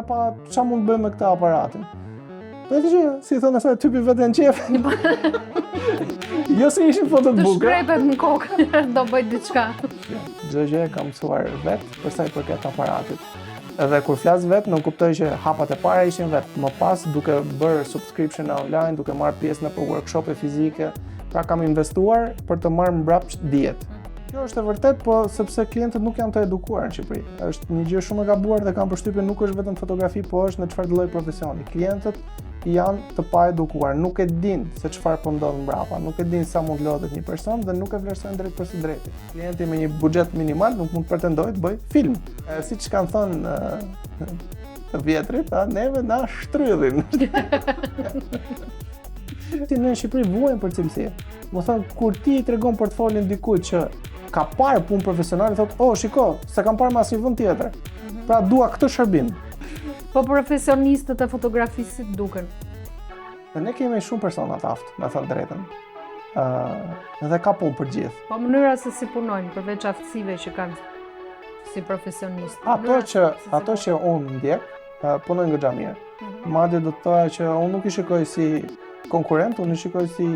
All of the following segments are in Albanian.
me pa ça mund të bëj me këtë aparatin. Po e që, si thonë asaj, typi veten në qef. jo se ishin foto të bukura. Të shkrepet në kokë, do bëj diçka. Çdo gjë e kam mësuar vetë, për sa i përket aparatit. Edhe kur flas vetë, nënkuptoj që hapat e para ishin vetë. Më pas, duke bërë subscription online, duke marrë pjesë nëpër workshope fizike, pra kam investuar për të marrë mbrapsht dijet. Kjo është e vërtetë, po sepse klientët nuk janë të edukuar në Shqipëri. Është një gjë shumë e gabuar dhe kam përshtypjen nuk është vetëm fotografi, po është në çfarëdo lloj profesioni. Klientët janë të paedukuar, nuk e dinë se çfarë po ndodh mbrapa, nuk e dinë sa mund lodhet një person dhe nuk e vlerësojnë drejtpërsëdrejti. Klienti me një buxhet minimal nuk mund të pretendojë të bëjë film. E, siç kanë thënë të vjetrit, a, neve na shtrydhin. Ti në Shqipëri vuajnë për cilësi. Domethënë, kur ti i tregon portfolin dikujt që ka parë punë profesionale, thotë, oh, shiko, s'e kam parë në asnjë vend tjetër. Mhm. Pra, dua këtë shërbim. Po profesionistët e fotografisë si të duken? Dhe ne kemi shumë persona të aftë, me thënë drejtën. Uh, dhe ka punë për gjithë. Po mënyra se si punojnë, përveç aftësive që kanë si profesionistë. Ato që, ato që unë ndjek, punojnë goxha mirë. Mm -hmm. Madje do të thoja që unë nuk i shikoj si konkurrent, unë i shikoj si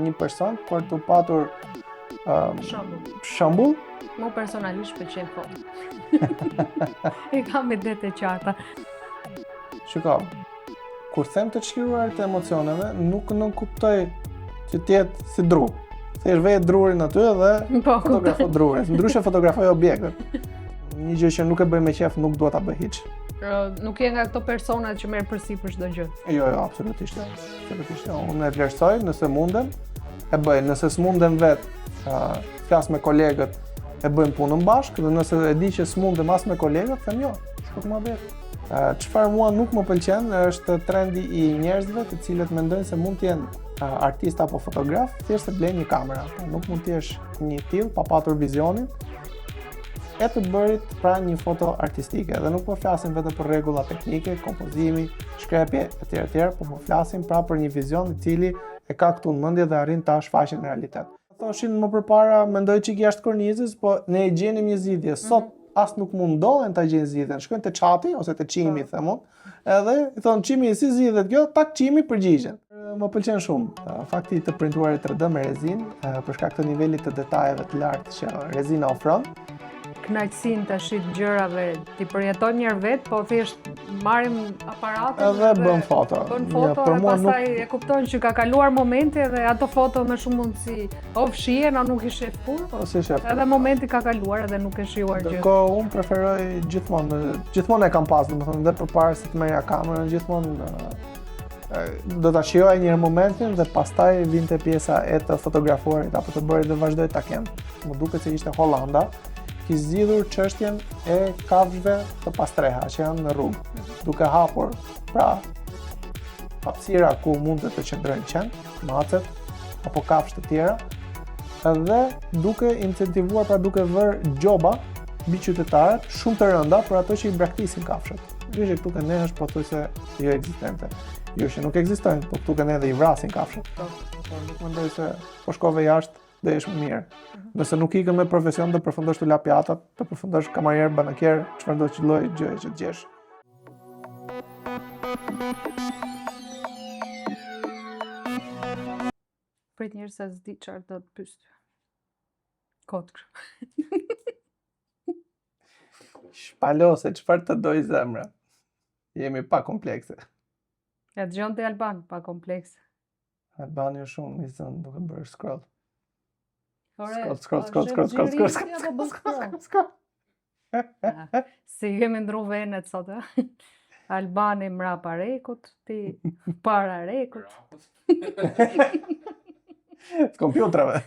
një person për të patur um, shembull. Shembull. Mu personalisht pëlqen foto. e kam idetë e qarta. Shiko, kur them të çliruar të emocioneve, nuk nënkuptoj që të jetë si dru. Thjesht veje drurin aty dhe po, fotografo drurin. Ndryshe fotografoj objektet. Një gjë që nuk e bëj me qejf, nuk dua ta bëj hiç. Nuk je nga këto persona që merr përsipër çdo gjë. Jo, jo, absolutisht. Jo. Absolutisht. Jo. Unë e vlerësoj nëse mundem, e bëj, nëse s'mundem vetë, uh, flas me kolegët, e bëjmë punën bashkë dhe nëse e di që s'mundem as me kolegët, them jo, shko të më bëj. Çfarë mua nuk më pëlqen është trendi i njerëzve të cilët mendojnë se mund të jenë artist apo fotograf, thjesht se blejnë një kamera. Pra, nuk mund të jesh një i tillë pa patur vizionin e të bërit pra një foto artistike. Dhe nuk po flasim vetëm për rregulla teknike, kompozimi, shkrepje etj etj, po po flasim pra për një vizion i cili e ka këtu në mendje dhe arrin ta shfaqë në realitet. Thoshin më përpara, mendoj çik jashtë kornizës, po ne e gjenim një zgjidhje. Sot mm -hmm. as nuk mundohen ta gjejnë zgjidhjen. Shkojnë te Chat-i ose te Çimi, po. them unë. Edhe i thonë Çimi si zgjidhet kjo, tak Çimi përgjigjen. Më pëlqen shumë fakti i të printuarit 3D me rezinë, për shkak të nivelit të detajeve të lartë që rezina ofron. Kënaqësinë tash të gjërave t'i përjetojmë një herë vetë, po thjesht marrim aparatin edhe bën foto. Bën foto ja, dhe pastaj nuk... e kupton që ka kaluar momenti edhe ato foto me shumë mundësi o fshihen o nuk i shef kurrë. O s'i shef. Edhe momenti ka kaluar edhe nuk e shijuar gjë. Ndërkohë unë preferoj gjithmonë, gjithmonë e kam pas, domethënë dhe përpara se të merrja kamerën, gjithmonë do ta shijoja një herë momentin dhe pastaj vinte pjesa e të fotografuarit apo të bërit dhe vazhdoj ta kem. Më duket se ishte Holanda, kish zgjidhur çështjen e kafshëve të pastreha që janë në rrugë, duke hapur pra hapësira ku mund të qëndrojnë qentë, macet apo kafshë të tjera, dhe duke incentivuar pra duke vërë gjoba mbi qytetarët shumë të rënda për ato që i braktisin kafshët. Gjë që këtu te ne është pothuajse jo ekzistente. Jo që nuk ekzistojnë, po këtu te ne edhe i vrasin kafshët. Po, po nuk mendoj se po shkove jashtë do jesh më mirë. Mhm. Nëse nuk ikën me profesion do përfundosh tu la pjatat, do përfundosh kamarier, banakier, çfarëdo që lloj gjëje që të gjesh. Prit njëherë se s'di çfarë do të pyes. Kot kështu. Shpalose, çfarë të dojë zemra. Jemi pa komplekse. E dëgjon ti Alban, pa komplekse. Albani është shumë i zënë duke bërë scroll. Scroll, scroll, scroll, scroll, scroll, scroll, scroll, scroll, scroll. Si kemi ndru venet sot, e? Albani mrapa rekut, ti para rekut. Të kompjutrave.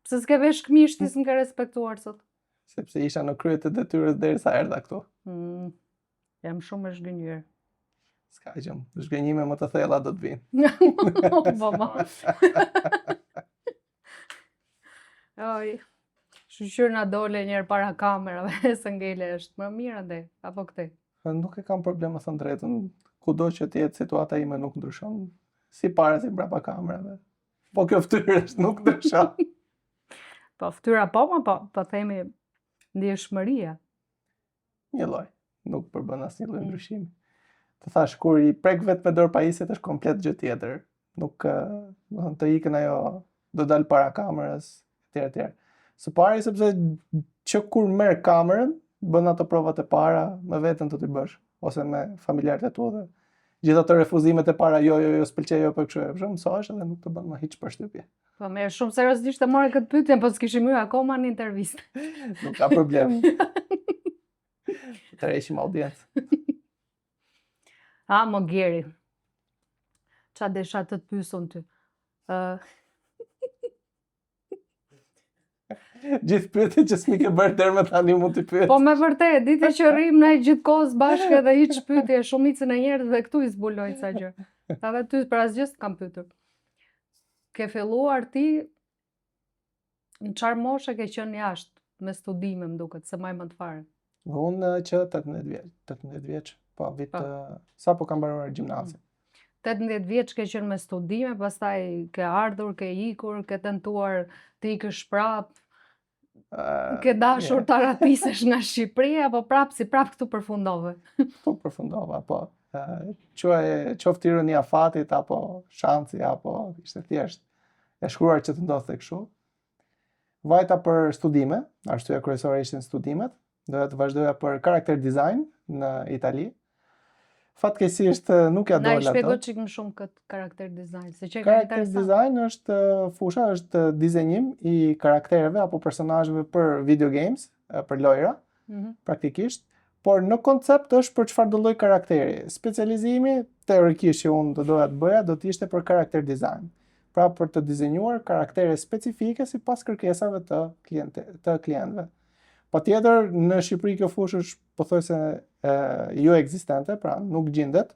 Pse s'ke vesh këmishë ti s'më ke respektuar sot? Sepse isha në krye të detyrës derisa erdha këtu. Mm. Jam shumë e zhgënjyer. S'ka gjë, zhgënjime më të thella do të vinë. Po ma. Oj. Shyqyr na dole njëherë para kamerave, se ngele është më mirë andej, apo këtej. Nuk e kam problem me thënë drejtën, kudo që të jetë situata ime nuk ndryshon, si para si mbrapa kamerave. Po kjo fytyrë është nuk ndryshon. Po fytyra po, ma po, po themi ndjeshmëria. Një lloj. Nuk përbën asnjë lloj mm. ndryshimi. Të thash kur i prek vetë me dorë pajisjet është komplet gjë tjetër. Nuk, do të të ikën ajo, do dal para kamerës, etj etj. Së pari sepse që kur merr kamerën, bën ato provat e para, me veten do t'i bësh ose me familjarët e tu dhe gjithë ato refuzimet e para, jo, jo, jo, s'pëlqej, jo, po kështu, e kështu, mësohesh edhe nuk të bën më hiç përshtypje. Po mirë, shumë seriozisht e more këtë pyetjen, po s'kishim hyrë akoma në intervistë. Nuk ka problem. Të reshim audiencë. A, mo Geri. Ça desha të të pys unë ty? Uh... Gjithë pyetjet që s'mi ke bërë deri më tani mund t'i pyet. Po me vërtet, ditë që rrim ne gjithë kohës bashkë edhe hiç pyetje, shumicën e njerëzve këtu i zbuloj ca gjë. Edhe ty për asgjë s'të kam pyetur. Ke filluar ti në çfarë moshe ke qenë jashtë me studime, më duket, s'e maj mend fare. Unë që 18 vjeç, 18 vjeç, po vit po. sapo kam mbaruar gjimnazin. 18 vjeç ke qenë me studime, pastaj ke ardhur, ke ikur, ke tentuar të ikësh prap, uh, ke dashur yeah. të arratisesh nga Shqipëria, po prap si prap këtu përfundove. Po përfundova, po. Uh, quaje qoftë ironia e fatit apo shansi apo ishte thjesht e shkruar që të ndodhte kështu. Vajta për studime, arsyeja kryesore ishin studimet, doja të vazhdoja për character design në Itali. Fatkeqësisht nuk ia dola. Na shpjego çik më shumë këtë character design, se që Character design është fusha, është dizenjim i karaktereve apo personazheve për video games, për lojra, mm -hmm. praktikisht, por në koncept është për çfarëdo lloj karakteri. Specializimi teorikisht që unë do doja të bëja do të ishte për character design. Pra për të dizenjuar karaktere specifike sipas kërkesave të kliente, të klientëve. Patjetër në Shqipëri kjo fushë është pothuajse jo ekzistente, pra nuk gjindet.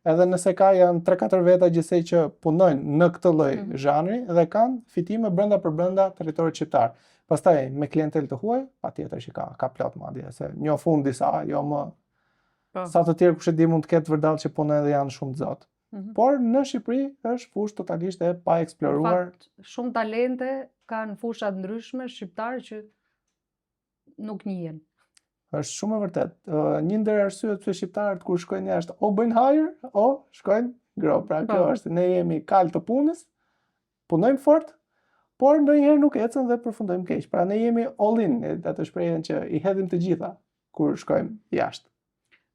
Edhe nëse ka janë 3-4 veta gjithsej që punojnë në këtë lloj mm -hmm. zhanri dhe kanë fitime brenda për brenda territorit shqiptar. Pastaj me klientel të huaj, patjetër që ka, ka plot madje, se njoh unë disa, jo më po. sa të tjerë kush e di mund të ketë vërdallë që punojnë dhe janë shumë të zotë. Mm -hmm. Por në Shqipëri është fushë totalisht e paeksploruar. Në fakt, shumë talente ka në fusha të ndryshme shqiptarë që nuk njihen. Është shumë e vërtetë. Një ndër arsyet pse shqiptarët kur shkojnë jashtë o bëjnë hajër, o shkojnë gropë. Pra kjo po. është, ne jemi kalë të punës, punojmë fort, por ndonjëherë nuk ecën dhe përfundojmë keq. Pra ne jemi all in, atë shprehjen që i hedhim të gjitha kur shkojmë jashtë.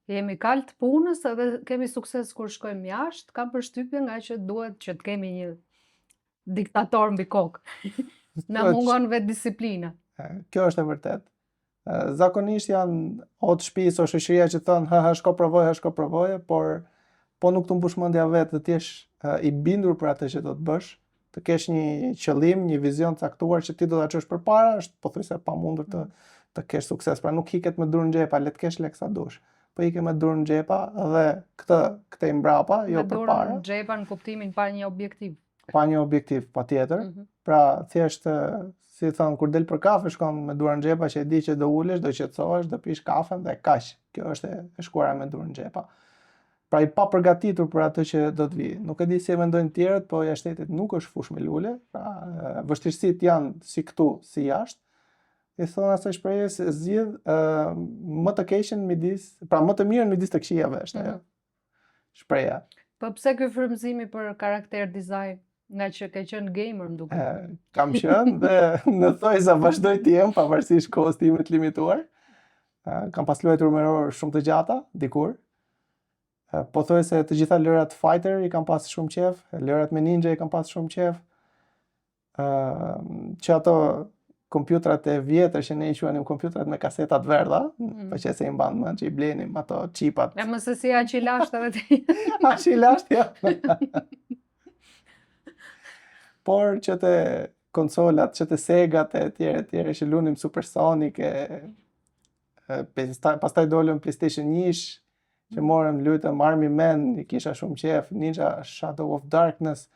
Jemi kalë të punës edhe kemi sukses kur shkojmë jashtë, kam përshtypjen ngaqë duhet që të kemi një diktator mbi kokë. Na mungon vetëdisiplina. Kjo është e vërtetë. Zakonisht janë o të shtëpisë o shoqëria që thonë hë hë shko provoje, hë shko provoje, por po nuk të mbush mendja vetë dhe të jesh i bindur për atë që do të bësh, të kesh një qëllim, një vizion të caktuar që ti do ta çosh përpara, është pothuajse e pamundur të mm. të kesh sukses. Pra nuk iket me durë në xhepa, le të kesh lekë sa dush. Po ike me durë në xhepa dhe këtë këtej mbrapa, jo përpara. Me durë në xhepa në kuptimin pa një objektiv. Pa një objektiv, patjetër. Mm -hmm. Pra, thjesht si thonë, kur del për kafe, shkon me duar në xhepa që e di që do ulesh, do qetësohesh, do pish kafen dhe kaq. Kjo është e shkuara me duar në xhepa. Pra i papërgatitur për atë që do të vijë. Nuk e di si e mendojnë të tjerët, po jashtë shtetit nuk është fushë me lule, pra vështirësitë janë si këtu, si jashtë. I thonë asaj shprehjes zgjidh uh, më të keqen midis, pra më të mirën midis të këqijave është ajo. Mm -hmm. Shprehja. Po pse ky frymëzimi për character design? Ngaqë ke qenë gamer, më duket. Kam qenë dhe në thonjëza vazhdoj të jem pavarësisht kohës time të limituar. Kam pas luajtur me orë shumë të gjata dikur. Pothuajse të gjitha lojërat fighter i kam pas shumë qejf, lojërat me ninja i kam pas shumë qejf. Që ato kompjutrat e vjetër që ne i quanim kompjutrat me kaseta të verdha, mm. po qe se i mban mend që i blenim ato çipat. E më se si aq i lashtë edhe ti. aq i lashtë, ja. Por që te konsolat, që te Segat e tjere, tjere, që lunim Super Sonic e, e pastaj dolën PlayStation 1 që morëm luajtëm Army Men, i kisha shumë qejf, Ninja Shadow of Darkness,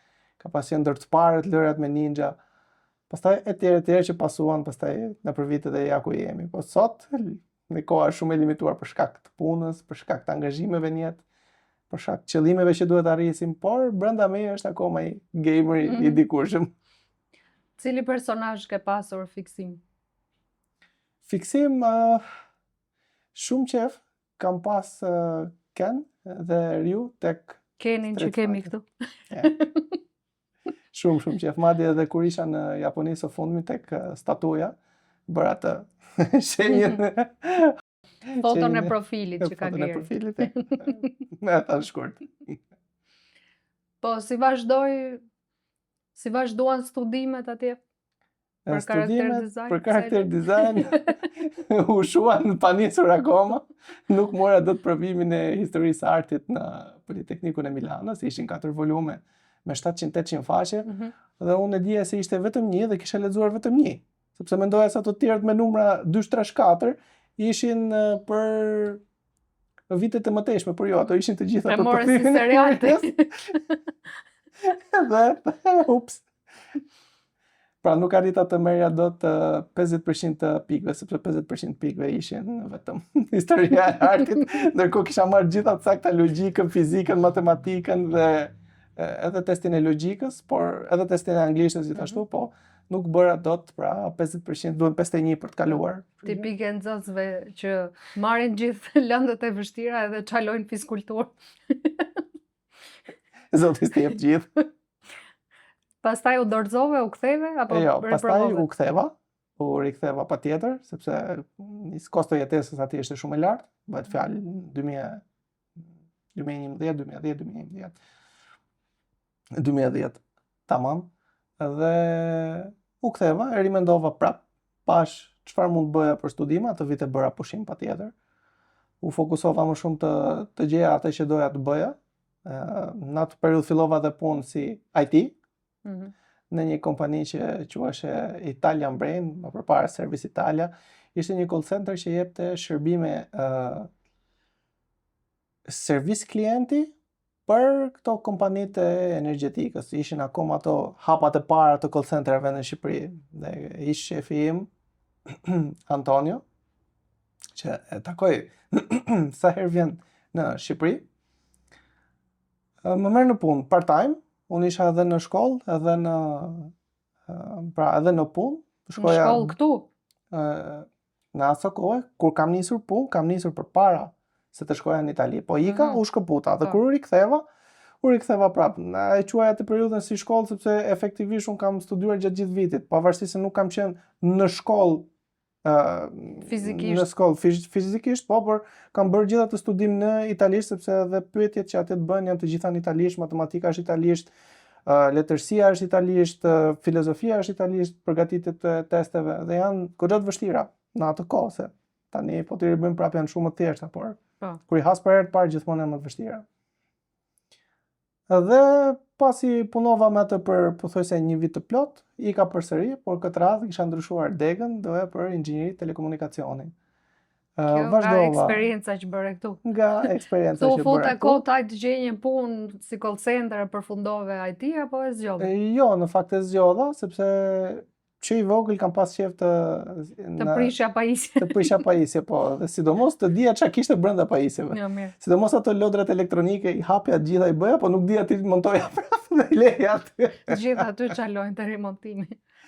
ka pas qenë ndër të parët lojërat me ninja. Pastaj e tjere e tjere që pasuan pastaj nëpër vite dhe ja ku jemi. Po sot në koha është shumë e limituar për shkak të punës, për shkak të angazhimeve në jetë, për shkak të qëllimeve që duhet arrisim, por brenda meje është akoma ai gameri mm -hmm. i mhm. dikurshëm. Cili personazh ke pasur fiksim? Fiksim uh, shumë qejf. Kam pas uh, Ken dhe Ryu tek Kenin që kemi këtu. Shumë, shumë qef. Madje edhe kur isha në Japoni së fundmi tek statuja, bëra atë shenjën. Foton e profilit që ka gjerë. Foton e profilit. Me ata shkurt. Po, si vazhdoi, si vazhduan studimet atje? Për character design? Për character design, u shuan pa nisur akoma, nuk mora dot provimin e historisë artit në Politeknikun e Milanos, ishin 4 volume me 700-800 faqe, mm -hmm. dhe unë e dija se ishte vetëm një dhe kisha lexuar vetëm një, sepse mendoja se ato të tjerët me numra 2, 3, 4, ishin për vitet e mëtejshme, por jo, ato ishin të gjitha për provimin. E more si serial Dhe, ups. Pra nuk arrita të merrja dot 50% të pikëve, sepse 50% pikëve ishin vetëm historia e artit, ndërkohë kisha marrë gjitha të sakta logjikën, fizikën, matematikën dhe edhe testin e logjikës, por edhe testin e anglishtes gjithashtu, mm -hmm. po nuk bëra dot, pra 50% duhen 51 për të kaluar. Tipike e nxënësve që marrin gjithë lëndët e vështira edhe çalojnë fiskulturë. Zoti s'i jep gjithë. Pastaj u dorëzove, u ktheve apo jo, pastaj u ktheva, u riktheva patjetër, sepse nis kosto e jetesës aty ishte shumë e lartë, bëhet fjalë 2000 2011, 2010, 2011. 2010. Tamam. Dhe u ktheva, e rimendova prap, pash çfarë mund të bëja për studime, atë vit e bëra pushim patjetër. U fokusova më shumë të të gjeja atë që doja të bëja. Në atë periudhë fillova dhe punë si IT. Mm -hmm. në një kompani që quheshe Italian Brain, më përpara Service Italia, ishte një call center që jepte shërbime uh, servis klienti për këto kompanitë e energjetikës. Ishin akoma ato hapat e para të call centerave në Shqipëri. Dhe ish shefi im, Antonio, që e takoj sa herë vjen në Shqipëri, më merr në punë part time, unë isha edhe në shkollë, edhe në pra edhe në punë, shkoja në shkollë këtu. Në aso kohë, kur kam nisur punë, kam nisur përpara se të shkoja në Itali. Po ika, mm -hmm. u shkëputa dhe po. kur u riktheva, u riktheva prapë. Na e quaj atë periudhën si shkollë sepse efektivisht unë kam studiuar gjatë gjithë vitit, pavarësisht se nuk kam qenë në shkollë uh, fizikisht. Në shkollë fiz fizikisht, po, por kam bërë gjithë atë studim në italisht sepse edhe pyetjet që atje të bëhen janë të gjitha në italisht, matematika është italisht, uh, letërsia është italisht, uh, filozofia është italisht, përgatitjet e testeve dhe janë goxha të vështira në atë kohë se tani po t'i ribëjmë prapë janë shumë më të thjeshta, por po. kur i has për herë të parë gjithmonë janë më të vështira. Dhe pasi punova me atë për pothuajse një vit të plot, ika përsëri, por këtë radhë kisha ndryshuar degën, doja për inxhinieri telekomunikacioni. Kjo nga eksperienca që bëre këtu. Nga eksperienca që bëre këtu. fute kot ai të gjej një punë si call center e përfundove IT apo e zgjodhe? Jo, në fakt e zgjodha sepse që i vogël kam pas qejf të të prishja pajisje. Të prishja pajisje, po, dhe sidomos të dija çka kishte brenda pajisjeve. Jo, mirë. Sidomos ato lodrat elektronike i hapja të gjitha i bëja, po nuk dija t'i montoja prapë dhe i leja aty. Të gjitha aty çalojnë te rimontimi.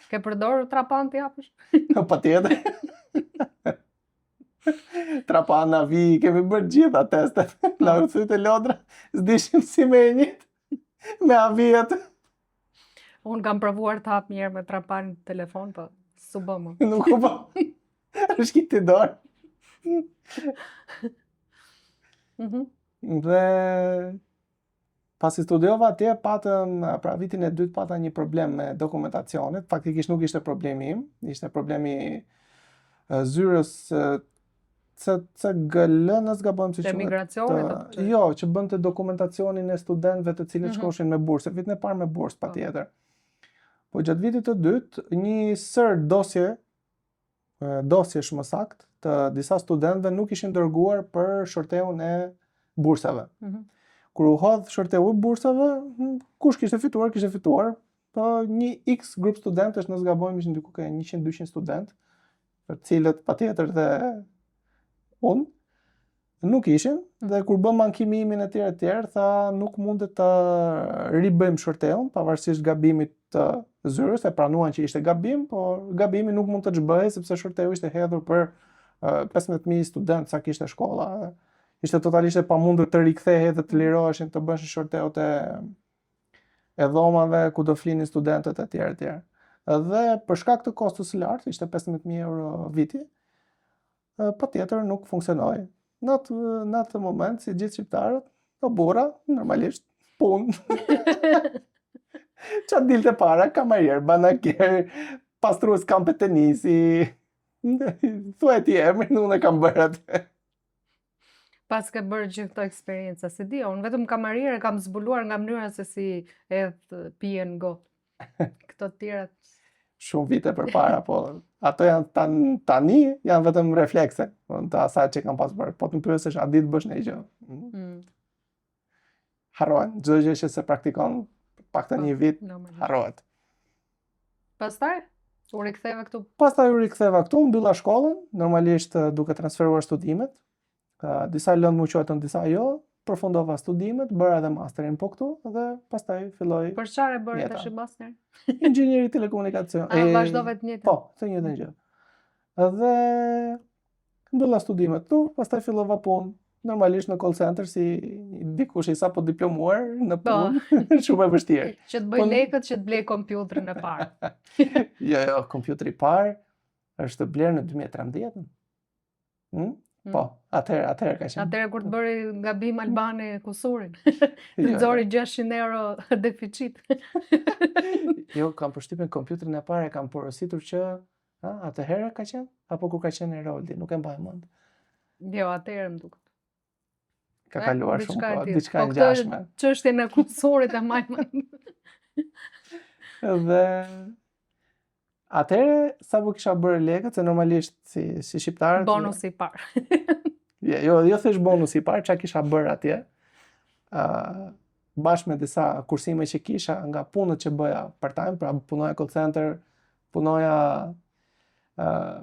Ke përdorur trapan t'i hapësh? Po patjetër. Trapan, avi, kemi bërë gjitha testet. Po. Na u thyte lodra, s'dishim si me e njit, me avi atë. Unë kam provuar të hap njëherë me trapan telefon, po s'u bë më. Nuk u bë. Është ti dorë. Mm -hmm. Dhe pasi studiova atje, patëm, pra vitin e dytë pata një problem me dokumentacionet, faktikisht nuk ishte problemi im, ishte problemi zyrës CGL, nëse s'gabojmë si quhet. Të migracionit të Jo, që bënte dokumentacionin e studentëve të cilët mm -hmm. shkoshin me bursë, vitin e parë me bursë po. patjetër. Po gjatë vitit të dytë, një sërë dosje, dosjesh më saktë, të disa studentëve nuk ishin dërguar për shorteun e bursave. Mm -hmm. Kur u hodh shorteu i bursave, hm, kush kishte fituar, kishte fituar. Po një X grup studentësh, nëse s'gabojmë, ishin diku ke 100-200 studentë, për të cilët patjetër dhe unë nuk ishin dhe kur bëmë ankimimin e tjerë e tjerë, tha nuk mundet të ribëjmë shorteun, pavarësisht gabimit të zyrës, e pranuan që ishte gabim, por gabimi nuk mund të zhbëhej sepse shorteu ishte hedhur për 15.000 studentë sa kishte shkolla. Ishte totalisht e pamundur të rikthehej dhe të liroheshin të bëheshin shorteot e e dhomave ku do flinin studentët e tjerë e tjerë. Dhe për shkak të kostos së lartë, ishte 15.000 euro viti, patjetër nuk funksionoi. Në atë në atë moment si gjithë shqiptarët, po burra, normalisht punë. Ça dilte para, kamarier, banakier, pastrues kampe tenisi, thuaj ti emrin, unë e kam bërë atë. Pas ke bërë gjithë këto eksperienca, s'e di, unë vetëm kamarier e kam zbuluar nga mënyra se si hedh pijen në gotë. Këto të tjerat. Shumë vite përpara, po ato janë tan, tani janë vetëm reflekse, po, të asaj që kam pas bërë. Po të më pyesësh a di të bësh ndonjë gjë. Mm. mm. Harrohen, çdo gjë që s'e praktikon, paktën po, një vit, harrohet. Pastaj u riktheve këtu. Pastaj u riktheva këtu, mbylla shkollën, normalisht duke transferuar studimet. Disa lëndë m'u quajtën, disa jo, përfundova studimet, bëra edhe masterin po këtu dhe pastaj filloi. Për çfarë e bëre tash masterin? Inxhinieri telekomunikacion. A vazhdove të njëjtën? Po, të njëjtën gjë. Dhe mbylla studimet këtu, pastaj fillova punë normalisht në call center si dikush i sapo diplomuar në po. punë, shumë e vështirë. Që të bëj po, lekët që të blej kompjuterin e parë. jo, jo, kompjuteri i parë është blerë në 2013. Hmm? Mm. Po, atëherë, atëherë ka qenë. Atëherë kur të bëri gabim Albani kusurin. Të jo, nxori 600 euro deficit. jo, kam përshtypjen kompjuterin e parë e kam porositur që ha, atëherë ka qenë apo kur ka qenë Eroldi, nuk e mbaj mend. Jo, atëherë më duket. Ka kaluar shumë kohë, diçka e po, ngjashme. Çështjen e kusurit e mbaj mend. Dhe Atëherë sapo kisha bërë lekët, se normalisht si si shqiptarët bonusi i parë. jo, jo, jo thjesht bonusi i parë, çka kisha bërë atje. ë uh, bashkë me disa kursime që kisha nga punët që bëja part-time, pra punoja call center, punoja ë uh,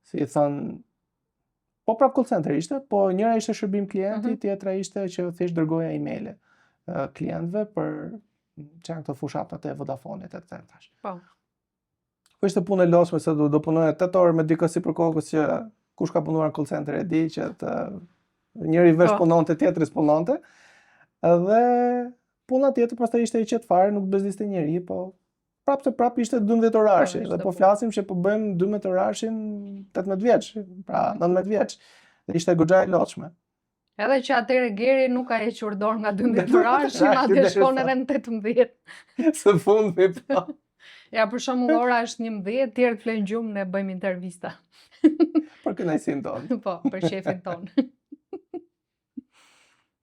si i thon Po prap call center ishte, po njëra ishte shërbim klienti, mm -hmm. tjetra ishte që thjesht dërgoja emaile uh, klientëve për që janë këto fushatat e Vodafonit e të tjera. Po. Po ishte punë e lodhshme se do do punoja 8 orë me dikë sipër kokës që kush ka punuar në call center e di që të njëri vesh po. punonte, tjetri s'punonte. Edhe puna tjetër pastaj ishte e qetë fare, nuk bezdiste njeri, po prapë se prapë ishte 12 orarshi po, dhe po flasim që po bëjmë 12 orarshin 18 vjeç, pra 19 vjeç. Dhe ishte goxha e lodhshme. Edhe që atëherë Geri nuk ka hequr dorë nga 12 orarshi, madje shkon edhe në 18. Së fundmi po. Ja, për shembull, ora është 11, tjerët flenë gjumë, ne bëjmë intervista. për kënaqësinë tonë. Po, për qejfin tonë.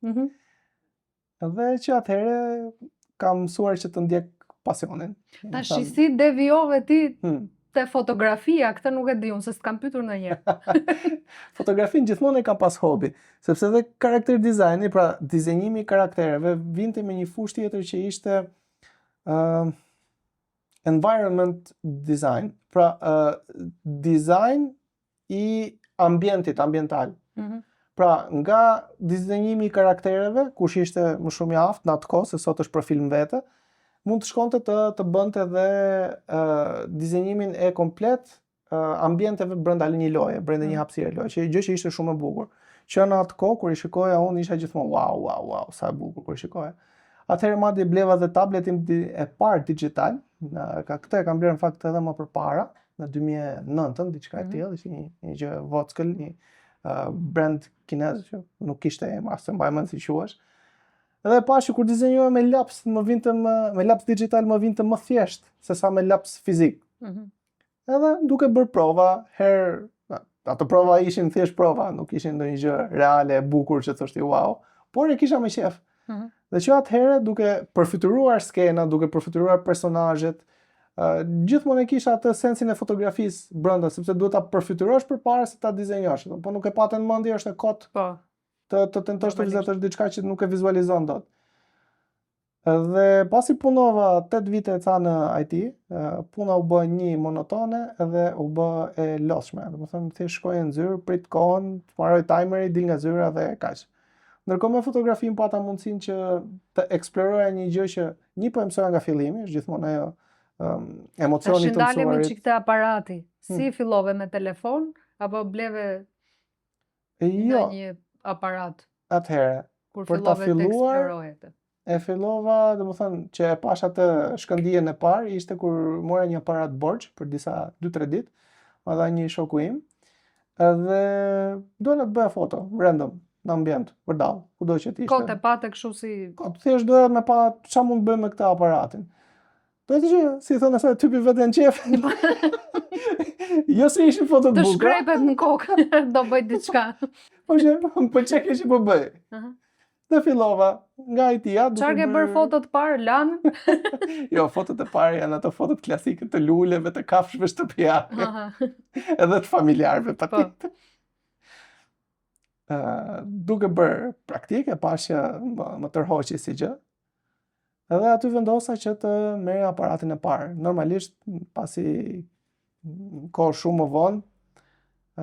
mm -hmm. Dhe që atëherë kam mësuar që të ndjek pasionin. Tash si devijove ti hmm. te fotografia, këtë nuk e di unë, se s'të kam pyetur ndonjëherë. Fotografinë gjithmonë e kam pas hobi, sepse edhe karakter dizajni, pra dizenjimi i karaktereve, vinte me një fushë tjetër që ishte uh, environment design, pra uh, design i ambientit, ambiental. Mm -hmm. Pra, nga dizenjimi i karaktereve, kush ishte më shumë i aftë në atë kohë, se sot është profil më vete, mund të shkonte të, të bënte dhe uh, dizenjimin e komplet uh, ambienteve brenda një loje, brenda një mm. hapësire loje, që gjë që ishte shumë e bukur. Që në atë kohë kur i shikoja unë isha gjithmonë wow, wow, wow, sa e bukur kur i shikoja. Atëherë madje bleva dhe tabletin e parë digital, në, ka këtë e kam blerë në fakt edhe më përpara, në 2009-ën, diçka e mhm. tillë, ishte një, një gjë vockël, një uh, brand kinez që nuk kishte emër, as e mbaj mend si quhesh. Dhe pashë që kur dizenjoja me laps, më vinte më me laps digital më vinte më thjesht se sa me laps fizik. Mm -hmm. Edhe duke bërë prova, herë ato prova ishin thjesht prova, nuk ishin ndonjë gjë reale e bukur që thoshte wow, por e kisha me qejf. Mm -hmm. Dhe që atëherë duke përfytyruar skena, duke përfytyruar personazhet, uh, gjithmonë e kisha atë sensin e fotografisë brenda, sepse duhet ta përfytyrosh përpara se ta dizenjosh. Po nuk e pate në mendje është e kot. Po. Të të tentosh të vizatosh diçka që nuk e vizualizon dot. Dhe pasi punova 8 vite e ca në IT, puna u bë një monotone dhe u bë e lodhshme. Domethënë thjesht shkoje në zyrë, prit kohën, të mbaroi timeri, dil nga zyra dhe kaq. Ndërkohë me fotografinë pata mundësinë që të eksploroja një gjë që një po e mësoja nga fillimi, është gjithmonë ajo um, emocioni i të mësuarit. Tash ndalemi çik te aparati. Si hmm. fillove me telefon apo bleve jo. një aparat? Atëherë, Kur për ta fillove të filluar, eksploroje këtë? e fillova, domethënë, që e pash atë shkëndijën e parë, ishte kur mora një aparat borxh për disa 2-3 ditë, ma dha një shoku im, edhe doja të bëja foto, random, në ambient, vërdall, kudo që të ishte. Kot e pate kështu si Kot, thjesht doja me pa çfarë mund të bëj me këtë aparatin. Do të që, si thonë asaj, typi vetën në qef. jo se ishin foto të të bukura, shkrepet në kokë, do bëj diçka. po që më pëlqen kjo që po bëj. Aha. Dhe fillova nga IT-a duke Çfarë ke bërë foto të parë, lan? Jo, fotot e para janë ato fotot klasike të luleve, të kafshëve shtëpiake, Aha. edhe të familjarëve Po. patjetër. Ë, duke bërë praktikë, e pash që më, më tërhoqi si gjë. Edhe aty vendosa që të merrja aparatin e parë. Normalisht, pasi kohë shumë më vonë,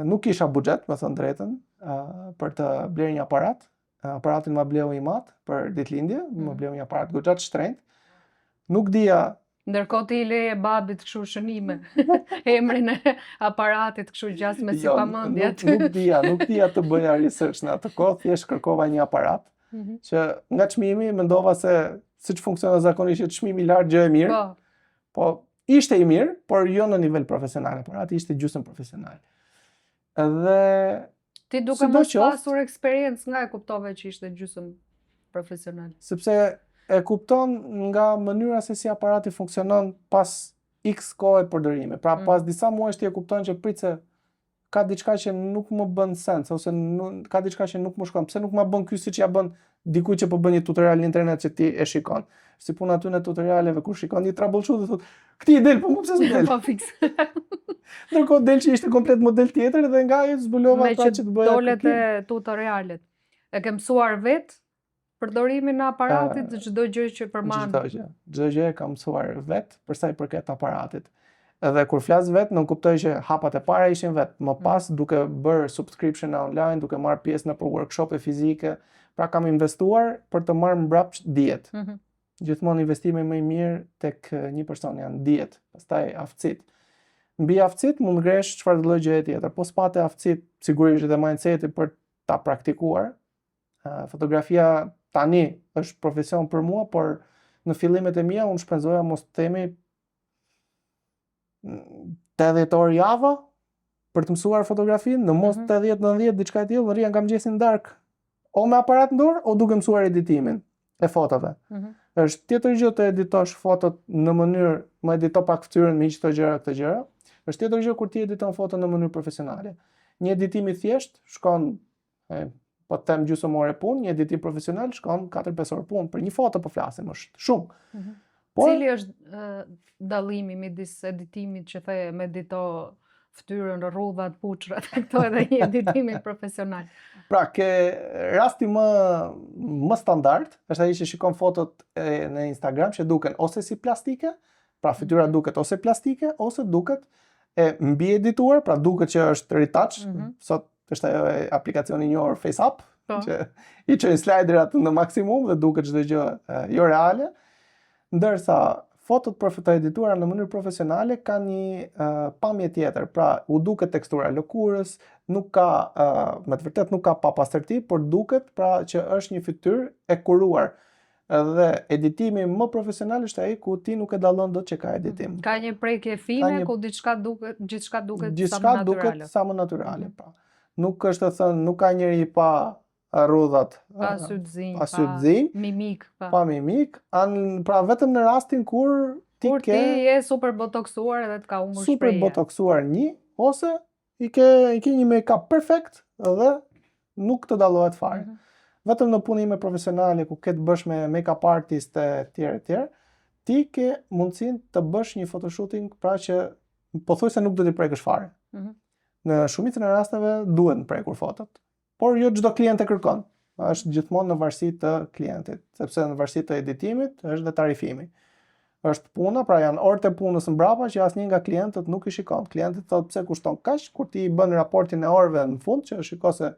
nuk kisha buxhet, me thënë drejtën, ë, për të blerë një aparat. Aparatin ma bleu i mat për ditëlindje, më Mhm. bleu një aparat goxha të shtrenjtë. Nuk dija Ndërkohë ti i leje babit kështu shënime, emrin e aparatit kështu gjasme si Jo, pa mendje nuk, aty. nuk dija, nuk dija të bëja research në atë kohë, thjesht kërkova një aparat Mhm. që nga çmimi mendova se siç funksionon zakonisht që çmimi i lartë gjë e mirë, Po, po ishte i mirë, por jo në nivel profesional, aparati ishte gjysmë profesional. Edhe ti duke Sido mos qoftë- pasur eksperiencë nga e kuptove që ishte gjysmë profesional. sepse e kupton nga mënyra se si aparati funksionon pas X kohë përdorimi. Pra Mm. pas disa muajsh ti e kupton që prit se ka diçka që nuk më bën sens ose nuk, ka diçka që nuk më shkon. Pse nuk ma bën ky siç ja bën dikujt që po bën një tutorial në internet që ti e shikon. Si puna aty në tutorialeve kur shikon një troubleshoot dhe thotë, "Këti i del, po mu pse s'më del?" Po fiks. Ndërkohë del që ishte komplet model tjetër dhe nga ajo zbulova Me pra që që të bëja dolet kërkim. e tutorialet. E ke mësuar vetë përdorimin e aparatit, çdo gjë që përmban. Çdo gjë. Çdo gjë e kam mësuar vet për sa i përket aparatit. Edhe kur flas vet, nuk kuptoj që hapat e para ishin vet. Më Mm. pas duke bërë subscription online, duke marrë pjesë në për workshope fizike, pra kam investuar për të marrë mbrapsht dijet. Mhm. Gjithmonë investimi më i mirë tek eh, një person janë dijet, pastaj aftësitë. Mbi aftësitë mund ngresh çfarë lloj gjëje tjetër, po s'pate aftësitë, sigurisht edhe mindseti për ta praktikuar. Eh, Fotografia tani është profesion për mua, por në fillimet e mia unë shpenzoja mos të themi mm, 80 orë java për të mësuar fotografinë, në mos Mhm. 80-90 diçka e tillë, rria nga mëngjesi në darkë, o me aparat në dorë, o duke mësuar editimin e fotove. Mhm. Është tjetër gjë të editosh fotot në mënyrë, më edito pak fytyrën, më hiq këto gjëra, këto gjëra. Është tjetër gjë kur ti editon foton në mënyrë profesionale. Një editim i thjesht shkon e, po të them gjysmë ore punë, një editim profesional shkon 4-5 orë punë për një foto po flasim, është shumë. Mhm. Por Cili është ë, dallimi midis editimit që the me edito fytyrën, rrudhat, puçrat, këto edhe një editimi profesional. Pra, ke rasti më më standard është ai që shikon fotot e, në Instagram që duken ose si plastike, pra fytyra Mhm. duket ose plastike ose duket e mbi edituar, pra duket që është retouch. Mhm. Sot është ajo e aplikacioni i njohur FaceApp, Po. që i çojnë sliderat në maksimum dhe duket çdo gjë e, jo reale. Ndërsa fotot prof- të edituara në mënyrë profesionale kanë një e, pamje tjetër, pra u duket tekstura e lëkurës, nuk ka e, me të vërtet nuk ka papastërti, por duket pra që është një fytyrë e kuruar. Edhe editimi më profesional është ai ku ti nuk e dallon dot që ka editim. Ka një prekje fine Ka një- ku diçka duket, gjithçka duket sa më Gjithçka duket natyrale. sa më natyrale, Mhm. pra. Nuk është e thënë, nuk ka njeri pa rrudhat, Pa e, sy të zinj, pa sy të zinj, mimik, pa. pa mimik, an, pra vetëm në rastin kur ti Kur ke ti je super botoksuar edhe të ka humbur super shprehja. botoksuar një ose i ke i ke një make-up perfekt dhe nuk të dallohet fare. Mhm. Vetëm në punime profesionale ku ke të bësh me make-up artist e tjerë e tjerë, ti ke mundësinë të bësh një photoshooting pra që pothuajse nuk do t'i prekësh fare. Mhm. Në shumicën e rasteve duhen prekur fotot, por jo çdo klient e kërkon. Është gjithmonë në varësi të klientit, sepse në varësi të editimit është dhe tarifimi. Është puna, pra janë orët e punës mbrapa që asnjë nga klientët nuk i shikon. Klienti thotë pse kushton kaq, kur ti i bën raportin e orëve në fund që shiko se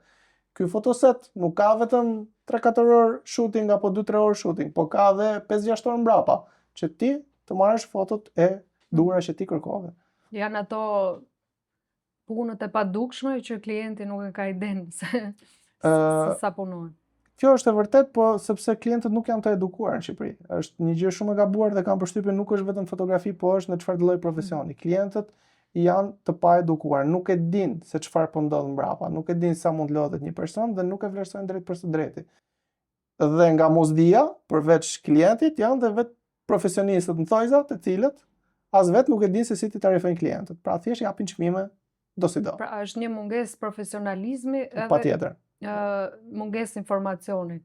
ky fotoset nuk ka vetëm 3-4 orë shooting apo 2-3 orë shooting, po ka edhe 5-6 orë mbrapa që ti të marrësh fotot e duhura që ti kërkove. Janë ato punët e padukshme që klienti nuk e ka iden se Se sa punohen. Kjo është e vërtet, po sepse klientët nuk janë të edukuar në Shqipëri. Është një gjë shumë e gabuar dhe kam përshtypjen nuk është vetëm fotografi, po është në çfarë lloj profesioni. Klientët janë të paedukuar, nuk e dinë se çfarë po ndodh mbrapa, nuk e dinë sa mund lodhet një person dhe nuk e vlerësojnë drejt për së drejti. Dhe nga mosdija, përveç klientit, janë dhe vetë profesionistët në thojza, të cilët as vetë nuk e dinë se si t'i tarifojnë klientët. Pra thjesht japin çmime do si do. Pra është një mungesë profesionalizmi edhe Patjetër. ë mungesë informacioni.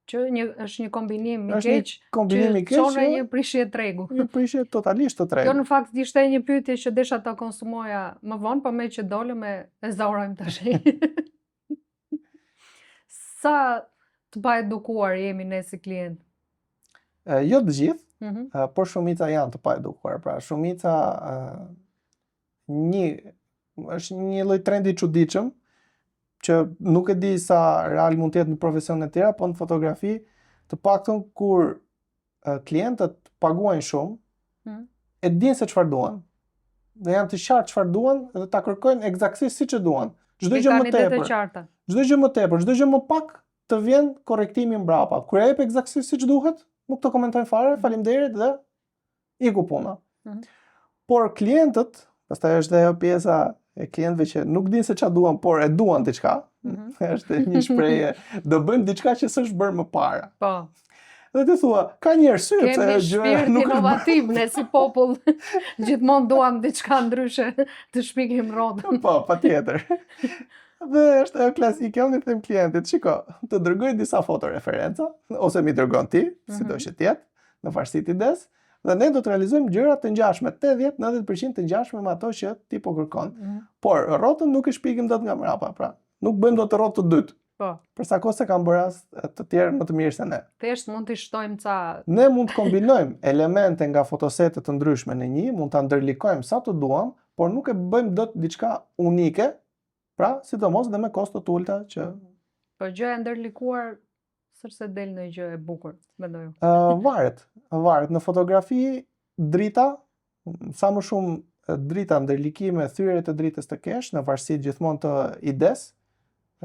Që një është një kombinim i Është një keq Kombinim i që keq, çon në që një prishje tregu. një prishje totalisht të Kjo tregut. në fakt ishte një pyetje që desha ta konsumoja më vonë, po me që dolëm e e zaurojmë tash. Sa të paedukuar jemi ne si klient? E, jo të gjithë, Mhm. e, por shumica janë të paedukuar. Pra shumica e, një është një lloj trendi i çuditshëm që nuk e di sa real mund të jetë në profesione të tjera, po në fotografi, të paktën kur e, klientët paguajnë shumë, Mhm. e dinë se çfarë duan. Dhe janë të qartë çfarë duan dhe ta kërkojnë eksaktësisht siç e duan. Çdo E gjë kanë më ide të tepër, qarta. çdo gjë më tepër, çdo gjë më pak të vjen korrektimi mbrapa. Kur e jep eksaktësisht siç duhet, nuk të komentojnë fare, faleminderit dhe iku puna. Mhm. Por klientët, pastaj është dhe ajo pjesa e klientëve që nuk dinë se çfarë duan, por e duan diçka. Mhm. Është një shprehje, do bëjmë diçka që s'është bërë më para. Po. Dhe ti thua, ka një arsye pse Kemi ajo gjëja shpirt nuk është bërë. inovativ ne si popull. Gjithmonë duam diçka ndryshe të shpikim rrotën. Po, patjetër. Dhe është ajo klasike, unë i them klientit, shiko, të dërgoj disa foto referenca, ose mi dërgon ti, si do Mhm. që të jetë, në varësi të idesë, dhe ne do të realizojmë gjëra të ngjashme, 80-90% të ngjashme me ato që ti po kërkon. Mhm. Por rrotën nuk e shpikim dot nga mbrapa, pra nuk bëjmë dot rrotë të dytë. Po. Për sa kohë se kanë bërë as të tjerë më të mirë se ne. Thjesht mund t'i shtojmë ca Ne mund të kombinojmë elemente nga fotosete të ndryshme në një, mund ta ndërlikojmë sa të duam, por nuk e bëjmë dot diçka unike, pra sidomos dhe me kosto të ulta që Po gjëja e ndërlikuar s'është se del ndonjë gjë e bukur, mendoj unë. ë varet, varet në fotografi drita, sa më shumë e, drita ndërlikime, thyerje të dritës të kesh në varësi gjithmonë të idesë,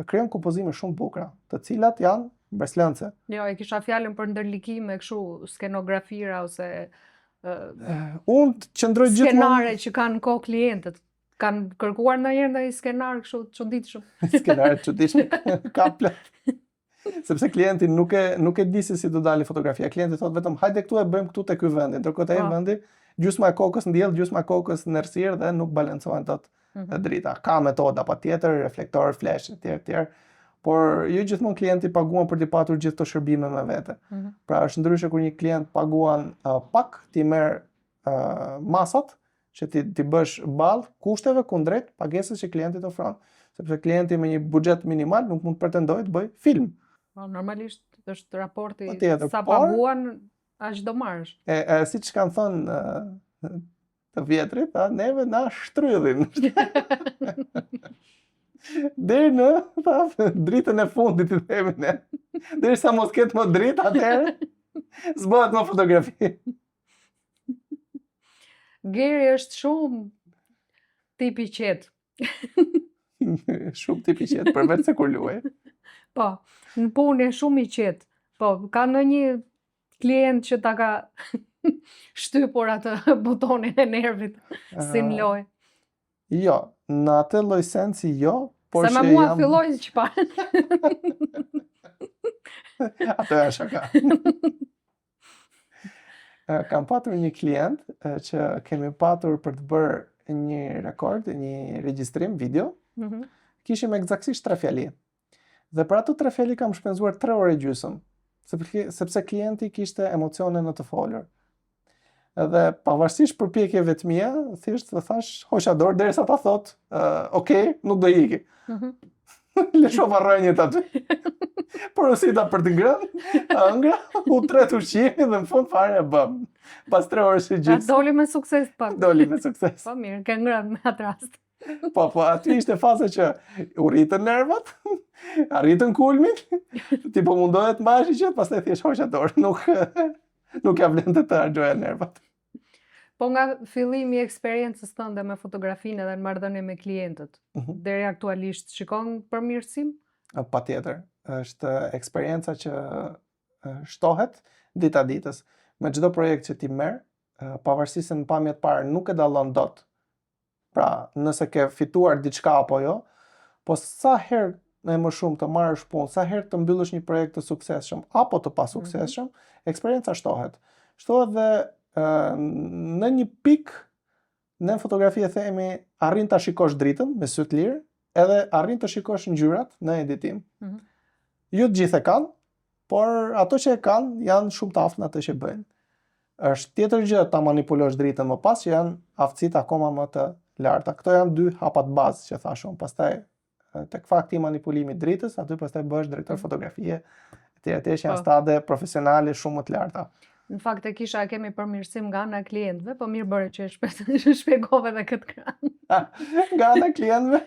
krijon kompozime shumë të bukura, të cilat janë mbresëlënëse. Jo, e kisha fjalën për ndërlikime kështu skenografira ose ë, Unë të qëndroj gjithmonë skenare që kanë kohë klientët. Kanë kërkuar ndonjëherë ndonjë skenar kështu të çuditshëm. skenare të çuditshme ka plot. Sepse klienti nuk e nuk e di se si do dali fotografia. Klienti thotë vetëm hajde këtu e bëjmë këtu te ky vendi. Ndërkohë te ai Po. vendi gjysma e kokës në diell, gjysma e kokës në errësirë dhe nuk balancohen dot Mhm. drita. Ka metoda patjetër, reflektor, flash etj etj. Por jo gjithmonë klienti paguan për të patur gjithë këto shërbime me vete. Mhm. Pra është ndryshe kur një klient paguan uh, pak, ti merr uh, masat që ti ti bësh ball kushteve kundrejt pagesës që klienti të ofron. Sepse klienti me një buxhet minimal nuk mund të pretendojë të bëjë film. Po normalisht është raporti Patjetër, sa por- paguan aq do marrësh. E, e siç kanë thënë e, të vjetrit, a, neve na shtrydhin. Deri në tha, dritën e fundit i themi ne. Derisa mos ketë më dritë, atëherë s'bëhet më fotografi. Geri është shumë tip i qetë. Shumë tip i qetë, përveç se kur luaj. Po, në punë e shumë i qetë. Po, ka ndonjë klient që ta ka shtypur atë butonin e nervit si në lojë. Jo, në atë lloj sensi jo, por Se me që mua jam... filloi që pa. Ato janë shaka. E, Kam patur një klient e, që kemi patur për të bërë një rekord, një regjistrim video, Mhm. kishim eksaktësisht tre fjali. Dhe për ato tre fjali kam shpenzuar 3 orë e gjysmë, sepse sepse klienti kishte emocione në të folur. Edhe pavarësisht përpjekjeve të mia, thjesht të thash, hoqa dorë derisa ta thot, uh, okay, nuk do iki. Mhm. Lëshova rrënjët aty. Porosita për të ngrënë, ëngra, u tret ushqimi dhe në fund fare e bëm. Pas 3 orësh e A gjysmë doli me sukses pak. doli me sukses. Po mirë, ke ngrënë me atë rast. Po, po, aty ishte faza që u rritën nervat, arritën kulmin, ti po mundohet të mbash i qetë, pastaj thjesht hoqa dorë, nuk nuk ja vlente të harxoja nervat. Po nga fillimi i eksperiencës tënde me fotografinë edhe në marrëdhënie me klientët, Mhm. deri aktualisht shikon përmirësim? Patjetër, është eksperienca që shtohet dita ditës. Me çdo projekt që ti merr, pavarësisht se në pamje të parë nuk e dallon dot. Pra, nëse ke fituar diçka apo jo, po sa herë e më shumë të marrësh punë, sa herë të mbyllësh një projekt të suksesshëm apo të pasuksesshëm, mm -hmm. eksperienca shtohet. Shtohet dhe në një pikë ne në fotografi e themi arrin ta shikosh dritën me sy të lirë, edhe arrin të shikosh ngjyrat në editim. Mm -hmm. Jo të gjithë e kanë, por ato që e kanë janë shumë të aftë në atë që bëjnë. Është tjetër gjë ta manipulosh dritën më pas që janë aftësitë akoma më të larta. Këto janë dy hapat bazë që thashë unë. Pastaj tek fakti i manipulimit dritës, aty pastaj bëhesh drejtor mm. fotografie, etj etj që janë po. stade profesionale shumë më të larta. Në fakt e kisha e kemi përmirësim nga ana e klientëve, po mirë bëre që e shpjegove edhe këtë krah. nga ana e klientëve?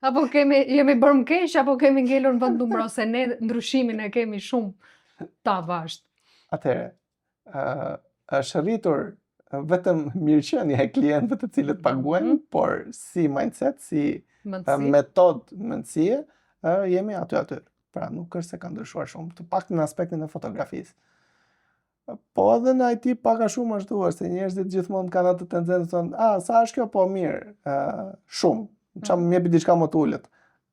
Apo kemi, jemi bërë më keq, apo kemi ngelur në vend numër, ose ne ndryshimin e kemi shumë të avashtë. Atëherë, uh, është rritur vetëm mirëqenia e klientëve të cilët paguajnë, mm -hmm. por si mindset, si metodë mendësie, uh, jemi aty aty. Pra nuk është se ka ndryshuar shumë, të paktën në aspektin e fotografisë. Po edhe në IT pak a shumë ashtu është, se njerëzit gjithmonë kanë atë tendencë thonë, "A, sa është kjo? Po mirë, ë shumë. Ça mm. më jepi diçka më të ulët."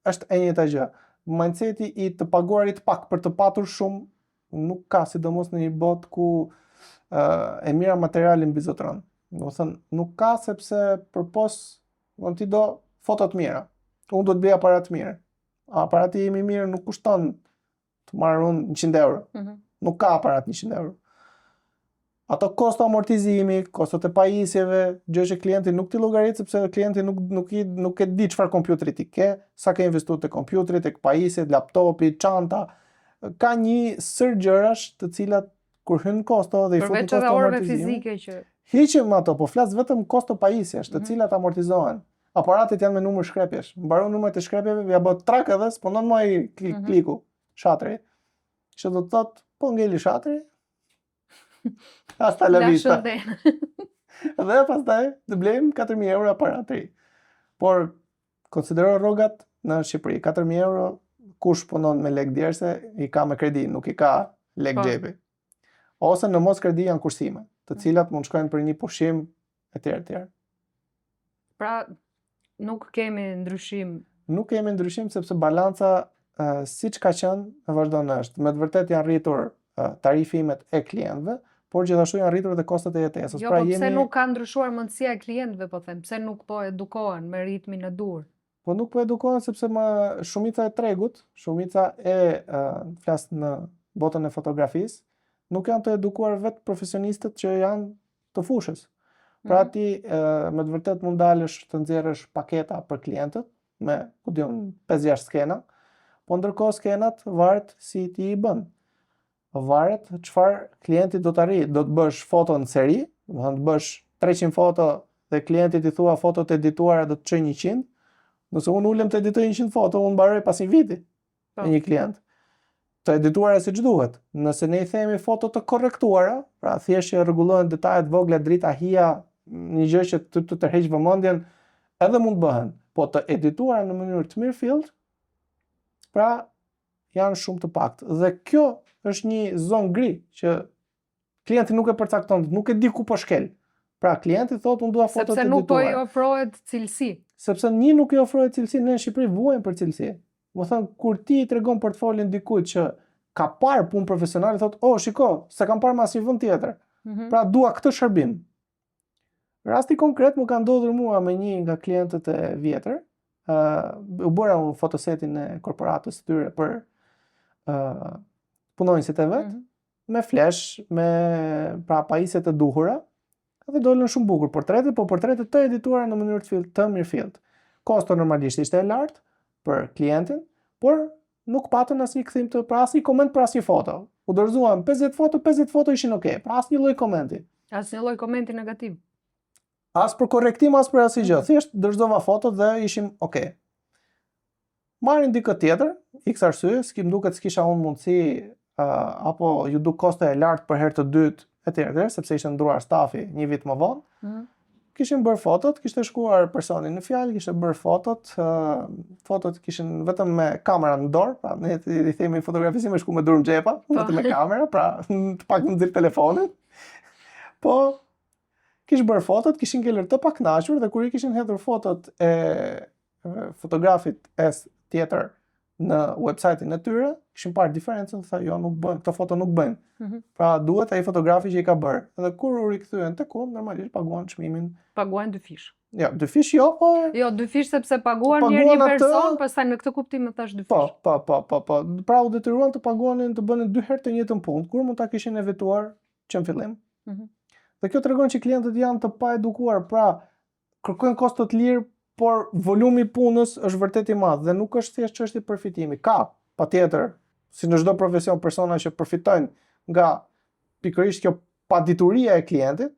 Është e njëjta gjë. Mindseti i të paguarit pak për të patur shumë nuk ka, sidomos në një botë ku uh, e mira materiale mbizotëron. Domethënë, nuk ka sepse përpos, do ti do foto të mira. Unë do të blej aparat të mirë. Aparati im i mirë nuk kushton të marr unë 100 euro. Mm -hmm. Nuk ka aparat 100 euro. Ato kosto amortizimi, kostot e pajisjeve, gjë që klienti nuk t'i llogarit sepse klienti nuk nuk i nuk e di çfarë kompjuteri ti ke, sa ke investuar te kompjuteri, tek pajisjet, laptopi, çanta. Ka një sër gjërash të cilat kur hyn kosto dhe i fut kosto amortizimi. fizike që Hiqim ato, po flas vetëm kosto pajisjesh, të mm -hmm. cilat amortizohen. Aparatet janë me numër shkrepjesh. Mbaron numrat e shkrepjeve, ja bë trak edhe s'punon më ai klik, mm -hmm. kliku, shateri. Që do të thotë, po ngeli shateri. Hasta la vista. Dhe pastaj të blejmë 4000 euro aparat të ri. Por konsidero rrogat në Shqipëri, 4000 euro kush punon me lek djerse i ka me kredi, nuk i ka lek po. xhepi. Ose në mos kredi janë kursime, të mm. cilat mund shkojnë për një pushim etj etj. Pra nuk kemi ndryshim. Nuk kemi ndryshim sepse balanca uh, siç ka qenë vazhdon është. Me të vërtetë janë rritur uh, tarifimet e klientëve, por gjithashtu janë rritur edhe kostot e jetesës. Jo, pra po pse jemi... nuk ka ndryshuar mendësia e klientëve, po them, pse nuk po edukohen me ritmin e duhur? Po nuk po edukohen sepse më shumica e tregut, shumica e uh, flas në botën e fotografisë, nuk janë të edukuar vetë profesionistët që janë të fushës. Pra mhm. ti uh, me të vërtetë mund dalësh të nxjerrësh paketa për klientët me, ku di unë, 5-6 skena, po ndërkohë skenat varet si ti i bën. Varet çfarë klienti do të arrijë, do të bësh foto në seri, domethënë të bësh 300 foto dhe klientit i thua fotot e edituara do të çoj 100. Nëse unë ulem të editoj 100 foto, unë mbaroj pas një viti me po. një klient. Të edituara siç duhet. Nëse ne i themi foto të korrektuara, pra thjesht që rregullohen detajet vogla, drita, hija, një gjë që të, të tërheq vëmendjen, edhe mund të bëhen, po të edituara në mënyrë të mirëfilltë, pra janë shumë të paktë. Dhe kjo është një zonë gri që klienti nuk e përcakton, nuk e di ku po shkel. Pra klienti thotë unë dua foto të edituara. Sepse nuk po i ofrohet cilësi. Sepse një nuk i ofrohet cilësi, ne në Shqipëri vuajmë për cilësi. Domethënë kur ti i tregon portfolin dikujt që ka parë punë profesionale, thotë, "Oh, shiko, s'e kam parë në asnjë vend tjetër." Mm -hmm. Pra dua këtë shërbim. Rasti konkret më ka ndodhur mua me një nga klientët e vjetër, uh, u bëra unë fotosetin e korporatës tyre për uh, punonjësit e vet, mm -hmm. me flash, me pra pajisjet e duhura, dhe dolën shumë bukur portretet, po portretet të edituara në mënyrë të fill, të mirëfilltë. Kosto normalisht ishte e lartë për klientin, por nuk patën asnjë kthim të pra asnjë koment për asnjë foto. U dorëzuan 50 foto, 50 foto ishin okay, pra asnjë lloj komenti. Asnjë lloj komenti negativ. As për korrektim, as për asnjë gjë. Mm. Thjesht dorëzova fotot dhe ishim okay. Marrin dikë tjetër, x arsye, s'ki më duket s'kisha unë mundësi uh, apo iu duk kosto e lartë për herë të dytë, etj, etj, sepse ishte ndruar stafi një vit më vonë. Mm. Kishin bërë fotot, kishte shkuar personi në fjalë, kishte bërë fotot, fotot kishin vetëm me kamera në dorë, pra ne i themi fotografi si me shku me durë në xhepa, po. vetëm me kamera, pra të paktën nxirr telefonin. Po kish bërë fotot, kishin ngelur të pakënaqur dhe kur i kishin hedhur fotot e fotografit S tjetër në website-in e tyre, kishin parë diferencën, tha jo, nuk bëjnë, këto foto nuk bëjnë. Mm -hmm. Pra duhet ai fotografi që i ka bërë. Dhe kur u rikthyen tek unë, normalisht paguan çmimin. Paguan dyfish. Jo, dyfish jo, po Jo, dyfish sepse paguan një një person, pastaj në këtë kuptim më thash dyfish. Po, po, po, po, po. Pra u detyruan të paguanin të bënin dy herë të njëjtën punë, kur mund ta kishin evituar që në fillim. Mm -hmm. Dhe kjo tregon që klientët janë të paedukuar, pra kërkojnë kosto të lirë, por volumi i punës është vërtet i madh dhe nuk është thjesht çështje përfitimi. Ka, patjetër, si në çdo profesion persona që përfitojnë nga pikërisht kjo padituria e klientit,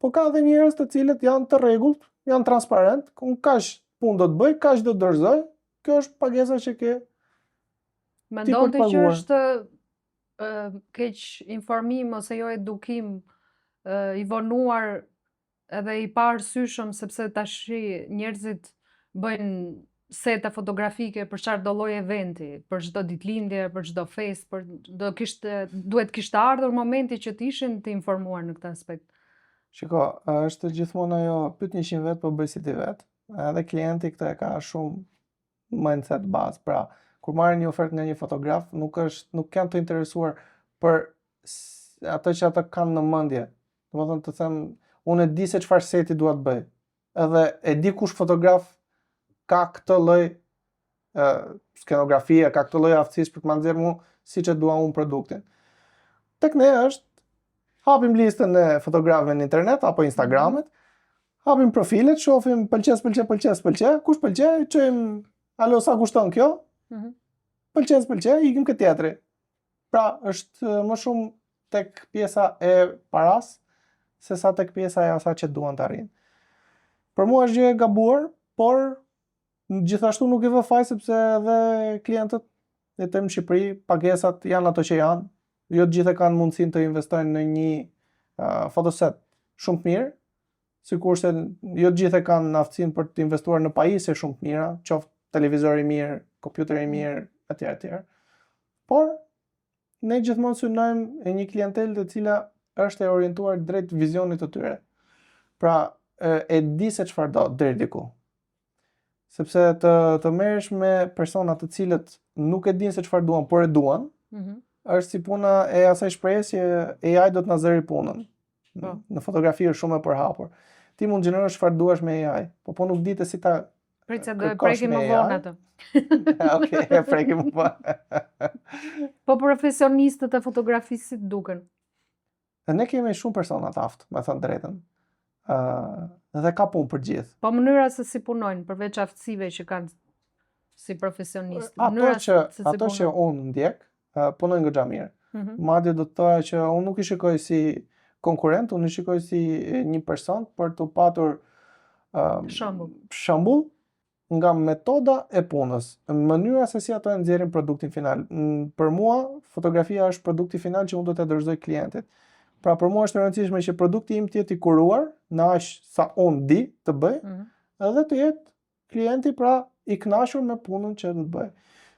po ka edhe njerëz të cilët janë të rregullt, janë transparent, unë kaq punë do të bëj, kaq do të dorëzoj, kjo është pagesa që ke. Mendon ti që është keqinformim ose jo edukim i vonuar edhe i paarsyeshëm sepse tashi njerëzit bëjnë sete fotografike për çfarëdo lloj eventi, për çdo ditëlindje, për çdo festë, për do kishte duhet kishte ardhur momenti që të ishin të informuar në këtë aspekt. Shiko, është gjithmonë ajo pyet 100 vet po bëj si ti vet. Edhe klienti këtë e ka shumë mindset bazë. Pra, kur marrin një ofertë nga një fotograf, nuk është nuk janë të interesuar për ato që ata kanë në mendje. Domethënë të them, unë e di se çfarë seti dua të bëj. Edhe e di kush fotograf ka këtë lloj skenografie, ka këtë lloj aftësisë për të ma nxjerrë mu siç e dua unë produktin. Tek ne është hapim listën e fotografëve në internet apo Instagramet, hapim profilet, shohim pëlqe, s'pëlqe, pëlqe, s'pëlqe, kush pëlqe, çojmë alo sa kushton kjo? Mm -hmm. Pëlqe, s'pëlqe, ikim ke tjetri. Pra, është më shumë tek pjesa e paras se sa tek pjesa e asaj që duan të arrijnë. Për mua është gjë e gabuar, por gjithashtu nuk i vë faj sepse edhe klientët jetojmë në Shqipëri, pagesat janë ato që janë. Jo të gjithë e kanë mundësinë të investojnë në një uh, fotoset shumë të mirë, sikurse jo të gjithë e kanë aftësinë për të investuar në pajisje shumë të mira, qoftë televizor i mirë, kompjuter i mirë, etj etj. Por ne gjithmonë synojmë e një klientelë të cila është e orientuar drejt vizionit të tyre. Pra, e, e di se çfarë do deri diku. Sepse të të merresh me persona të cilët nuk e dinë se çfarë duan, por e duan, mm -hmm. është si puna e asaj shprehjes që AI do të na zëri punën. Po. Në fotografi është shumë e përhapur. Ti mund të gjenerosh çfarë duash me AI, po po nuk di të si ta Prit se do e prekim më vonë atë. Okej, e prekim më vonë. po profesionistët e fotografisë si të duken? Dhe ne kemi shumë persona të aftë, me thënë drejtën. Ë uh, dhe ka punë për gjithë. Po mënyra se si punojnë, përveç aftësive që kanë si profesionistë. Ato që se si ato që unë ndjek, uh, punojnë goxha mirë. Mm -hmm. Madje do të thoja që unë nuk i shikoj si konkurrent, unë i shikoj si një person për të patur um, shembull. Shembull nga metoda e punës, mënyra se si ato e nxjerrin produktin final. Për mua, fotografia është produkti final që unë do t'ia dorëzoj klientit. Pra për mua është e rëndësishme që produkti im të jetë i kuruar në aq sa unë di të bëj, mm -hmm. edhe të jetë klienti pra i kënaqur me punën që do të bëj.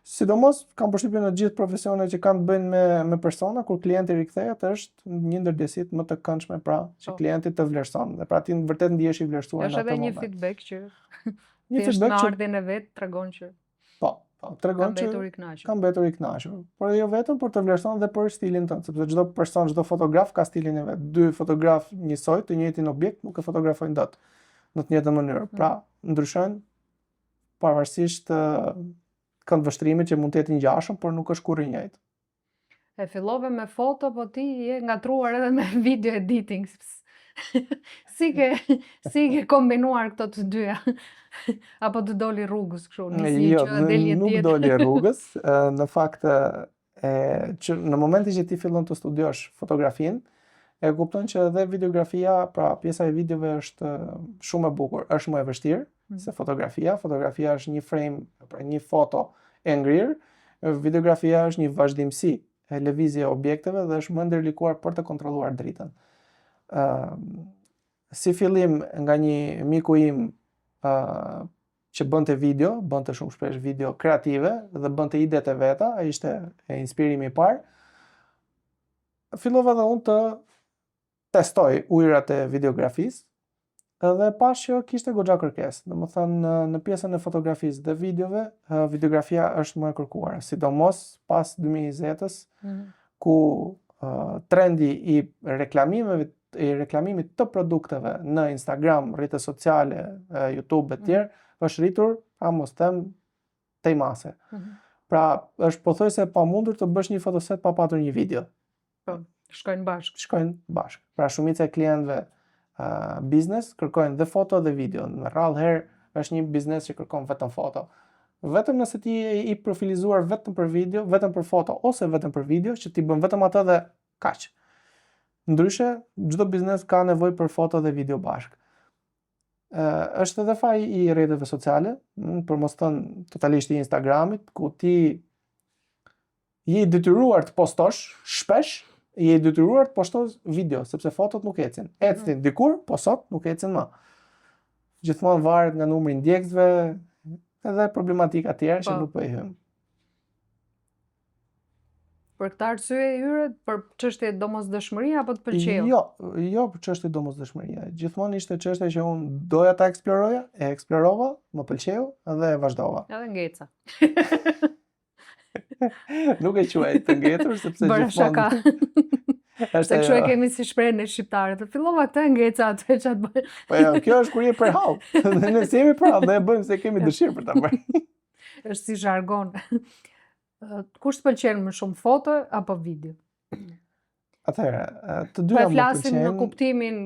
Sidomos kam përshtypjen në gjithë profesionet që kanë të bëjnë me me persona kur klienti rikthehet është një ndër ndjesitë më të këndshme pra që po. klienti të vlerëson dhe pra ti vërtet ndihesh i vlerësuar në atë moment. Është edhe një feedback që një feedback që ardhjen e vet tregon që Po, po, tregon që ka mbetur i kënaqur. Ka mbetur i kënaqur. Por jo vetëm, por të vlerëson dhe për stilin tënd, sepse çdo person, çdo fotograf ka stilin e vet. Dy fotograf njësoj të njëjtin objekt nuk e fotografojnë dot në të njëjtën mënyrë. Mm. Pra, ndryshojnë pavarësisht këndvështrimit që mund të jetë i ngjashëm, por nuk është kurrë i njëjtë. E fillove me foto, po ti je ngatërruar edhe me video editing. si ke si ke kombinuar këto të dyja? Apo të doli rrugës kështu, nis një jo, gjë del një tjetër. Nuk doli rrugës, në fakt e që në momentin që ti fillon të studiosh fotografinë, e kupton që edhe videografia, pra pjesa e videove është shumë e bukur, është më e vështirë mm. se fotografia. Fotografia është një frame, pra një foto e ngrirë, videografia është një vazhdimësi e lëvizje e objekteve dhe është më ndërlikuar për të kontrolluar dritën. Ëm uh, Si fillim nga një miku im uh, që bënte video, bënte shumë shpesh video kreative dhe bënte idetë e veta, ai ishte e inspirimi i parë. Fillova dhe unë të testoj ujërat e videografisë dhe pash që kishte goxha kërkesë. Domethënë në, në pjesën e fotografisë dhe videove, videografia është më e kërkuar, sidomos pas 2020-s, mm -hmm. ku uh, trendi i reklamimeve i reklamimit të produkteve në Instagram, rrjete sociale, YouTube e tjerë, mm -hmm. është rritur, a mos them tej mase. Mm -hmm. Pra, është pothuajse e pamundur të bësh një fotoset pa patur një video. Po, shkojnë bashkë. Shkojnë bashkë. Pra, shumica e klientëve uh, biznes kërkojnë dhe foto dhe video. Në rrallë herë është një biznes që kërkon vetëm foto. Vetëm nëse ti je i profilizuar vetëm për video, vetëm për foto ose vetëm për video, që ti bën vetëm atë dhe kaq. Ndryshe, çdo biznes ka nevojë për foto dhe video bashkë. Ë është edhe faj i rrjeteve sociale, për mos thënë totalisht i Instagramit, ku ti je i detyruar të postosh shpesh, je i detyruar të postosh video, sepse fotot nuk ecin. Ecnin mm. dikur, po sot nuk ecin më. Gjithmonë varet nga numri i ndjekësve edhe problematika tjera që po. nuk po i hyjmë. Për këtë arsye hyre, për çështje domosdoshmërie apo të pëlqeu? Jo, jo për çështje domosdoshmërie. Gjithmonë ishte çështje që unë doja ta eksploroja, e eksplorova, më pëlqeu dhe e vazhdova. Edhe ngeca. Nuk e quaj të ngecur sepse gjithmonë shaka. Është Se kështu e kemi si shprehje ne shqiptarët. Fillova këtë ngeca atë çfarë bëj. Po jo, kjo është kur je për hall. Dhe ne s'jemi për hall, ne e bëjmë se kemi dëshirë për ta bërë. Është si zhargon. Kush të pëlqen më shumë foto apo video? Atëherë, të dyja po më pëlqejnë. Po flasim në kuptimin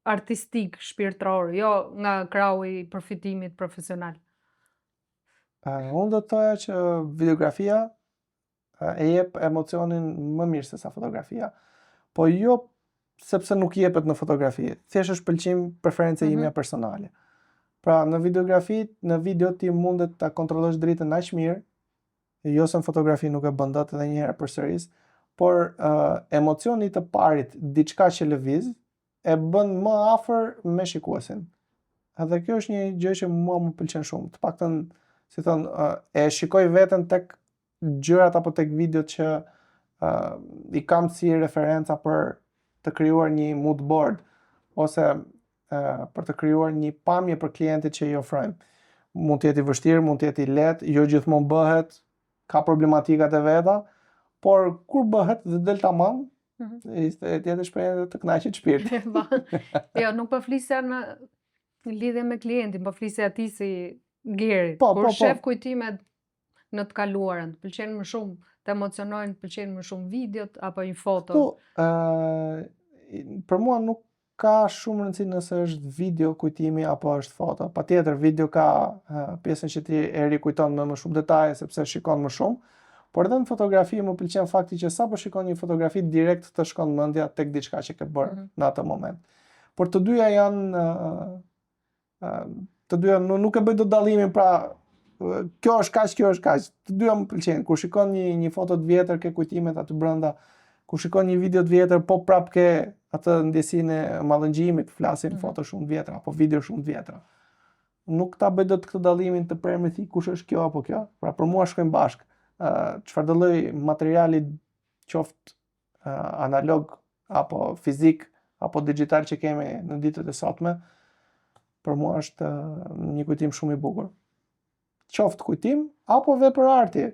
artistik, shpirtëror, jo nga krahu i përfitimit profesional. Uh, unë do të thoja që videografia e jep emocionin më mirë se sa fotografia. Po jo sepse nuk jepet në fotografi. Thjesht është pëlqim preferencë mm -hmm. imja personale. Pra në videografi, në video ti mundet ta kontrollosh dritën aq mirë, jo se në fotografi nuk e bën dot edhe një herë përsëris, por uh, emocioni i të parit diçka që lëviz e bën më afër me shikuesin. Edhe kjo është një gjë që mua më pëlqen shumë. Të paktën, si thon, uh, e shikoj veten tek gjërat apo tek videot që uh, i kam si referenca për të krijuar një mood board ose uh, për të krijuar një pamje për klientit që i ofrojmë. Mund të jetë i vështirë, mund të jetë i lehtë, jo gjithmonë bëhet, ka problematikat e veta, por kur bëhet dhe del tamam, mm -hmm. ishte e tjetër shprehje dhe të kënaqet shpirti. jo, nuk po flisja në lidhje me klientin, po flisja ti si Geri. Po, Kur po, po. shef kujtimet në të kaluarën, të pëlqen më shumë, të emocionojnë, të pëlqen më shumë videot apo një foto? Këtu, ë për mua nuk ka shumë rëndësi nëse është video kujtimi apo është foto. Patjetër video ka uh, pjesën që ti e rikujton me më shumë detaje sepse shikon më shumë, por edhe në fotografi më pëlqen fakti që sapo shikon një fotografi direkt të shkon mendja tek diçka që ke bërë mm -hmm. në atë moment. Por të dyja janë uh, të dyja nuk, nuk e bëj dot dallimin pra kjo është kaq, kjo është kaq. Të dyja më pëlqejnë. Kur shikon një një foto të vjetër ke kujtimet aty brenda. Kur shikon një video të vjetër, po prap ke atë ndjesinë e mallëngjimit, flasim mm -hmm. foto shumë të vjetra apo video shumë të vjetra. Nuk ta bëj dot këtë dallimin të prerë me thikë kush është kjo apo kjo. Pra për mua shkojnë bashkë. Ë uh, çfarëdo lloj materiali qoftë analog apo fizik apo digital që kemi në ditët e sotme, për mua është një kujtim shumë i bukur. Qoftë kujtim apo vepër arti.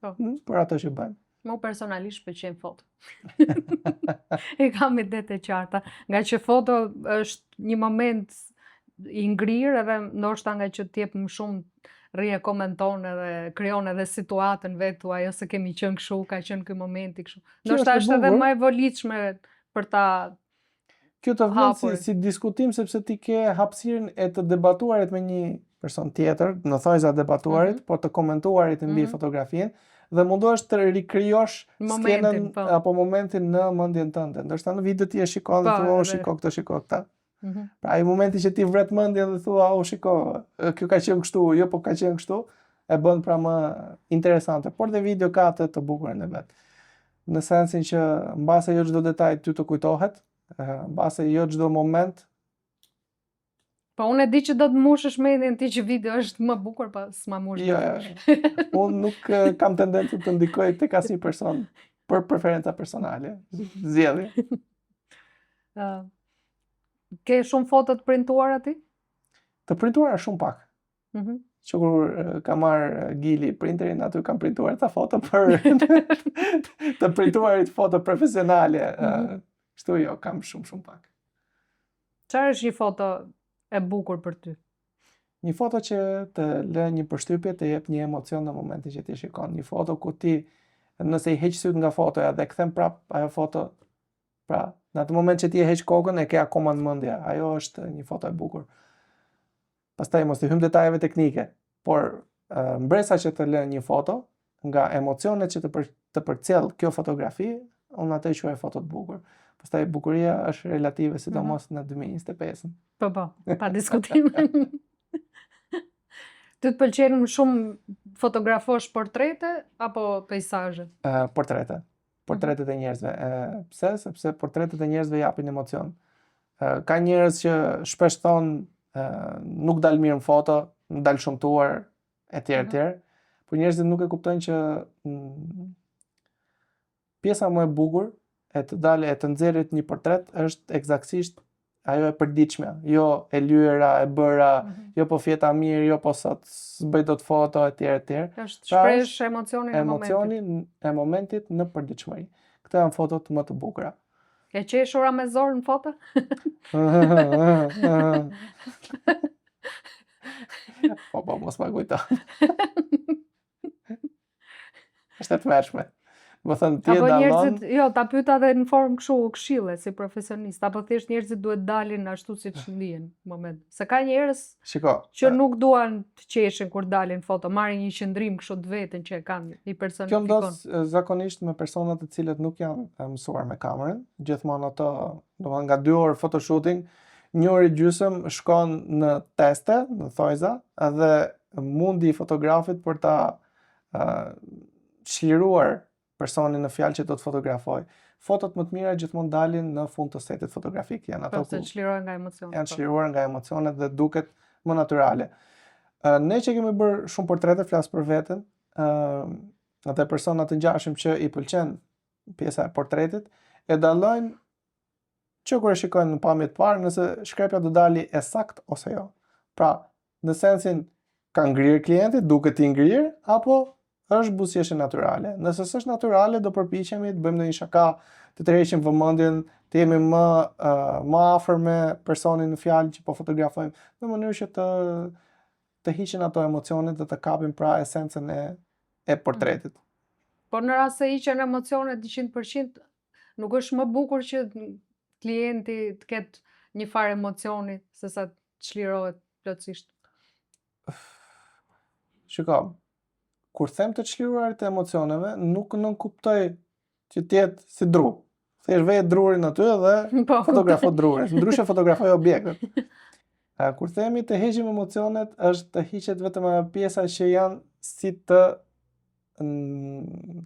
Po. Hm, për ato që bëjmë. Mu personalisht pëlqen foto. e kam idetë e qarta. Ngaqë foto është një moment i ngrirë edhe ndoshta ngaqë të jep më shumë rri e komenton edhe krijon edhe situatën vetë thua jo se kemi qenë kështu, ka qenë ky momenti kështu. Ndoshta është edhe më e volitshme për ta Kjo të vjen si, si diskutim sepse ti ke hapësirën e të debatuarit me një person tjetër, në thonjëza debatuarit, mm -hmm. por të komentuarit mbi mm -hmm. fotografinë dhe mundohesh të rikrijosh skenën po. apo momentin në mendjen tënde. Ndërsa në video ti e shikon dhe po, thua, oh, shiko këtë, shiko këtë. Mm -hmm. Pra ai momenti që ti vret mendjen dhe thua, oh, shiko, kjo ka qenë kështu, jo po ka qenë kështu, e bën pra më interesante. Por dhe video ka atë të bukurën e vet. Në sensin që mbase jo çdo detaj ty të kujtohet, mbase jo çdo moment Po unë e di që do të mushësh mendjen ti që video është më bukur, po s'ma mush. Jo, jo. jo. Unë nuk kam tendencë të ndikoj tek asnjë person për preferenca personale. Zgjedhje. Uh, ke shumë foto të printuara ti? Të printuara shumë pak. Mm -hmm. Që kur ka marrë Gili printerin, aty kam printuar ca foto për të printuarit foto profesionale. Mm -hmm. Kështu jo, kam shumë, shumë pak. Çfarë është një foto e bukur për ty? Një foto që të lë një përshtypje, të jep një emocion në momentin që ti shikon. Një foto ku ti nëse i heq sytë nga fotoja dhe kthen prap ajo foto, pra, në atë moment që ti e heq kokën e ke akoma në mendje. Ajo është një foto e bukur. Pastaj mos të hym detajeve teknike, por mbresa që të lë një foto nga emocionet që të për, të përcjell kjo fotografi, unë atë e quaj foto të bukur. Pastaj bukuria është relative, mhm. sidomos mm -hmm. në 2025-ën. Po po, pa diskutim. Ty të pëlqen më shumë fotografosh portrete apo peisazhe? Uh, portrete. Portretet e njerëzve. Uh, pse? Sepse portretet e njerëzve japin emocion. Uh, ka njerëz që shpesh thonë uh, nuk dal mirë në foto, dal shëmtuar, etj mhm. etj. Por njerëzit nuk e kuptojnë që mm, pjesa më e bukur e të dalë e të nxjerrit një portret është eksaktësisht ajo e përditshmja, jo e lyera, e bëra, mm -hmm. jo po fjeta mirë, jo po sot s'bëj dot foto etj etj. Është pra shpreh emocionin e momentit. Emocionin e momentit në përditshmëri. Këto janë fotot më të bukura. E qeshura me zor në foto? po, po, mos ma kujto. Është e tmerrshme. Do thënë ti e dallon. Njerëzit, jo, ta pyeta edhe në formë kështu këshille si profesionist, apo thjesht njerëzit duhet dalin ashtu siç ndihen në moment. Se ka njerëz Shiko, që nuk duan të qeshin kur dalin foto, marrin një qëndrim kështu të vetën që e kanë, i personifikon. Kjo ndodh zakonisht me persona të cilët nuk janë mësuar me kamerën, gjithmonë ato, domethënë nga 2 orë photoshooting, një orë e gjysëm shkon në teste, në thojza, edhe mundi i fotografit për ta uh, çliruar personin në fjalë që do të fotografojë. Fotot më të mira gjithmonë dalin në fund të setit fotografik, janë ato po, ku çlirohen nga emocionet. Janë po. çliruar nga emocionet dhe duket më natyrale. Uh, ne që kemi bërë shumë portrete, flas për veten, ë uh, dhe persona të ngjashëm që i pëlqen pjesa e portretit, e dallojnë që kur e shikojnë në pamje të parë nëse shkrepja do dali e saktë ose jo. Pra, në sensin ka ngrirë klienti, duket i ngrirë apo është buzëqeshje natyrale. Nëse s'është natyrale, do përpiqemi të bëjmë ndonjë shaka, të tërheqim vëmendjen, të jemi më uh, më afër me personin në fjalë që po fotografojmë, në mënyrë që të të hiqen ato emocionet dhe të kapim pra esencën e e portretit. Po në rast se hiqen emocionet 100%, Nuk është më bukur që klienti të ketë një farë emocioni se sa të çlirohet plotësisht. Shiko, kur them të çliruarit e emocioneve, nuk nënkuptoj që të jetë si dru. Thjesht veje drurin aty dhe po. fotografo drurin. Ndryshe fotografoj objektet. Kur themi të heqim emocionet, është të hiqet vetëm ajo pjesa që janë si të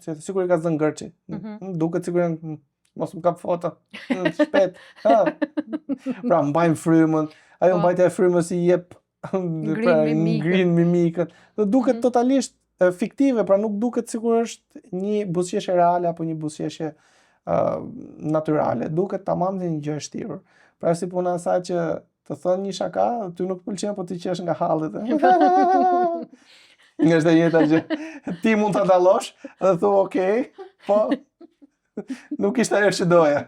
si sikur i ka zënë ngërçi. Mm -hmm. Duket sikur janë mos më kap foto. Shpejt. Ha. Pra mbajnë frymën. Ajo po. mbajtja e frymës i jep pra, ngrin mimikën. Dhe duket mm -hmm. totalisht fiktive, pra nuk duket sikur është një buzëqeshje reale apo një buzëqeshje uh, natyrale. Duket tamam si një gjë e shtirur. Pra si puna e asaj që Të thonë një shaka, ty nuk pëlqen, po ti qesh nga halli. Një është e njëjta gjë. Ti mund ta dallosh dhe thua, ok, po nuk ishte ajo që doja.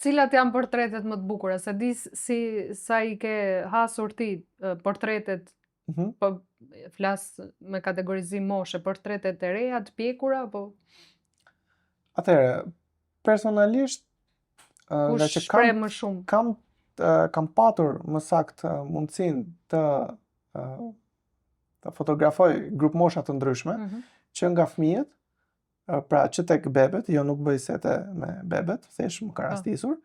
Cilat janë portretet më të bukura? S'e di si sa i ke hasur ti portretet mm -hmm. po flas me kategorizim moshe, portretet e reja, të pjekura apo Atëherë, personalisht nga që kam më shumë? Kam kam patur më saktë mundësinë të të fotografoj grupmosha të ndryshme, mm -hmm. që nga fëmijët, pra që tek bebet, jo nuk bëj sete me bebet, thjesht më ka po. rastisur,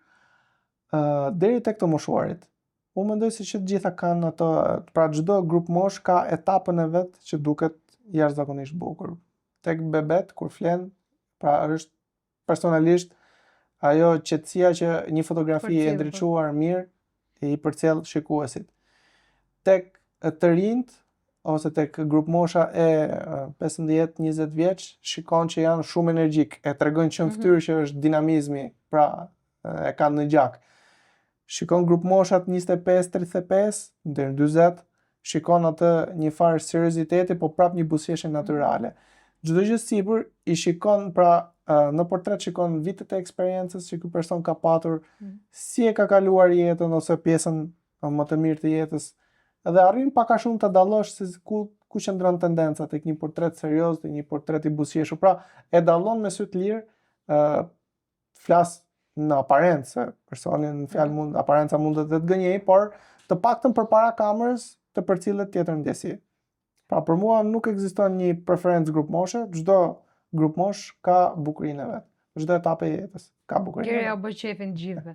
uh, deri tek të moshuarit. Unë mendoj se që të gjitha kanë ato, pra çdo grupmoshë ka etapën e vet që duket jashtëzakonisht bukur. Tek bebet kur flen, pra është personalisht ajo qetësia që një fotografi e po. ndriçuar mirë I përcjell shikuesit. Tek të rinjt ose tek grupmosha e 15-20 vjeç, shikon që janë shumë energjik, e tregojnë që në mhm. fytyrë që është dinamizmi, pra e kanë në gjak. Shikon grupmoshat 25-35 deri në 40, shikon atë një farë serioziteti, po prap një buzëqeshje mhm. natyrale. Çdo gjë sipër i shikon pra në portret shikon vitet e eksperiencës që ky person ka patur, mm. si e ka kaluar jetën ose pjesën më të mirë të jetës. Dhe arrin pak a shumë të dallosh se ku ku qëndron tendenca tek një portret serioz, tek një portret i buzëqeshur. Pra, e dallon me sy të lirë, ë flas në aparencë, se personi në fjalë mhm. mund aparenca mund të të gënjejë, por të paktën përpara kamerës të përcillet tjetër ndjesi. Pra për mua nuk ekziston një preferencë grupmoshe, çdo grupmoshë ka bukurinë e vet. Çdo etapë e jetës ka bukurinë. Geri ja bëj qefin të gjithëve.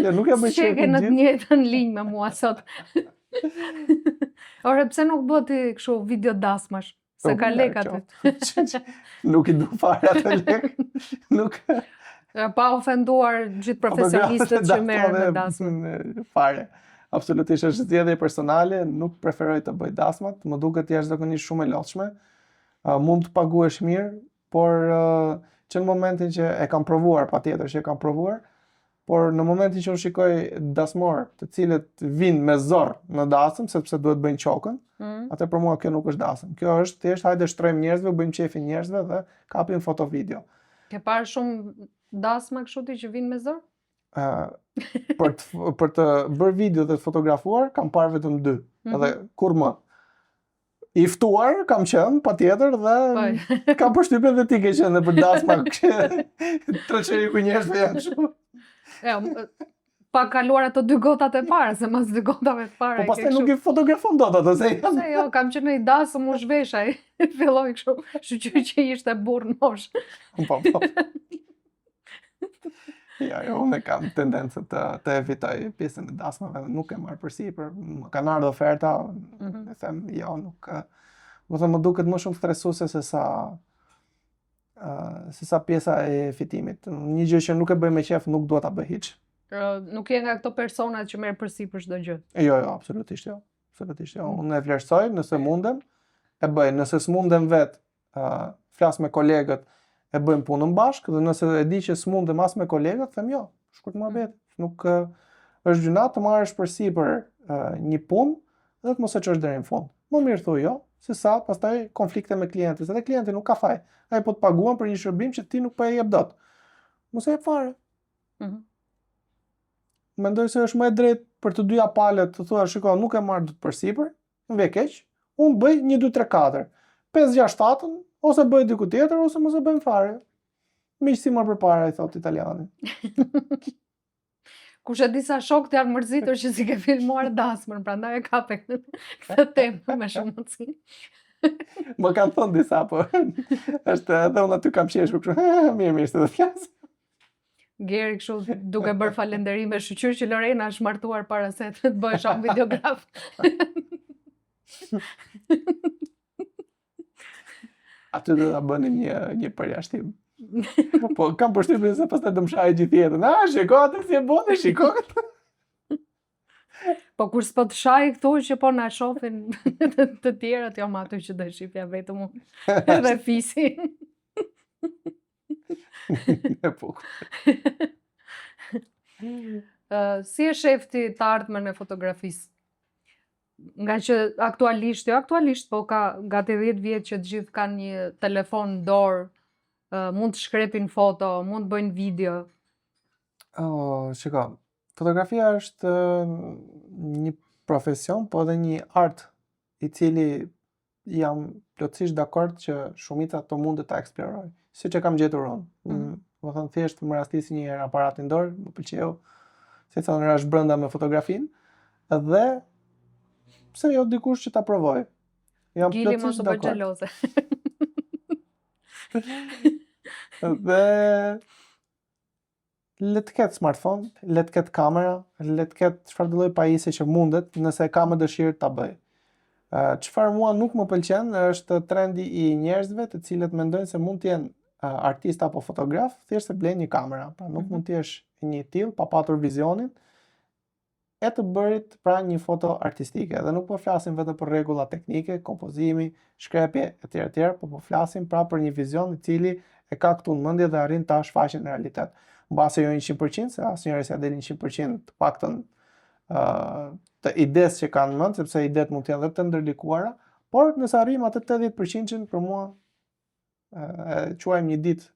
jo, nuk e bëj qefin. S'qenke në të njëjtën linjë me mua sot. Ore, pse nuk bën ti kështu video dasmash? Se po, ka lek aty. nuk i du fare ato lek. Nuk pa ofenduar gjithë profesionistët që merren me dasmë. Fare. Absolutisht është zgjedhje personale, nuk preferoj të bëj dasmat, më duket jashtëzakonisht shumë e lodhshme. Uh, mund të paguhesh mirë, por uh, që në momentin që e kam provuar, patjetër që e kam provuar, por në momentin që unë shikoj dasmorë të cilët vijnë me zor në dasëm, sepse duhet bëjnë qokën, mm. atë për mua kjo nuk është dasëm. Kjo është thjesht hajde shtrojmë njerëzve, bëjmë qefin njerëzve dhe kapim foto video. Ke parë shumë dasma kështu ti që vijnë me zor? Uh, për të për të bërë video dhe të fotografuar kam parë vetëm dy, mm -hmm. edhe kurrë më. I ftuar kam qenë patjetër dhe po. kam përshtypjen dhe ti ke qenë dhe për dasma treçeri ku njerëzve janë kështu. Jo, pa kaluar ato dy gotat e para, se mas dy gotave të para. Po pastaj nuk i fotografon dot ato se janë. Se jo, kam qenë në një dasëm u zhvesh ai. Filloi kështu, shyqyr që ishte burrë në moshë. Po, po. Ja, jo, unë kam tendencë të, të evitoj pjesën e dasmave, nuk e marr përsipër, më kanë ardhur oferta, mm -hmm. e them, jo, nuk, më thënë, më duket më shumë stresuese se sa, uh, se sa pjesa e fitimit. Një gjë që nuk e bëj me qef, nuk dua ta bëj hiç. Nuk je nga këto persona që merr përsipër çdo gjë. Jo, jo, absolutisht jo. Absolutisht jo. Mm. Unë e vlerësoj nëse mundem, e bëj, nëse s'mundem vetë, uh, flas me kolegët, e bëjmë punën bashkë dhe nëse e di që s'mundem as me kolegët, them jo, shkurt muhabet. Mm. Nuk uh, është gjynah të marrësh përsipër uh, një punë dhe të mos e çosh deri në fund. Më mirë thuaj jo, se sa pastaj konflikte me klientin, se dhe klienti nuk ka faj. Ai po të paguan për një shërbim që ti nuk po e jep dot. Mos e jep fare. Mm -hmm. Mendoj se është më e drejtë për të dyja palët të thua, shiko, nuk e marr dot përsipër, Më vjen keq, unë bëj 1 2 3 4, 5 6 7 ose bëj diku tjetër ose mos e bëjmë fare. Miqësi më përpara i thotë italiani. Kush e di sa shokë të janë mërzitur që s'i ke filmuar dasmën, prandaj e kape këtë temë me shumë mundësi. Më kanë thënë disa, po është edhe unë aty kam qeshur kështu, mirë, mirë, se do flas. Geri kështu duke bërë falenderime shyqyr që Lorena është martuar para se të bëhesha unë videograf. Aty do ta bënim një një përjashtim. Po kam përshtypjen se pastaj do më shajë gjithë jetën. Ah, shiko atë si e bën, shiko këtë. Po kur s'po të shaj këtu që po na shohin të tjerët, jo më aty që do shifja vetëm unë. Edhe fisi. E bukur. Si e shef ti të ardhmen e fotografisë? Nga që aktualisht, jo aktualisht, po ka gati 10 vjet që të gjithë kanë një telefon në dorë, mund të shkrepin foto, mund të bëjnë video. Oh, shiko, fotografia është një profesion, po edhe një art i cili jam plotësisht dakord që shumica të mundet ta eksplorojë, siç e kam gjetur unë. Mm -hmm. Domethënë thjesht më rastisi një herë aparatin në dorë, më pëlqeu, si thonë rashë brenda me fotografinë dhe pse jo dikush që ta provojë. Jam Gili plotësisht dakord. Gili mos u bëj xheloze. dhe Le të ketë smartphone, le të ketë kamera, le të ketë çfarëdo lloj pajisje që mundet, nëse e ka me dëshirë ta bëjë. Çfarë mua nuk më pëlqen është trendi i njerëzve të cilët mendojnë se mund të jenë artist apo fotograf, thjesht se blejnë një kamera. Pra nuk mm -hmm. mund të jesh një i tillë pa patur vizionin. e të bërit pra një foto artistike. Dhe nuk po flasim vetëm për rregulla teknike, kompozimi, shkrepje etj etj, po po flasim pra për një vizion i cili e ka këtu në mendje dhe arrin ta shfaqë në realitet. Mbase jo 100%, se asnjëherë s'ia del 100% të paktën uh, të idesë që kanë në mend, sepse idetë mund të jenë dhe të ndërlikuara, por nëse arrijmë atë 80%-shin për mua e quajmë një ditë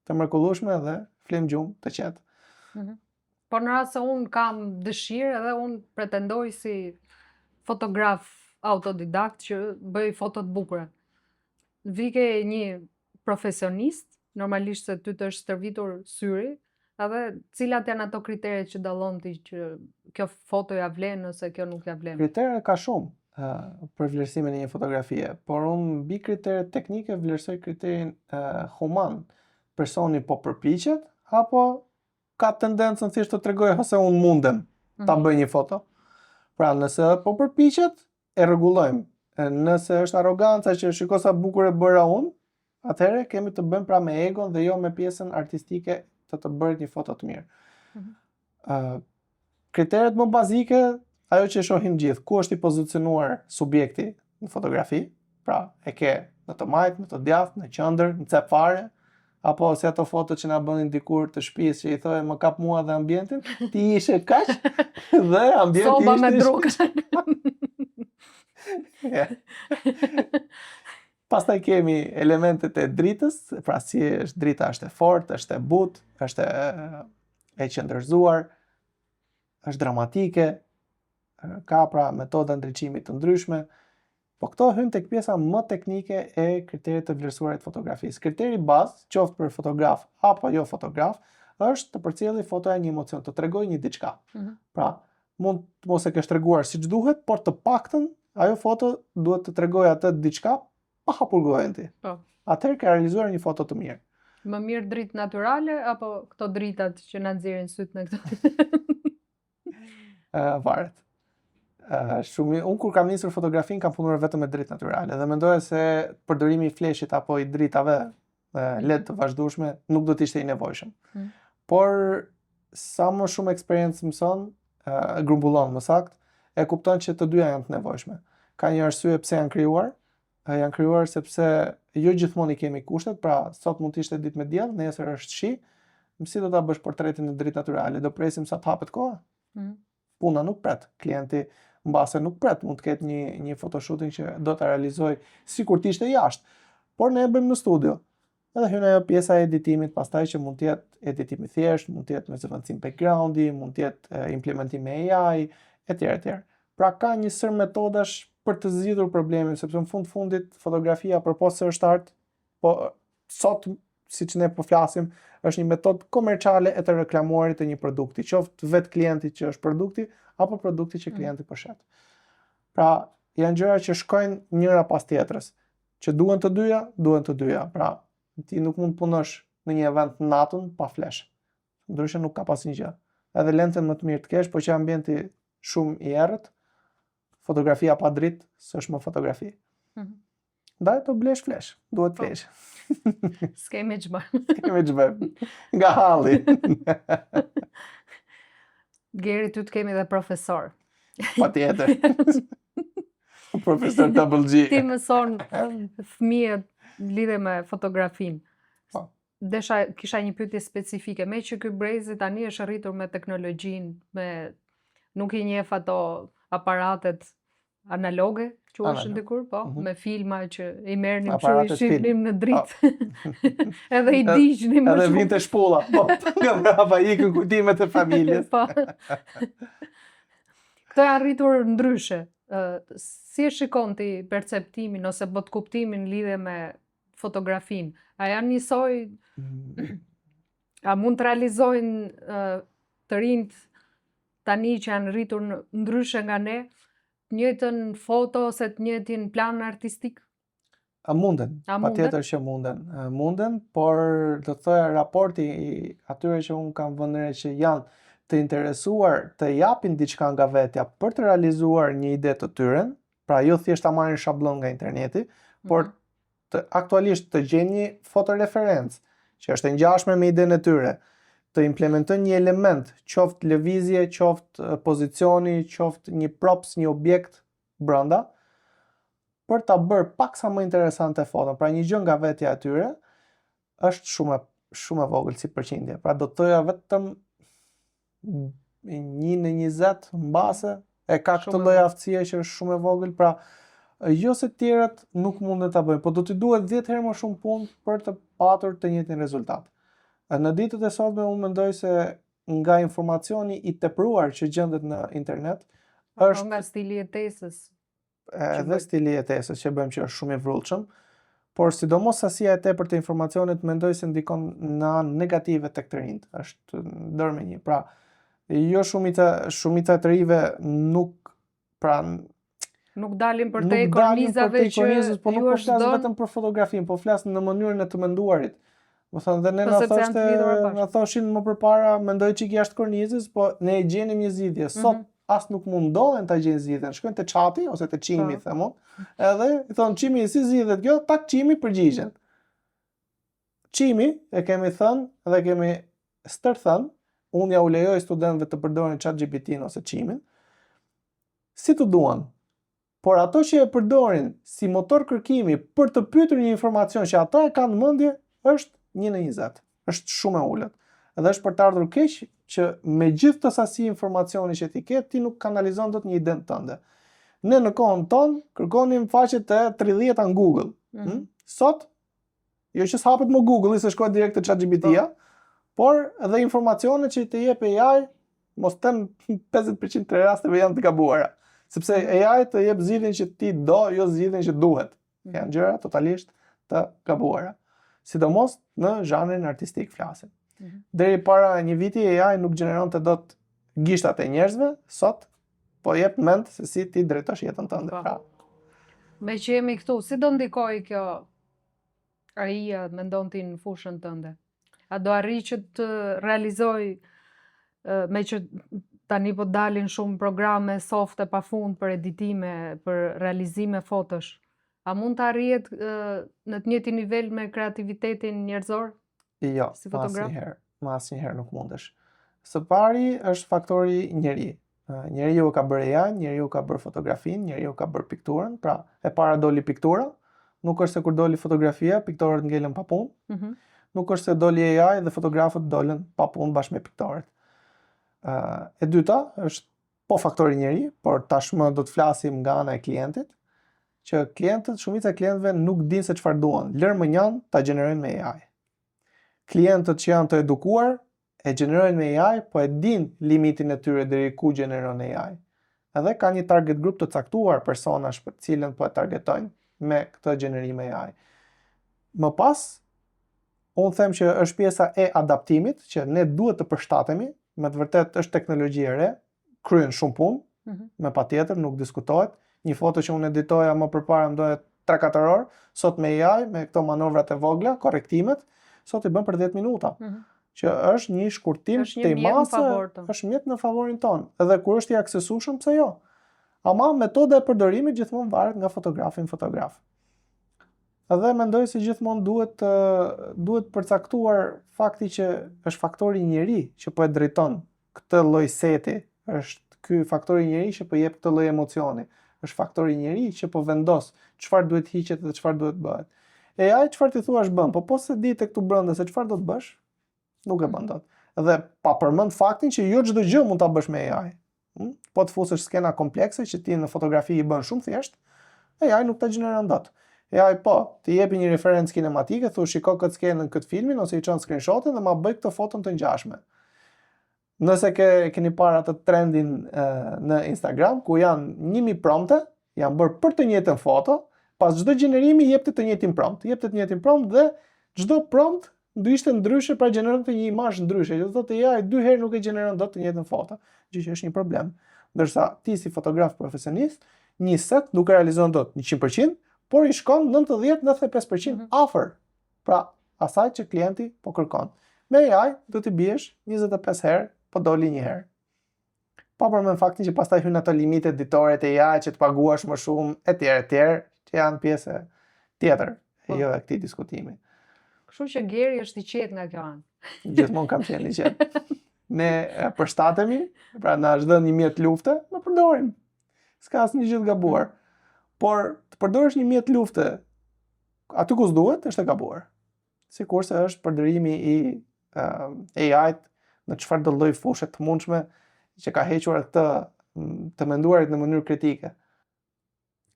të mrekullueshme dhe flemë gjumë të qetë. Mm -hmm. Po në rast se unë kam dëshirë edhe unë pretendoj si fotograf autodidakt që bëj foto të bukura. Vij ke një profesionist, normalisht se ty të është stërvitur syri, edhe cilat janë ato kritere që dallon ti që kjo foto ja vlen ose kjo nuk ja vlen? Kritere ka shumë uh, për vlerësimin e një fotografie, por unë mbi kriteret teknike vlerësoj kriterin uh, human. Personi po përpiqet apo ka tendencën thjesht të tregojë se unë mundem ta mhm. bëj një foto. Pra, nëse po përpiqet, e rregullojmë. Nëse është arroganca që shiko sa bukur e bëra unë, atëherë kemi të bëjmë pra me egon dhe jo me pjesën artistike të të bërit një foto të mirë. Mm -hmm. uh, kriteret më bazike, ajo që shohim gjithë, ku është i pozicionuar subjekti në fotografi, pra e ke në të majtë, në të djathtë, në qendër, në cep fare, apo si ato foto që na bënin dikur të shtëpisë që i thoje më kap mua dhe ambientin, ti ishe kaq dhe ambienti ishte Soba me drukë. Ja. Pastaj kemi elementet e dritës, pra si është drita është e fortë, është e butë, është e, e qendërzuar, është dramatike, ka pra metoda ndriçimi të ndryshme, po këto hyn tek pjesa më teknike e kriterit të vlerësuarit fotografisë. Kriteri bazë, qoftë për fotograf apo jo fotograf, është të përcjelli fotoja një emocion, të tregojë një diçka. Mm -hmm. Pra, mund të mos e kesh treguar siç duhet, por të paktën ajo foto duhet të tregojë atë diçka pa hapur gojën ti. Po. Atëherë ke realizuar një foto të mirë. Më mirë dritë natyrale apo këto dritat që na nxjerrin sytë në këto? uh, varet. Uh, shumë, unë kur kam nisur fotografinë kam punuar vetëm me dritë natyrale dhe mendoja se përdorimi i fleshit apo i dritave uh, LED të vazhdueshme nuk do të ishte i nevojshëm. Mm. Por sa më shumë eksperiencë mëson, uh, grumbullon më saktë, e kupton që të dyja janë të nevojshme. Ka një arsye pse janë krijuar, janë krijuar sepse jo gjithmonë i kemi kushtet, pra sot mund të ishte ditë me diell, nesër është shi, si do ta bësh portretin në dritë natyrale, do presim sa të hapet koha? Mm. Puna nuk pret, klienti mbase nuk pret, mund të ketë një një photoshooting që do ta realizojë sikur të ishte jashtë. Por ne e bëjmë në studio. Edhe hyn ajo pjesa e editimit pastaj që mund të jetë editim i thjeshtë, mund të jetë me zëvendësim backgroundi, mund të jetë implementim me AI, etj etj. Pra ka një sërë metodash për të zgjidhur problemin, sepse në fund fundit fotografia përpos se është art, po sot siç ne po flasim, është një metodë komerciale e të reklamuarit të një produkti, qoftë vetë klienti që është produkti apo produkti që mm. klienti po shet. Pra, janë gjëra që shkojnë njëra pas tjetrës. Që duhen të dyja, duhen të dyja. Pra, ti nuk mund të punosh në një event natën pa flash. Ndryshe nuk kap asnjë gjë. Edhe lentën më të mirë të kesh, po që ambienti shumë i errët, fotografia pa dritë s'është më fotografi. Mm -hmm. Ndaj do blesh flash, duhet po. flash. S'kemi ç'bëjmë. S'kemi ç'bëjmë. Nga halli. Geri, ty të kemi dhe profesor. Patjetër. Profesor Double G. Ti mëson fëmijët lidhje me fotografinë. Po. Desha, kisha një pyetje specifike, meqë ky brezi tani është rritur me teknologjinë, me nuk i njeh ato aparatet analoge, quheshin dikur, po, mm -hmm. me filma që i merrnim kështu i shihnim në dritë. Oh. edhe i digjnim më shumë. Edhe vinte shpulla, po, nga mbrapa ikën kujtimet e familjes. po. Këto janë rritur ndryshe. Si e shikon ti perceptimin ose botëkuptimin lidhje me fotografinë? A janë njësoj? Mm. A mund të realizojnë të rinjtë tani që janë rritur ndryshe nga ne, të njëjtën foto ose të njëjtin plan artistik? A munden, A munden? patjetër që munden. Munden, por do të thoja raporti i atyre që unë kam vënë re që janë të interesuar të japin diçka nga vetja për të realizuar një ide të tyren, pra jo thjesht ta marrin shablon nga interneti, mm -hmm. por të aktualisht të gjejnë një fotoreferencë që është e ngjashme me idenë e tyre, të implementojnë një element, qoftë lëvizje, qoftë pozicioni, qoftë një props, një objekt brenda, për ta bërë pak sa më interesante foton. Pra një gjë nga vetja e tyre është shumë shumë e vogël si përqindje. Pra do të thoja vetëm 1 në 20 mbase e ka këtë lloj aftësie që është shumë e vogël, pra jo se tjerët nuk munden ta bëjnë, po do t'i duhet 10 herë më shumë punë për të patur të njëjtin rezultat. Në ditët e sotme unë mendoj se nga informacioni i tepruar që gjendet në internet po, është nga stili i jetesës. Edhe stili i jetesës që bëjmë që është shumë i vrullshëm, por sidomos sasia e tepërt e informacionit mendoj se ndikon në anë negative tek të rinjtë, është ndër me një. Pra, jo shumica shumica e të rinjve nuk pra nuk dalin përtej kornizave që kornizës, po nuk po flas vetëm për fotografinë, po flas në mënyrën e të menduarit. Do thënë dhe ne po na thoshte, na thoshin më përpara, mendoj çik jashtë kornizës, po ne e gjenim një zgjidhje. Sot mm -hmm. as nuk mundohen ta gjejnë zgjidhjen. Shkojnë te Chat-i ose te Çimi, po. them unë. Edhe i thon Çimi si zgjidhet kjo, tak Çimi përgjigjet. Çimi e kemi thënë dhe kemi stërthënë, unë ja u lejoj studentëve të përdorin Chat GPT-n ose Çimin. Si të duan. Por ato që e përdorin si motor kërkimi për të pyetur një informacion që ata e kanë në mendje është 1 në 20. Është shumë e ulët. Dhe është për të ardhur keq që me gjithë të sasi informacioni që ti ke, ti nuk kanalizon dot një ide tënde. Ne në kohën tonë kërkonim faqet e 30-ta në Google. Mm -hmm. Sot Jo që s'hapet më Google-i se shkohet direkt te ChatGPT-ja, po. por edhe informacionet që të jep AI, mos them 50% të rasteve janë të gabuara, sepse mm. AI të jep zgjidhjen që ti do, jo zgjidhjen që duhet. Mm. Janë gjëra totalisht të gabuara. Sidomos në zhanrin artistik flasim. Mm -hmm. Deri para një viti AI nuk gjeneronte dot gishtat e njerëzve, sot po jep mend se si ti drejtosh jetën tënde. Po. Pra. Meqë jemi këtu, si do ndikojë kjo AI-ja, mendon ti në fushën tënde? A do arrijë që të realizojë meqë tani po dalin shumë programe softe pa fund për editime, për realizime fotosh. A mund të arrihet në të njëjtin nivel me kreativitetin njerëzor? Jo, si fotograf? Asnjëherë, më asnjëherë nuk mundesh. Së pari është faktori njeri. Njeriu ka bërë AI, njeriu ka bërë fotografinë, njeriu ka bërë pikturën, pra e para doli piktura, nuk është se kur doli fotografia, piktorët ngelën pa punë. Mm -hmm. Nuk është se doli AI dhe fotografët dolën pa punë bashkë me piktorët. Uh, e dyta është po faktori njeri, por tashmë do të flasim nga ana e klientit, që klientët, shumica e klientëve nuk dinë se çfarë duan. Lërë mënjanë ta gjenerojnë me AI. Klientët që janë të edukuar e gjenerojnë me AI, po e dinë limitin e tyre deri ku gjeneron AI. Edhe ka një target group të caktuar personash për të cilën po e targetojnë me këtë gjenerim AI. Më pas, unë them që është pjesa e adaptimit, që ne duhet të përshtatemi, me të vërtetë është teknologji e re, kryen shumë punë, mm -hmm. me patjetër, nuk diskutohet. Një foto që unë editoja më përpara më doje 3-4 orë, sot me AI, me këto manovrat e vogla, korrektimet, sot i bën për 10 minuta. Mm -hmm. Që është një shkurtim është një mjet në favor tonë. Është mjet në favorin tonë. Edhe kur është i aksesueshëm, pse jo? Ama metoda e përdorimit gjithmonë varet nga fotografi në fotograf. Edhe mendoj se gjithmonë duhet duhet përcaktuar fakti që është faktori njeri që po e drejton këtë lloj seti, është ky faktori njeri që po jep këtë lloj emocioni, është faktori njeri që po vendos çfarë duhet hiqet dhe çfarë duhet bëhet. AI çfarë ti thuash bën, po po s'e di ti këtu brenda se çfarë do të bësh, nuk e bën dot. Dhe pa përmend faktin që jo çdo gjë mund ta bësh me AI. Hm? Po të fusësh skena komplekse që ti në fotografi i bën shumë thjesht, AI nuk ta gjeneron dot. AI po, ti jepi një referencë kinematike, thu shiko këtë skenë në këtë filmin ose i çon screenshotin dhe ma bëj këtë foton të ngjashme. Nëse ke keni parë atë trendin e, në Instagram ku janë 1000 prompte, janë bërë për të njëjtën foto, pas çdo gjenerimi jepte të njëjtin prompt, jepte të njëjtin prompt dhe çdo prompt do ishte ndryshe, pra gjeneronte një imazh ndryshe, që do thotë AI dy herë nuk e gjeneron dot të njëjtën foto, gjë që është një problem. Ndërsa ti si fotograf profesionist, një set nuk e realizon dot 100%, por i shkon 90-95% mm -hmm. afër. Pra, asaj që klienti po kërkon. Me AI do t'i biesh 25 herë, po doli një herë. Pa përmend faktin që pastaj hyn ato limitet ditore të AI që të paguash më shumë etj etj, që janë pjesë tjetër, e po. jo e këtij diskutimi. Kështu që Geri është i qetë nga kjo anë. Gjithmonë kam qenë i qetë. Ne përshtatemi, pra na është dhënë një mjet lufte, e përdorim. S'ka asnjë gjë të gabuar. Por të përdorësh një mjet lufte aty ku s'duhet, është e gabuar. Sikurse është përdorimi i uh, AI-t në çfarëdo lloj fushe të mundshme që ka hequr atë të menduarit në mënyrë kritike.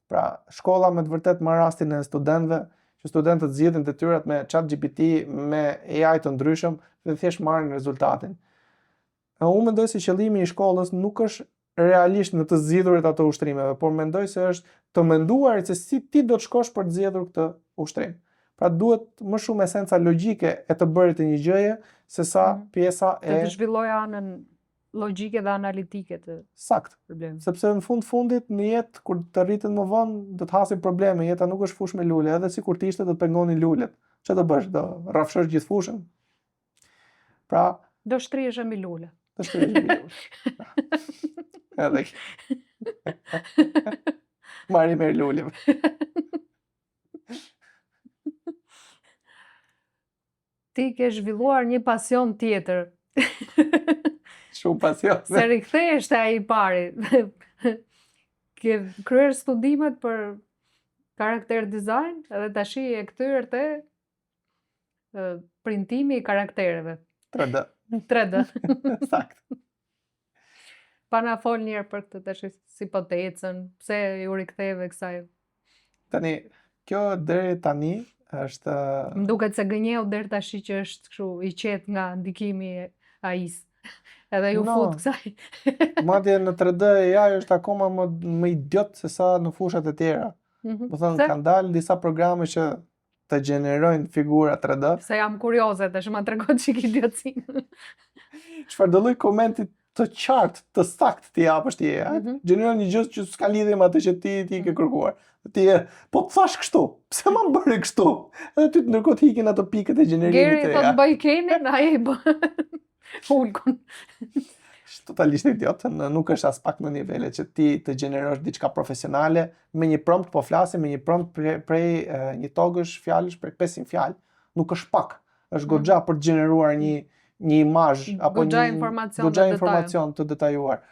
Pra, shkolla me të vërtetë marr rastin e studentëve, që studentët zgjidhin detyrat me chat GPT, me AI të ndryshëm dhe thjesht marrin rezultatin. E unë mendoj se qëllimi i shkollës nuk është realisht në të zgjidhurit ato ushtrimeve, por mendoj se është të menduarit se si ti do të shkosh për të zgjidhur këtë ushtrim. Pra duhet më shumë esenca logjike e të bërit të një gjëje se sa mm. pjesa e të zhvillojë anën logjike dhe analitike të Sakt. Problemit. Sepse në fund fundit në jetë kur të rriten më vonë do të hasin probleme, jeta nuk është fushë me lule, edhe sikur të ishte do të pengonin lulet. Çfarë do bësh? Do rrafshosh gjithë fushën? Pra, do shtrihesh mbi lule. Do shtrihesh mbi lule. Edhe. Marri me lule. Ti ke zhvilluar një pasion tjetër. Shumë pasion. Se rikthehesh te ai i pari. ke kryer studimet për character design edhe tashi je kthyer te printimi i karaktereve. 3D. 3D. Sakt. Pa na fol njëherë për këtë tash si po të ecën, pse iu riktheve kësaj? Tani, kjo deri tani është Më duket se gënjeu deri tash që është kështu i qetë nga ndikimi i AI-s. Edhe iu no. fut kësaj. Madje në 3D AI është akoma më më idiot se sa në fushat e tjera. Mm -hmm. Do thënë kanë dalë disa programe që të gjenerojnë figura 3D. Se jam kurioze, tash ma trego çik idiotësinë. Çfarëdo lloj komenti të qartë, të saktë t'i japësh ti AI, mm -hmm. gjeneron një gjë që s'ka lidhje me atë që ti ti ke mhm. kërkuar. Ti je, po të thash kështu, pse ma bëre kështu? Edhe ty të ndërkohë të ikin ato pikët e gjenerimit të Geri thotë bëj Kenin, ai bën Hulkun. Është totalisht idiot, në, nuk është as pak në nivele që ti të gjenerosh diçka profesionale me një prompt po flasim me një prompt prej, prej një togësh fjalësh prej 500 fjalë. Nuk është pak. Është mm. goxha për të gjeneruar një një imazh apo goxha një informacion goxha informacion të detajuar.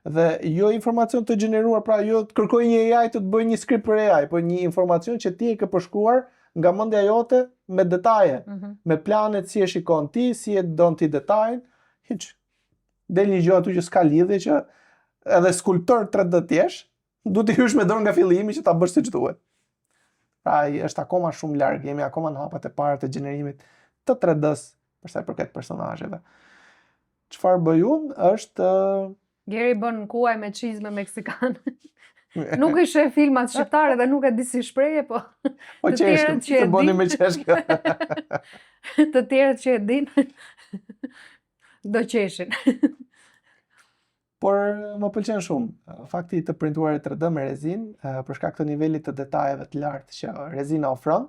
Dhe jo informacion të gjeneruar, pra jo të kërkoj një AI të të bëjë një skript për AI, po një informacion që ti e ke përshkruar nga mendja jote me detaje, mm -hmm. me planet si e shikon ti, si e don ti detajin, hiç. Del një gjë aty që s'ka lidhje që edhe skulptor 3D të jesh, duhet të hysh me dorë nga fillimi që ta bësh siç duhet. Pra ai është akoma shumë larg, jemi akoma në hapat e para të gjenerimit të 3D-s për sa i përket personazheve. Çfarë bëj unë është Geri bën kuaj me çizme meksikan. nuk i sheh filmat shqiptare dhe nuk e di si shprehje, po po të tjerët që e din. Me qesh kjo. të tjerët që e din do qeshin. Por më pëlqen shumë fakti i të printuarit 3D me rezinë, për shkak të nivelit të detajeve të lartë që rezina ofron.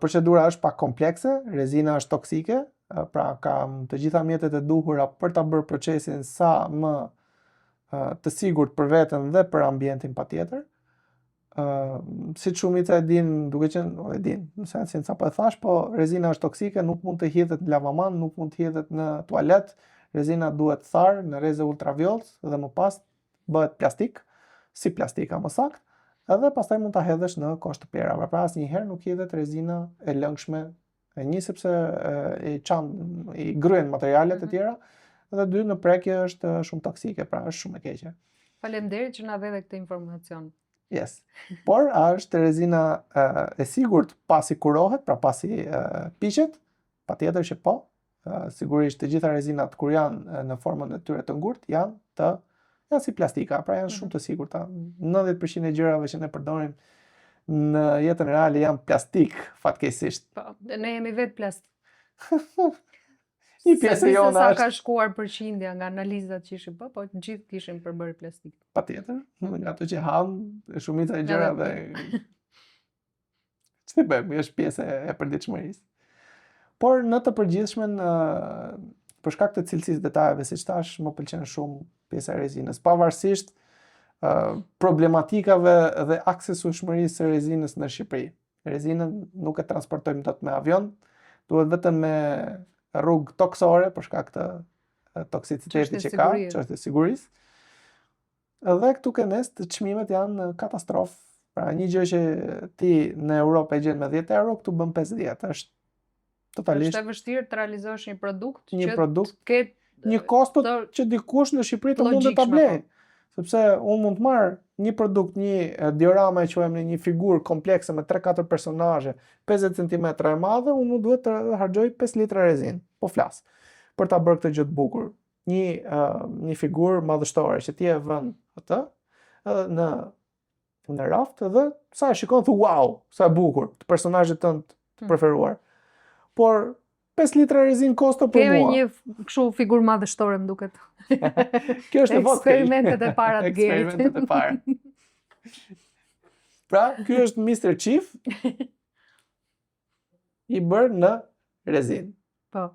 Procedura është pak komplekse, rezina është toksike, pra kam të gjitha mjetet e duhura për ta bërë procesin sa më të sigurt për veten dhe për ambientin patjetër. Uh, si shumica e din, duke qenë, o, e din, në sensin sa po e thash, po rezina është toksike, nuk mund të hidhet në lavaman, nuk mund të hidhet në tualet, rezina duhet tharë në rreze ultraviolet dhe më pas bëhet plastik, si plastika më saktë, edhe pastaj mund ta hedhësh në kosh të plehrave. Pra asnjëherë nuk hidhet rezina e lëngshme e një sepse e çan i gryen materialet e mhm. tjera dhe dy në prekje është shumë toksike, pra është shumë e keqe. Faleminderit që na dhe këtë informacion. Yes. Por a është rezina e sigurt pasi kurohet, pra pasi piqet? Patjetër që po. Sigurisht të gjitha rezinat kur janë në formën e tyre të ngurtë janë të janë si plastika, pra janë shumë mhm. të sigurta. 90% e gjërave që ne përdorim në jetën reale janë plastik, fatkeqësisht. Po, ne jemi vetë plastik. Një pjesë e jona është. Sa ka shkuar përqindja nga analizat që ishin bë, po gjithë kishim përbërje plastik. Patjetër, nga ato që ham, shumica e gjërave Ç'të bëjmë, është pjesë e përditshmërisë. Por në të përgjithshmen për shkak të cilësisë detajeve, siç thash, më pëlqen shumë pjesa e rezinës, pavarësisht problematikave dhe aksesueshmërisë së rezinës në Shqipëri. Rezinën nuk e transportojmë dot me avion. Duhet vetëm me rrugë tokësore për shkak të toksicitetit që ka, çështje sigurisë. Edhe këtu ke ne të çmimet janë katastrofë. Pra një gjë që ti në Europë e gjen me 10 euro, këtu bën 50. Është totalisht Është e vështirë të realizosh një produkt një që produkt të ketë një kosto të... që dikush në Shqipëri të mundet ta blejë. Po. Sepse unë mund të marr një produkt, një diorama e quajmë një figurë komplekse me 3-4 personazhe, 50 cm e madhe, unë më duhet të harxhoj 5 litra rezinë, po flas, për ta bërë këtë gjë të bukur. Një uh, një figurë madhështore që ti e vën atë edhe në në raft dhe sa e shikon thu wow, sa e bukur, të personazhit tënd të hmm. preferuar. Por 5 litra rezinë kosto për Kemi mua. Kemi një kështu figurë madhështore më duket. Kjo është e vogël. Eksperimentet e para të Gerit. Eksperimentet e para. Pra, ky është Mr. Chief i bërë në rezinë. Po.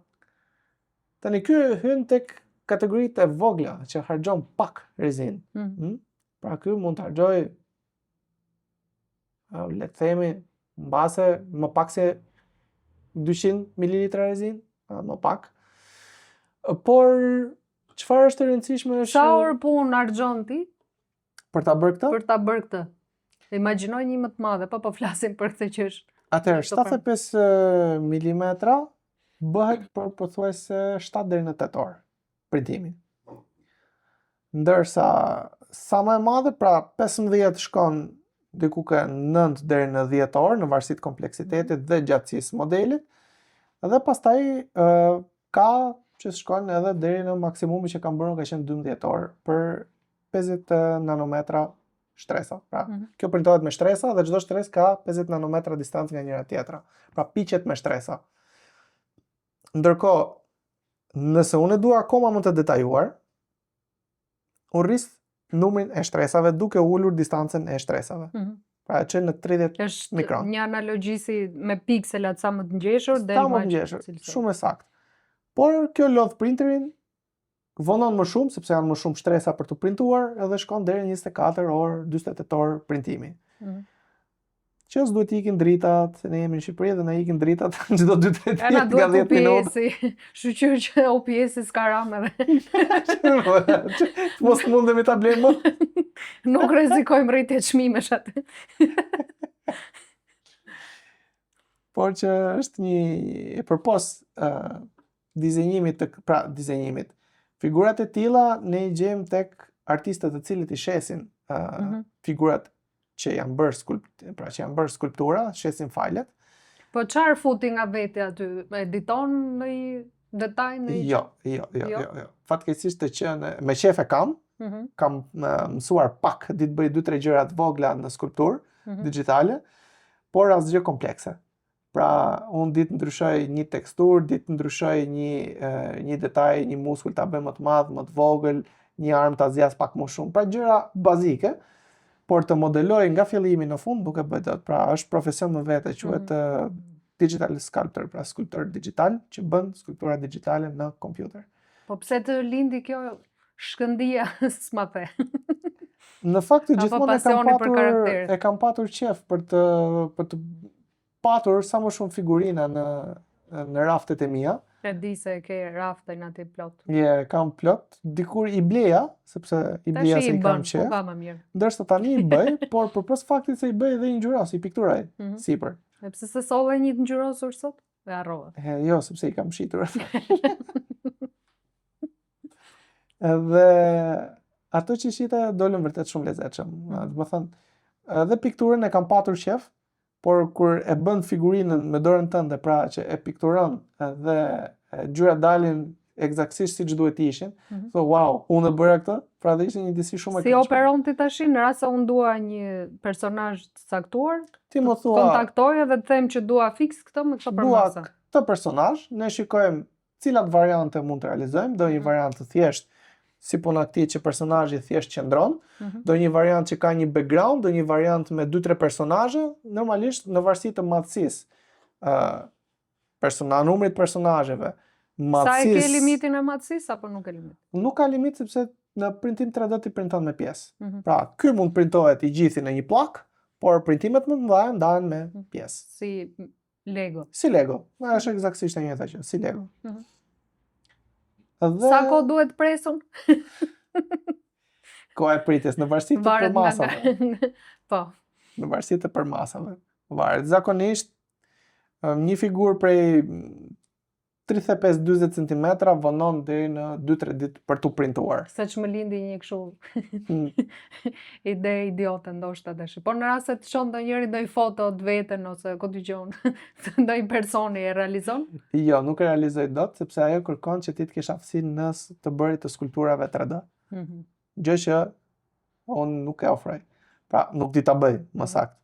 Tani ky hyn tek kategoritë e vogla që harxhon pak rezinë. Mm. Hmm? Pra ky mund të harxhojë le të themi mbase më pak se 200 ml rezinë, më pak. Por çfarë është e rëndësishme është Sa orë punë harxhon ti? Për ta bërë këtë? Për ta bërë këtë. Imagjinoj një më të madhe, po po flasim për këtë që është. Atëherë 75 mm bëhet për pothuajse 7 deri në 8 orë printimi. Ndërsa sa më e madhe, pra 15 shkon diku ke 9 deri në 10 orë në varësi të kompleksitetit dhe gjatësisë së modelit. Dhe pastaj ka që shkon edhe deri në maksimumin që kam bërë ka qenë 12 orë për 50 nanometra shtresa. Pra, mm -hmm. kjo printohet me shtresa dhe çdo shtresë ka 50 nanometra distancë nga njëra tjetra. Pra piqet me shtresa. Ndërkohë, nëse unë e dua akoma më të detajuar, unë rris numrin e shtresave duke ulur distancën e shtresave. Mm -hmm. Pra e çoj në 30 Është mikron. Një analogji si me pikselat sa më të ngjeshur, del më të ngjeshur, shumë e saktë. Por kjo lodh printerin, vonon më shumë sepse janë më shumë shtresa për të printuar edhe shkon deri në 24 orë, 48 orë printimi. Mm. Që s'duhet të ikin dritat, se ne jemi në Shqipëri dhe na ikin dritat çdo 2-3 ditë nga 10 minuta. Shyqyr që UPS-i s'ka ramë edhe. Mos mundemi ta blejmë më. Nuk rrezikojmë rritje çmimesh aty. Por që është një përpos uh, dizenjimit të pra dizenjimit. Figurat e tilla ne i gjejmë tek artistët të cilët i shesin uh, mm -hmm. figurat që janë bërë skulpt, pra që janë bërë skulptura, shesin fajlet. Po çfarë fut ti nga vetja aty? Editon në një detaj në Jo, jo, jo, jo, jo. jo. Fatkeqësisht të qenë me qejf e kam, mm -hmm. kam mësuar pak di të bëj dy tre gjëra të vogla në skulpturë mm -hmm. digjitale, por asgjë komplekse. Pra, unë di të ndryshoj një teksturë, di të ndryshoj një, një detaj, një muskull ta bëj më të madh, më të vogël, një armë ta zgjas pak më shumë. Pra gjëra bazike, por të modeloj nga fillimi në fund nuk e bëj dot. Pra, është profesion më vete, quhet mm -hmm. digital sculptor, pra skulptor digital që bën skulptura digjitale në kompjuter. Po pse të lindi kjo shkëndija s'ma the? Në fakt gjithmonë e kam patur e kam patur qejf për të për të patur sa më shumë figurina në në raftet e mia. E di se e ke raftin aty plot. Je, kam plot. Dikur i bleja, sepse i bleja se i kam qejf. Po më mirë. Ndërsa tani i bëj, por përpos faktit se i bëj dhe i ngjyros, i pikturoj mm -hmm. sipër. E pse s'e solle një të ngjyrosur sot? E harrova. E, jo, sepse i kam shitur. Edhe ato që shita dolën vërtet shumë lezetshëm. Mm. Domethënë, edhe pikturën e kam patur qejf, por kur e bën figurinën me dorën tënde, pra që e pikturon edhe ngjyrat dalin ekzaktësisht siç duhet të ishin, mm -hmm. thua wow, unë e bëra këtë, pra dhe ishte një ndjesi shumë e Si operon ti tash në rast se unë dua një personazh të caktuar, ti më thua kontaktoj edhe të them që dua fiks këtë me këto përmasa. Dua këtë personazh, ne shikojmë cilat variante mund të realizojmë, do një mhm. variant të thjeshtë si puna këtij që personazhi thjesht qëndron, mm -hmm. do një variant që ka një background, do një variant me 2-3 personazhe, normalisht në varësi të madhësisë, ë uh, persona numrit personazheve, madhësisë. Sa e ke limitin e madhësisë apo nuk ke limit? Nuk ka limit sepse në printim 3D ti printon me pjesë. Mm -hmm. Pra, ky mund printohet i gjithi në një pllakë, por printimet më të mëdha ndahen me mhm. pjesë. Si. Lego. Si Lego. Ma është eksaktësisht e njëjta gjë, si Lego. Mm -hmm. Dhe... Sa kohë duhet presun? Koha e pritjes në varësi të përmasave. po. Në varësi të përmasave. Varet. Zakonisht një figurë prej 35-40 cm vonon deri në 2-3 ditë për t'u printuar. Se që më lindi një kështu mm. ide idiote ndoshta tash. Po në rast se të çon ndonjëri ndonjë foto të veten ose ku di unë, ndonjë personi e realizon? Jo, nuk e realizoj dot sepse ajo kërkon që ti të kesh aftësinë në të bërit të skulpturave 3D. Mm -hmm. Gjë që unë nuk e ofroj. Pra, nuk di ta bëj, më mhm. saktë.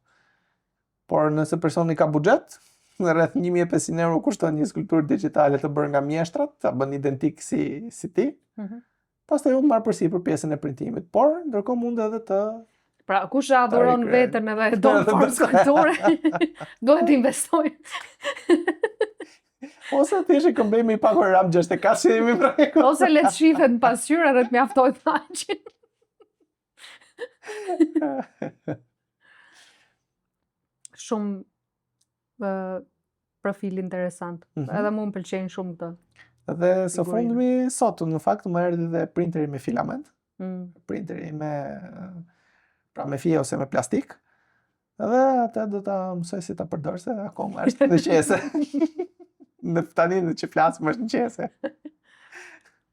Por nëse personi ka buxhet, në rreth 1500 euro kushton një skulpturë digjitale të bërë nga mjeshtrat, ta bën identik si si ti. Mm -hmm. Pastaj unë marr përsipër pjesën e printimit, por ndërkohë mund edhe të Pra, kush e adhuron veten edhe e don për skulpturë, duhet të investojë. Ose thjesht e këmbejmë i pak RAM 64 që jemi pra. Ose le të shifet në pasqyrë edhe të mjaftojë kaq. Shumë uh, profil interesant. Mm -hmm. Edhe mu më pëlqejnë shumë këto. Dhe së fundmi sot në fakt më erdhi dhe printeri me filament. Mm. Printeri me pra me fije ose me plastik. Dhe atë do ta mësoj si ta përdor se akoma është në qese. në tani në që flasim është në qese.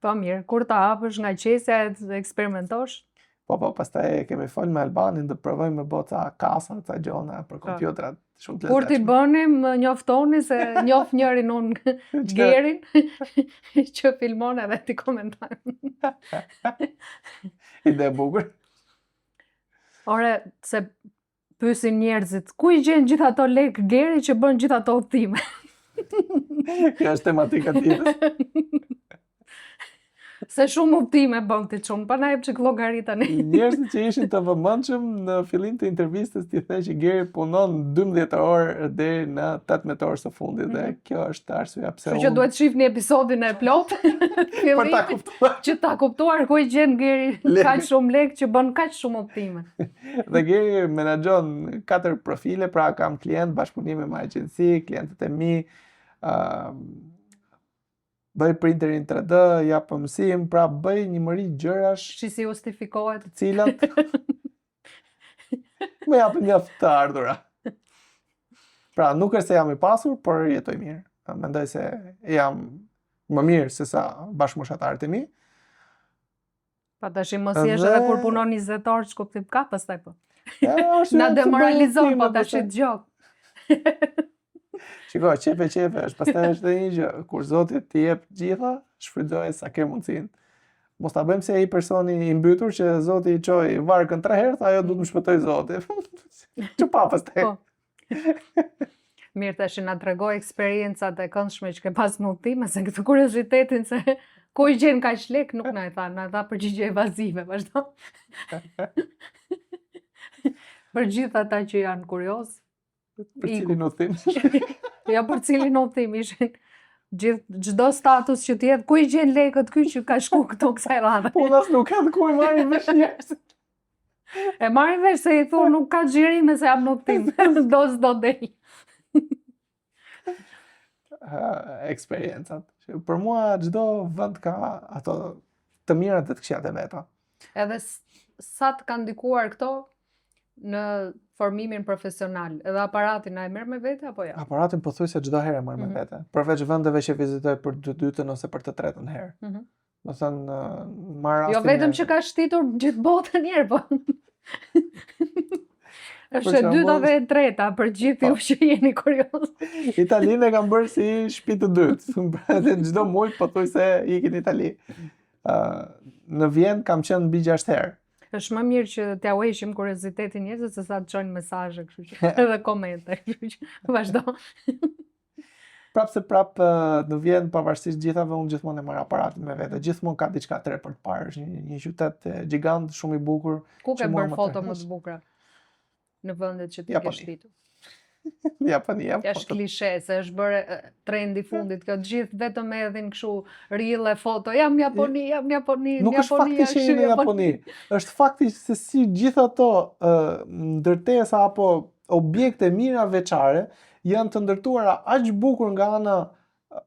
Po mirë, kur ta hapësh nga qesja e të eksperimentosh? Po, po, pastaj e kemi fol me Albanin, do provojmë me bo ca kasa, ca gjona për po. kompjutrat, shumë të Kur t'i lezetshme. bëni, më njoftoni se njof njërin unë Gerin që filmon edhe t'i komentojmë. Ide e bukur. Ore, se pyesin njerëzit, ku i gjen gjithë ato lek Geri që bën gjithë ato udhëtime? Kjo është tematika tjetër. Se shumë udhëtime bën ti çun, pa na jep çik llogari tani. Njerëzit që ishin të vëmendshëm në fillim të intervistës ti the që Geri punon 12 orë deri në 18 orë së fundit mm -hmm. dhe mhm. kjo është arsyeja pse Kështu që duhet shihni episodin e plotë për ta kuptuar. Që ta kuptuar ku i gjen Geri kaq shumë lek që bën kaq shumë udhëtime. Dhe Geri menaxhon katër profile, pra kam klient, bashkëpunime me agjenci, klientët e mi, uh, bëj printerin 3D, jap mësim, pra bëj një mori gjërash. Shi si justifikohet. Të cilat më japin mjaft të ardhura. Pra, nuk është se jam i pasur, por jetoj mirë. Mendoj se jam më mirë se sa bashkëmoshatarët e mi. Pa tash mos jesh edhe kur punon 20 orë, ç'kuptim ka pastaj po. Ja, Na demoralizon po tash të gjok. Shiko, qepe qepe është, pastaj është dhe një gjë, kur Zoti t'i jep gjitha, shfrytëzoje sa ke mundësinë. Mos ta bëjmë si ai personi i mbytur që Zoti i çoi varkën tre herë, tha ajo du të më shpëtojë Zoti. Ç'u pa pastaj. Po. Mirë tash na tregoj eksperiencat e këndshme që ke pas në udhëtime, se këtë kuriozitetin se ku i gjen kaq lek nuk na e tha, na dha përgjigje evazive, vazhdo. Për gjithë ata që janë kurioz, Për cilin udhëtim? Ja për cilin udhëtim ishin gjithë çdo status që të jetë, ku i gjen lekët ky që ka shku këtu kësaj radhe. Po nas nuk e ku i marrin vesh njerëzit. E marrin vesh se i thu nuk ka xhirime se jam në udhëtim, do s'do del. Eksperiencat. Për mua çdo vend ka ato të mirat dhe të këqijat e veta. Edhe sa të kanë ndikuar këto në formimin profesional, edhe aparatin a e merr me vete apo jo? Aparatin pothuajse çdo herë e marr me mm -hmm. vete, përveç vendeve që vizitoj për të dytën ose për të tretën herë. Mm -hmm. Domethënë, marr Jo rastin vetëm e... që ka shëtitur gjithë botën njëherë, po. Është e dyta dhe e treta për gjithë ju po. që jeni kurioz. Italinë e kam bërë si shtëpi të dytë. Edhe çdo muaj pothuajse iki në Itali. Në Vjenë kam qenë mbi 6 herë. Është më mirë që t'ja u heqim kuriozitetin njerëzve se sa të çojnë mesazhe, kështu që edhe komente, kështu që vazhdo. Prapë se prapë në Vjenë pavarësisht gjithave unë gjithmonë e marr aparatin me vete. Gjithmonë ka diçka të re për të parë. Është një, një qytet gjigant, shumë i bukur. Ku ke bërë foto më të bukura? Në vendet që ti ke shëtitur. Japoni, Japoni. Është klishe, se është bërë trendi i fundit, kjo të gjithë vetëm hedhin kështu reel e foto, jam në Japoni, jam në Japoni, Nuk është fakti që jemi në Japoni, është fakti se si gjithë ato uh, ndërtesa apo objekte mijëravjeçare. Janë të ndërtuara aq bukur nga ana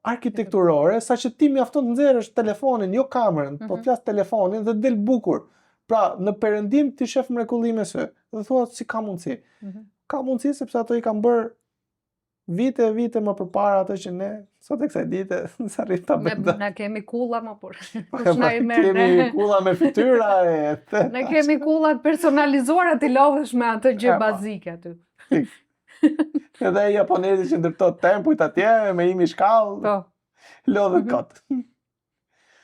arkitekturore, sa që ti mjafton të nxjerrësh telefonin, jo kamerën, mm -hmm. po mhm. flas telefonin dhe del bukur. Pra, në perëndim ti shef mrekulli me sy dhe thua si ka mundësi. Mm -hmm. Ka mundësi sepse ato i kanë bërë vite e vite më përpara ato që ne sot e kësaj dite s'arrijmë ta bëjmë. Ne kemi kulla më por. Kush na i merr ne? Kemi kulla me fytyra e të. Ne kemi kulla të personalizuara ti lodhesh me atë gjë po. bazike aty. Edhe japonezi që ndërton tempujt atje me një shkallë. Po. Lodhet mm -hmm. kot.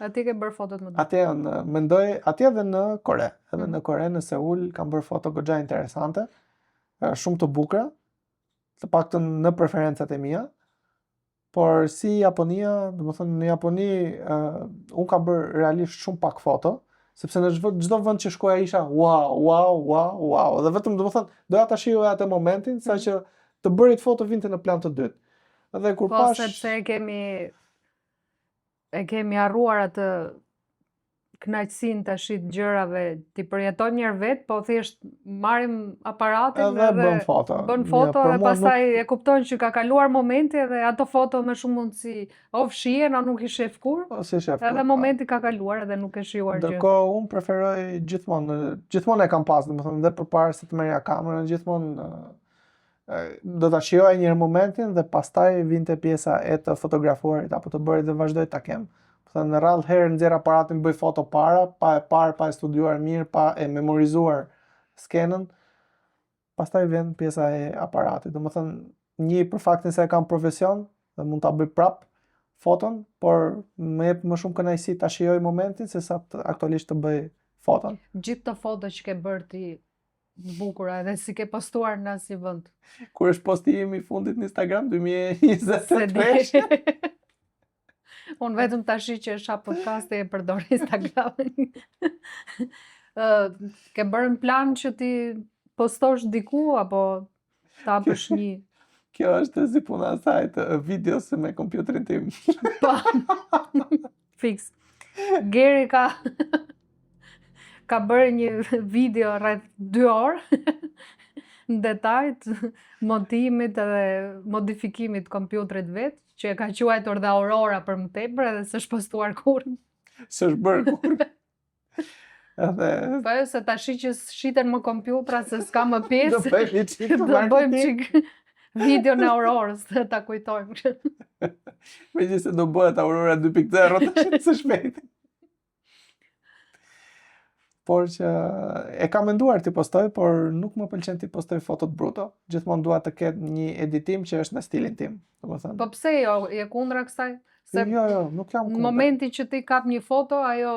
Atje ke bërë fotot më të Atje në, mendoj, atje edhe në Kore. Edhe mm -hmm. në Kore, në Seul, kam bërë foto goxha interesante, shumë të bukura, të paktën në preferencat e mia. Por si Japonia, domethënë në Japoni, uh, unë kam bërë realisht shumë pak foto, sepse në çdo vend që shkoja isha wow, wow, wow, wow. Dhe vetëm domethënë doja ta shijoja atë momentin, mm -hmm. sa që të bërit foto vinte në plan të dytë. Dhe kur po, pash sepse e kemi e kemi harruar atë kënaqësinë tash të gjërave, t'i përjetojmë një herë vetë, po thjesht marrim aparatin edhe, edhe bën foto. Bën foto ja, dhe pastaj nuk... e kupton që ka kaluar momenti edhe ato foto me shumë mundësi o fshihen o nuk i shef kurrë. O s'i shef. Edhe po. momenti ka kaluar edhe nuk e shijuar gjë. Ndërkohë unë preferoj gjithmonë, gjithmonë e kam pas, domethënë dhe përpara se të merrja kamerën, gjithmonë do ta shijoja një herë momentin dhe pastaj vinte pjesa e të fotografuarit apo të bërit dhe vazhdoj ta kem. Domethënë rrallë herë nxjerr aparatin bëj foto para, pa e parë, pa e studiuar mirë, pa e memorizuar skenën. Pastaj vjen pjesa e aparatit. Domethënë një për faktin se e kam profesion dhe mund ta bëj prap foton, por më jep më shumë kënaqësi ta shijoj momentin se sa të, aktualisht të bëj foton. Gjithë këto foto që ke bërë ti të bukura edhe s'i ke postuar në asnjë vend. Kur është posti im i fundit në Instagram 2023? Unë vetëm tash që është hap podcasti e përdor Instagramin. ke bërë në plan që t'i postosh diku apo të hapësh një Kjo është si puna e asaj të videos me kompjuterin tim. Po. Fiks. Geri ka ka bërë një video rreth 2 orë në detaj të montimit edhe modifikimit të kompjuterit vet, që e ka quajtur dhe Aurora për më tepër edhe s'është postuar kurrë. S'është bërë kurrë. Edhe Po jo se tashi që shiten më kompjutra se s'ka më pjesë. Do bëjmë një çik Do bëjmë çik video në Aurorës dhe ta kujtojmë. Megjithëse do bëhet Aurora 2.0 tash së shpejti. Por që e kam menduar t'i postoj, por nuk më pëlqen t'i postoj fotot bruto. Gjithmonë dua të ketë një editim që është në stilin tim, domethënë. Po pse jo, je kundra kësaj? Se jo, jo, nuk jam kundra. Në momentin që ti kap një foto, ajo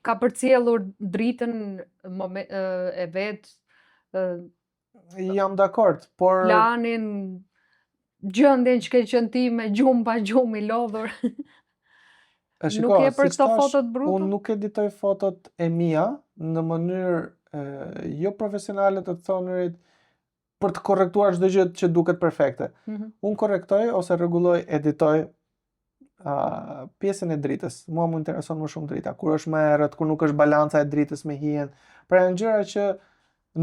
ka përcjellur dritën e vet, jam dakord, por planin, gjendjen që ke qenë ti me gjumë pa gjumë i lodhur. E shiko, nuk je për këto fotot bruto? Unë nuk editoj fotot e mia në mënyrë e, jo profesionale të thënurit për të korrektuar çdo gjë që duket perfekte. Mm -hmm. Unë korrektoj ose rregulloj, editoj uh, pjesën e dritës. Mua më intereson më shumë drita, kur është më errët, kur nuk është balanca e dritës me hijen. Pra janë gjëra që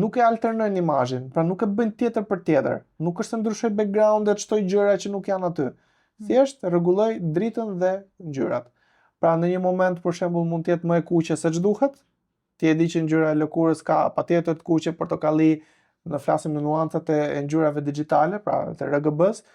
nuk e alternojnë imazhin, pra nuk e bëjnë tjetër për tjetër. Nuk është se ndryshoj backgroundet, shtoj gjëra që nuk janë aty. Mm. Thjesht rregulloj dritën dhe ngjyrat. Pra në një moment për shembull mund të jetë më e kuqe se ç'duhet, Ti e di që ngjyra e lëkurës ka patjetër të kuqe, portokalli, në flasim në nuancat e, e ngjyrave digjitale, pra të RGB-s,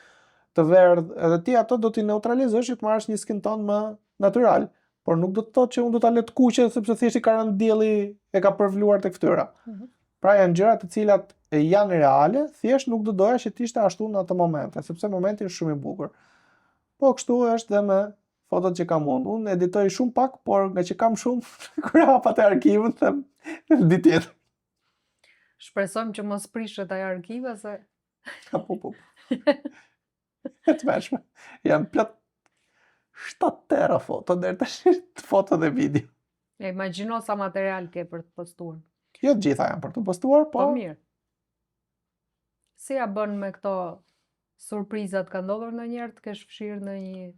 të verdhë, edhe ti ato do t'i neutralizosh që të marrësh një skin tone më natyral. Por nuk do të thotë që unë do ta lë të kuqe sepse thjesht i ka rënë dielli e ka përvluar tek fytyra. Mm -hmm. Pra janë gjëra të cilat janë reale, thjesht nuk do doja që të ishte ashtu në atë moment, sepse momenti është shumë i bukur. Po kështu është dhe me fotot që kam unë. Unë editoj shumë pak, por nga që kam shumë, kur hap atë arkivën, them, ditë tjetër. Shpresojmë që mos prishet ajo arkiva, se... Ka po, po. E tmerrshme. Janë plot 7 tera foto, deri tash foto dhe video. E imagjino sa material ke për të postuar. Jo të gjitha janë për të postuar, po... Po mirë. Si ja bën me këto surprizat ka ndodhur ndonjëherë të kesh fshirë ndonjë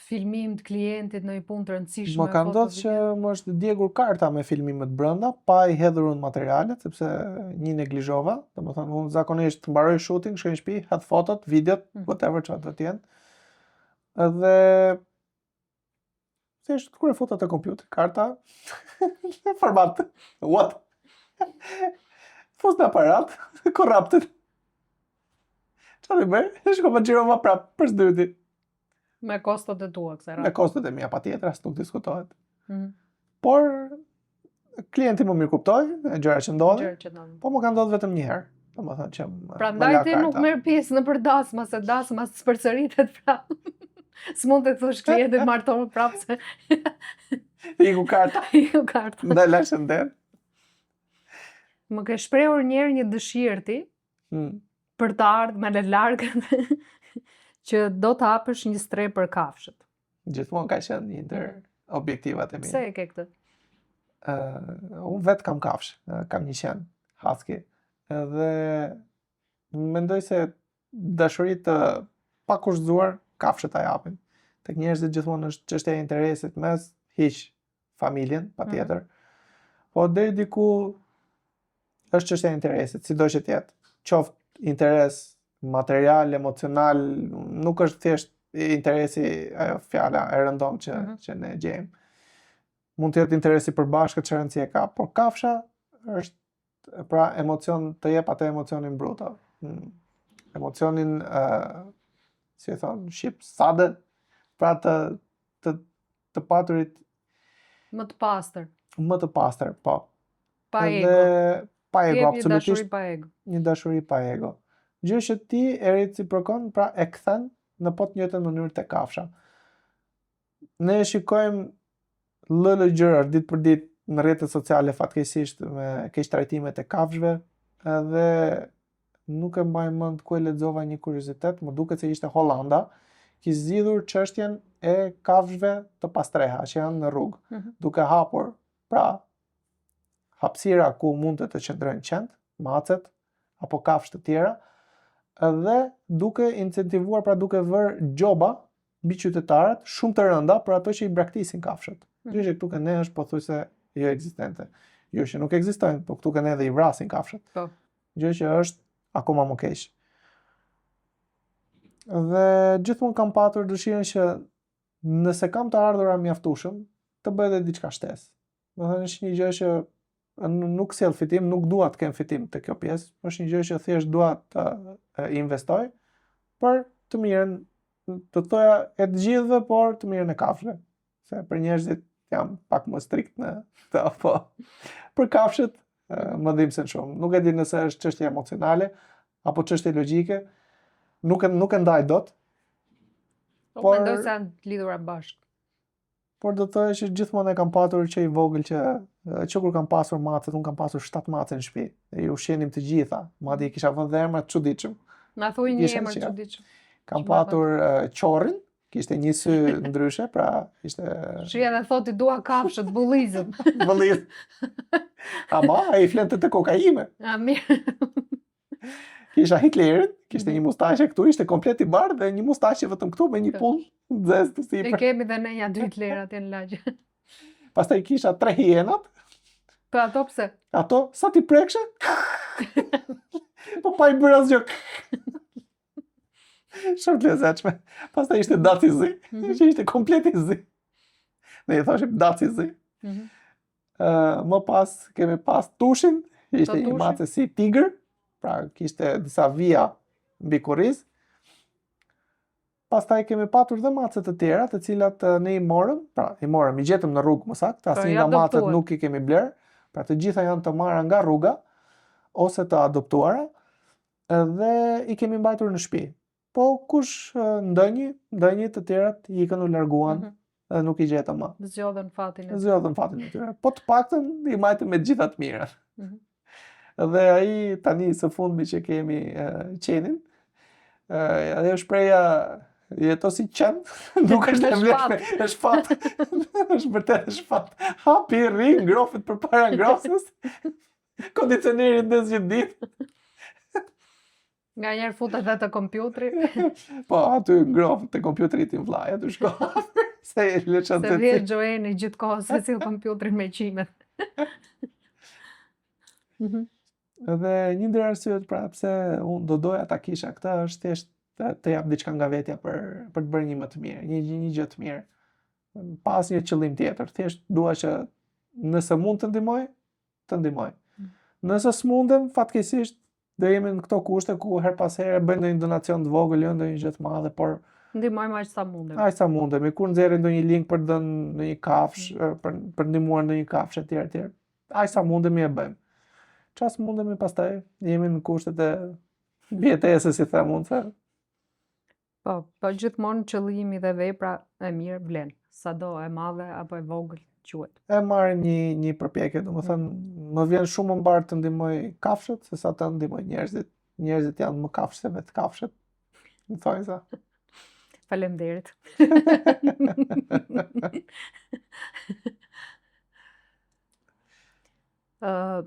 filmim të klientit në një punë të rëndësishme? Më ka ndodhur që më është djegur karta me filmimet brenda, pa i hedhur unë materialet, sepse një neglizhova, domethënë unë zakonisht mbaroj shooting, shkoj në shtëpi, hedh fotot, videot, mm. whatever çfarë do të jenë. Edhe thjesht kur e futa te kompjuteri, karta format. What? Fus në aparat, corrupted. Çfarë bëj? Shkova xhirova prap për së dyti. Me kostot e tua kësaj radhe. Me kostot e mia patjetër, as nuk diskutohet. Mm -hmm. Por klienti më mirëkuptoi, e gjëra që ndodhin. Gjëra që ndodhin. Po më ka ndodhur vetëm një herë. Domethënë që më Prandaj ti nuk merr pjesë nëpër dasma, se dasma s'përsëritet prapë. S'mund të thosh klientit martohu prapë se Iku karta. Iku karta. Ndaj la shëndet. Më ke shprehur një herë një dëshirë ti. Hmm. Për të ardhmen e largët që do të hapësh një strehë për kafshët. Gjithmonë ka qenë një ndër objektivat e mi. Pse e ke këtë? Uh, unë vetë kam kafshë, kam një qen, husky. Edhe mendoj se dashuri të pakushtëzuar kafshët ta japin. Tek njerëzit gjithmonë është çështja e interesit mes hiq familjen, patjetër. Mm -hmm. Po deri diku është çështja e interesit, sido që të jetë. Qoftë interes material, emocional, nuk është thjesht interesi ajo fjala e rëndomtë që mm -hmm. që ne gjejmë. Mund të jetë interesi i përbashkët çfarë rëndësie ka, por kafsha është pra emocion të jep atë emocionin bruto. Mm. Emocionin ë uh, si e thonë, shqip sade, pra të të të paturit më të pastër. Më të pastër, po. Pa ego. Pa ego, absolutisht. Një dashuri pa ego. Një dashuri pa ego. Gjë që ti e reciprokon, pra e kthen në po të njëjtën mënyrë te kafsha. Ne e shikojmë lloj-lloj gjërash ditë për ditë në rrjetet sociale fatkeqësisht me keqtrajtimet e kafshëve, edhe nuk e mbaj mend ku e lexova një kuriozitet, më duket se ishte Holanda, kish zgjidhur çështjen e kafshëve të pastreha që janë në rrugë, mm -hmm. duke hapur pra hapësira ku mund të qëndrojnë qentë, macet apo kafshë të tjera, dhe duke incentivuar pra duke vërë gjoba mbi qytetarët shumë të rënda për ato që i braktisin kafshët. Mm. Gjë që këtu ke ne është pothuajse jo ekzistente. Jo që nuk ekzistojnë, po këtu ke ne edhe i vrasin kafshët. Po. Gjë që është akoma më keq. Dhe gjithmonë kam patur dëshirën që nëse kam të ardhura mjaftueshëm, të bëj edhe diçka shtesë. Domethënë është një gjë që nuk sjell fitim, nuk dua të kem fitim te kjo pjesë, është një gjë që thjesht dua të investoj për të mirën, të thoja e të gjithëve, por të mirën e kafshëve. Se për njerëzit jam pak më strikt në këtë, po për kafshët më dhimbsen shumë. Nuk e di nëse është çështje emocionale apo çështje logjike. Nuk e nuk e ndaj dot. Po por mendoj se janë të lidhura bashkë. Por do të thoja që gjithmonë e kam patur që i vogël që që kur kam pasur macet, unë kam pasur 7 mace në shtëpi. Dhe i ushqenim të gjitha. Madje i kisha vënë dhe emra të çuditshëm. Na thuaj një emër të çuditshëm. Kam patur uh, qorrin, kishte një sy ndryshe, pra ishte Shih edhe thotë i dua kafshët, bullizëm. Bullizëm. Ama ai flente te koka ime. A mirë. Kisha Hitlerin, kishte një mhm. mustaqe këtu, ishte komplet i bardhë dhe një mustaqe vetëm këtu me një pullë të zezë të sipër. E kemi dhe ne nja dy Hitler atje në lagje. Pastaj kisha tre hienat. Po ato pse? Ato sa t'i prekshe? po pa i bërë asgjë. Shumë të lezetshme. Pastaj ishte daci i zi, mm -hmm. që ishte komplet i zi. Ne i thoshim daci i zi. Mm -hmm. Më pas kemi pas tushin, ishte një mace si tigër, pra kishte disa vija mbi kurriz. Pastaj kemi patur dhe mace të tjera, të cilat ne i morëm, pra i morëm, i gjetëm në rrugë më saktë, po, asnjë nga macet nuk i kemi blerë, pra të gjitha janë të marra nga rruga ose të adoptuara dhe i kemi mbajtur në shtëpi. Po kush ndonjë, ndonjë të tjerat ikën u larguan mm -hmm. dhe nuk i gjetëm më. Zgjodhën fatin e tyre. Zgjodhën fatin e tyre. Po të paktën i mbajtëm me gjitha të mirat. Mm -hmm. Dhe ai tani së fundmi që kemi uh, qenin, uh, ajo shprehja jeto si qen, nuk është e vlefshme, është fat. është vërtet është fat. Ha pi rri, ngrohet përpara ngrohjes. Kondicioneri ndez gjithë ditë. Nganjëherë futet dhe te kompjutri. po, aty ngroh te kompjutri tim vllai, aty shko. se e lë Se vjen Joeni gjithë kohës se sill kompjutrin me qimet. Mhm. Dhe një ndër arsyet pra pse unë do doja ta kisha këtë është thjesht të, të jap diçka nga vetja për për të bërë një më të mirë, një një gjë të mirë. Pa asnjë qëllim tjetër, thjesht dua që nëse mund të ndihmoj, të ndihmoj. Mm. Nëse s'mundem, fatkeqësisht do jemi në këto kushte ku herë pas here bëjmë ndonjë donacion të vogël, jo ndonjë gjë të madhe, por ndihmojmë aq sa mundemi. Aq sa mundemi, kur nxjerrim ndonjë link për të dhënë ndonjë kafshë, mm. për për ndihmuar ndonjë kafshë etj etj. Aq sa mundemi e bëjmë. Ça s'mundemi pastaj, jemi në kushtet e mbijetesës, si them unë se. Po, po gjithmonë qëllimi dhe vepra e mirë vlen, sado e madhe apo e vogël quhet. E marrim një një përpjekje, domethënë, më vjen shumë më mbarë të ndihmoj kafshët se sa të ndihmoj njerëzit. Njerëzit janë më kafshë se vetë kafshët. Më thonë sa. Faleminderit. Uh,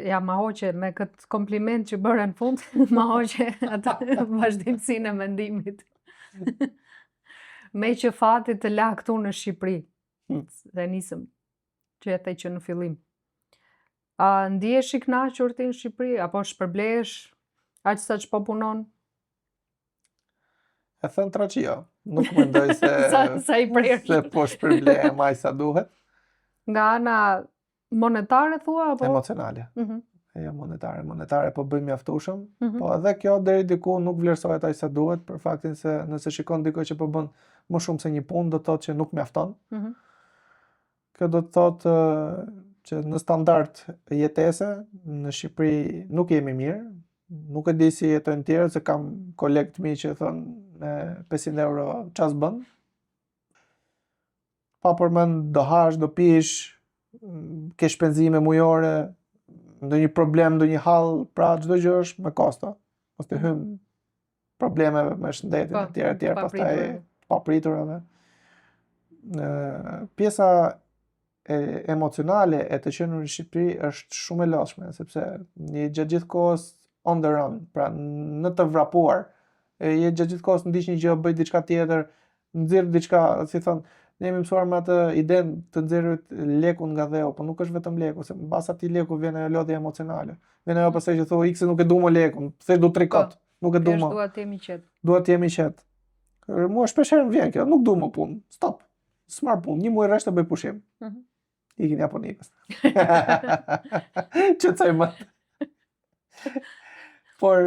ja ma hoqe me këtë kompliment që bëre në fund, ma hoqe atë vazhdimësinë e mendimit. Meqë fati të la këtu në Shqipëri, hmm. dhe nisëm, që e the që në fillim. A ndihesh i kënaqur ti në Shqipëri, apo shpërblehesh aq sa që po punon? E thënë troç jo, nuk mendoj se sa, sa i prerë. Se po shpërblehem aq sa duhet. Nga ana monetare thua apo emocionale. Mm -hmm. Jo monetare, monetare po bëj mjaftueshëm, mm -hmm. po edhe kjo deri diku nuk vlerësohet aq sa duhet për faktin se nëse shikon dikë që po bën më shumë se një punë, do të thotë që nuk mjafton. Mm -hmm. Kjo do të thotë që në standard jetese në Shqipëri nuk jemi mirë, nuk e di si jetojnë tjerët, se kam kolegë të mi që thonë me 500 euro ça s'bën. Pa përmend do hash, do pish, ke shpenzime mujore, ndonjë problem, ndonjë hall, pra çdo gjë është me kosto. Mos të hym problemeve me shëndetin po, etj etj, pastaj papriturave. Pjesa e emocionale e të qenur në Shqipëri është shumë e lodhshme, sepse je gjatë gjithë kohës on the run, pra në të vrapuar. E je gjatë gjithë kohës ndiq një gjë, bëj diçka tjetër, nxirr diçka, si thon, ne jemi mësuar me atë idenë të nxjerrit lekun nga dheu, po nuk është vetëm leku, se mbas atij leku vjen ajo lodhja emocionale. Vjen ajo pastaj që thua ik se nuk e du më lekun, thjesht du trikot, po, nuk e du më. Dua të jem i qetë. Dua të jem i qetë. Mua shpesh herë më vjen kjo, nuk du më punë. Stop. S'marr punë, një muaj rresht e bëj pushim. Mm -hmm. Iki në Japoni pastaj. Qetësoj më. Por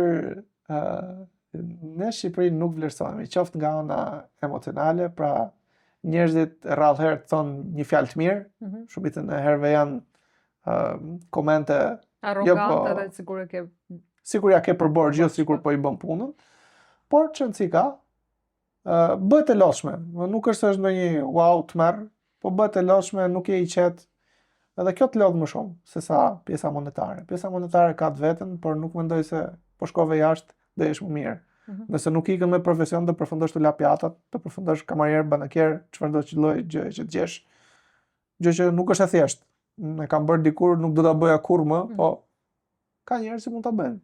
uh, në Shqipëri nuk vlerësohemi, qoftë nga ana emocionale, pra njerëzit rrallë herë të thonë një fjalë të mirë, mm -hmm. shumicën e herëve janë uh, komente arrogante jo, po, edhe sikur e ke sikur ja ke për borxh, jo sikur po i bën punën. Por ç'rëndësi ka, bëhet e lodhshme. Nuk është se është ndonjë wow tmerr, po bëhet e lodhshme, nuk je i qetë. Edhe kjo të lodh më shumë se sa pjesa monetare. Pjesa monetare ka të vetën, por nuk mendoj se po shkove jashtë do jesh më mirë. Mm -hmm. Nëse nuk ikën me profesion do përfundosh tu la pjatat, do përfundosh kamarier, banakier, çfarëdo që lloj gjëje që të gjesh. Gjë që nuk është e thjeshtë. E kam bërë dikur, nuk do ta bëja kurrë më, mm -hmm. po ka njerëz që mund ta bëjnë.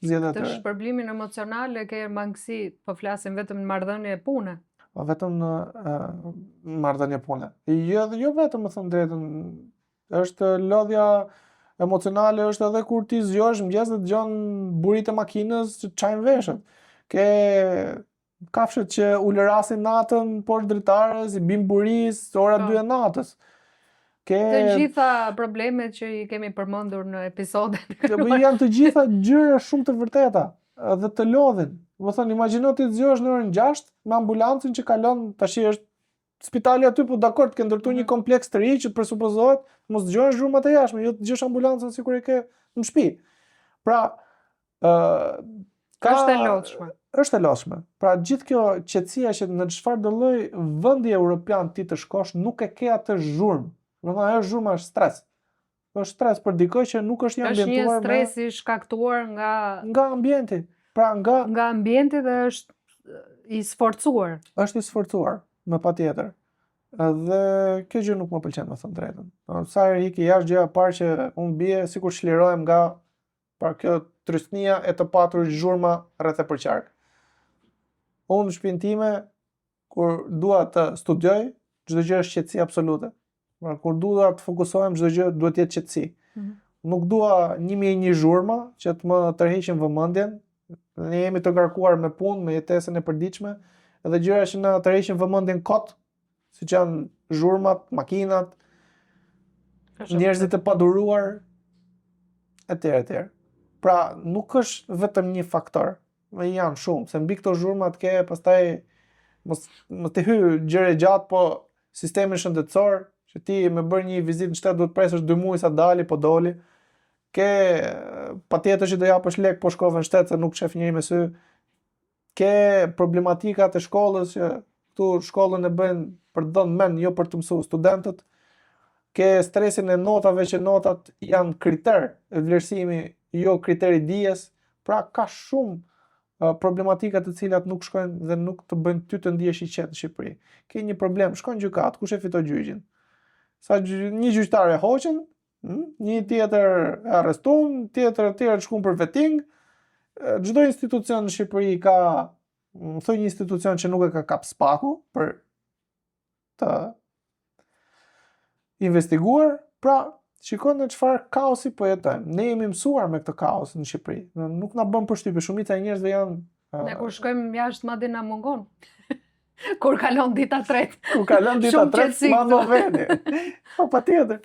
Zgjedhja e tyre. Shpërblimin emocional e ke mangësi, po flasim vetëm në marrëdhënie pune. Po vetëm në uh, marrëdhënie pune. Jo, jo vetëm me thënë drejtën, është lodhja emocionale është edhe kur ti zgjohesh në mëngjes dhe dëgjon buritë e makinës që çajnë veshët. Ke kafshët që ulërasin natën poshtë dritares, i bin burisë, ora 2 po. e natës. Ke të gjitha problemet që i kemi përmendur në episodet e kaluara. Janë të gjitha gjëra shumë të vërteta dhe të lodhin. Domethënë, imagjino ti të zgjohesh në orën 6 me ambulancën që kalon, tashi është spitali aty, po dakord, ke ndërtuar një mhm. kompleks të ri që presupozohet mos dëgjohen zhurmat e jashtme, jo të dëgjosh ambulancën sikur e ke në shtëpi. Pra, ë ka është e lodhshme. Është e lodhshme. Pra gjithë kjo qetësia që në çfarëdo lloj vendi europian ti të shkosh, nuk e ke atë zhurmë. Domethënë ajo zhurma është stres. Është stres për dikë që nuk është i ambientuar me Është një stres i shkaktuar nga nga ambienti. Pra nga nga ambienti dhe është i sforcuar. Është i sforcuar, me patjetër. Dhe kjo gjë nuk më pëlqen, me thënë drejtën. Sa herë iki jashtë gjëja e parë që unë bie sikur çlirohem nga Pra kjo trysnia e të paturit zhurma rreth e përqark. Unë në shtëpinë time kur dua të studioj, çdo gjë është qetësi absolute. Pra kur dua të fokusohem, çdo gjë duhet të jetë qetësi. Mm -hmm. Nuk dua 1001 zhurma që të më tërheqin vëmendjen. Ne jemi të ngarkuar me punë, me jetesën e përditshme, edhe gjëra që na tërheqin vëmendjen kot, siç janë zhurmat, makinat, njerëzit e paduruar, etj etj. Pra, nuk është vetëm një faktor, Dhe janë shumë, se mbi këto zhurmat ke pastaj mos mos të hyj gjërë e gjatë, po sistemin shëndetësor, që ti me bërë një vizitë në shtet duhet presësh 2 muaj sa dali, po doli. Ke patjetër që do japësh lek po shkove në shtet se nuk shef njeri me sy. Ke problematikat e shkollës që këtu shkollën e bëjnë për të dhënë mend, jo për të mësuar studentët. Ke stresin e notave që notat janë kriter vlerësimi, jo kriter i dijes. Pra ka shumë problematika të cilat nuk shkojnë dhe nuk të bëjnë ty të ndihesh i qetë në Shqipëri. Ke një problem, shkon në gjykatë, kush e fitoi gjyqin? Sa gjy, një gjyqtar e hoqën, hm, një tjetër e arrestuan, tjetër tjetër shkun për vetting. Çdo institucion në Shqipëri ka, më thuaj një institucion që nuk e ka kap SPAK-u për të investiguar, pra shiko në çfarë kaosi po jetojmë. Ne jemi mësuar me këtë kaos në Shqipëri. Nuk na bën përshtypje, shumica e njerëzve janë Ne kur shkojmë jashtë madje na mungon. Kur kalon dita tretë. Kur kalon dita tretë, s'ma më veni. Po patjetër.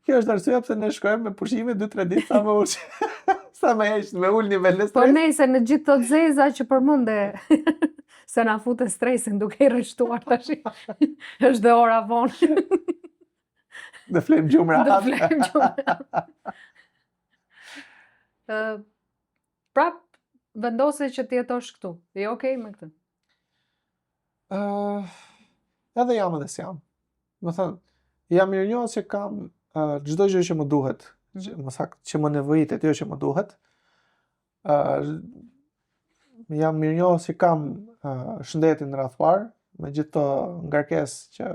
Kjo është arsyeja pse ne shkojmë me pushime 2-3 ditë sa më ul. sa më heq, me ul nivelin e po stresit. Po nejse në gjithë të zeza që përmende se na fute stresin duke i rreshtuar tash. është dhe ora vonë. Do flejmë gjumë rahat. Do flejmë gjumë. Ë prap vendose që të jetosh këtu. Je okay me këtë? Ë uh, edhe jam edhe s'jam. Domethënë, jam mirënjohës që kam çdo uh, gjë që më duhet, mm -hmm. që, më saktë që më nevojitet, jo që më duhet. Ë uh, jam mirënjohës që kam uh, shëndetin në radhë parë, me gjithë të ngarkesë që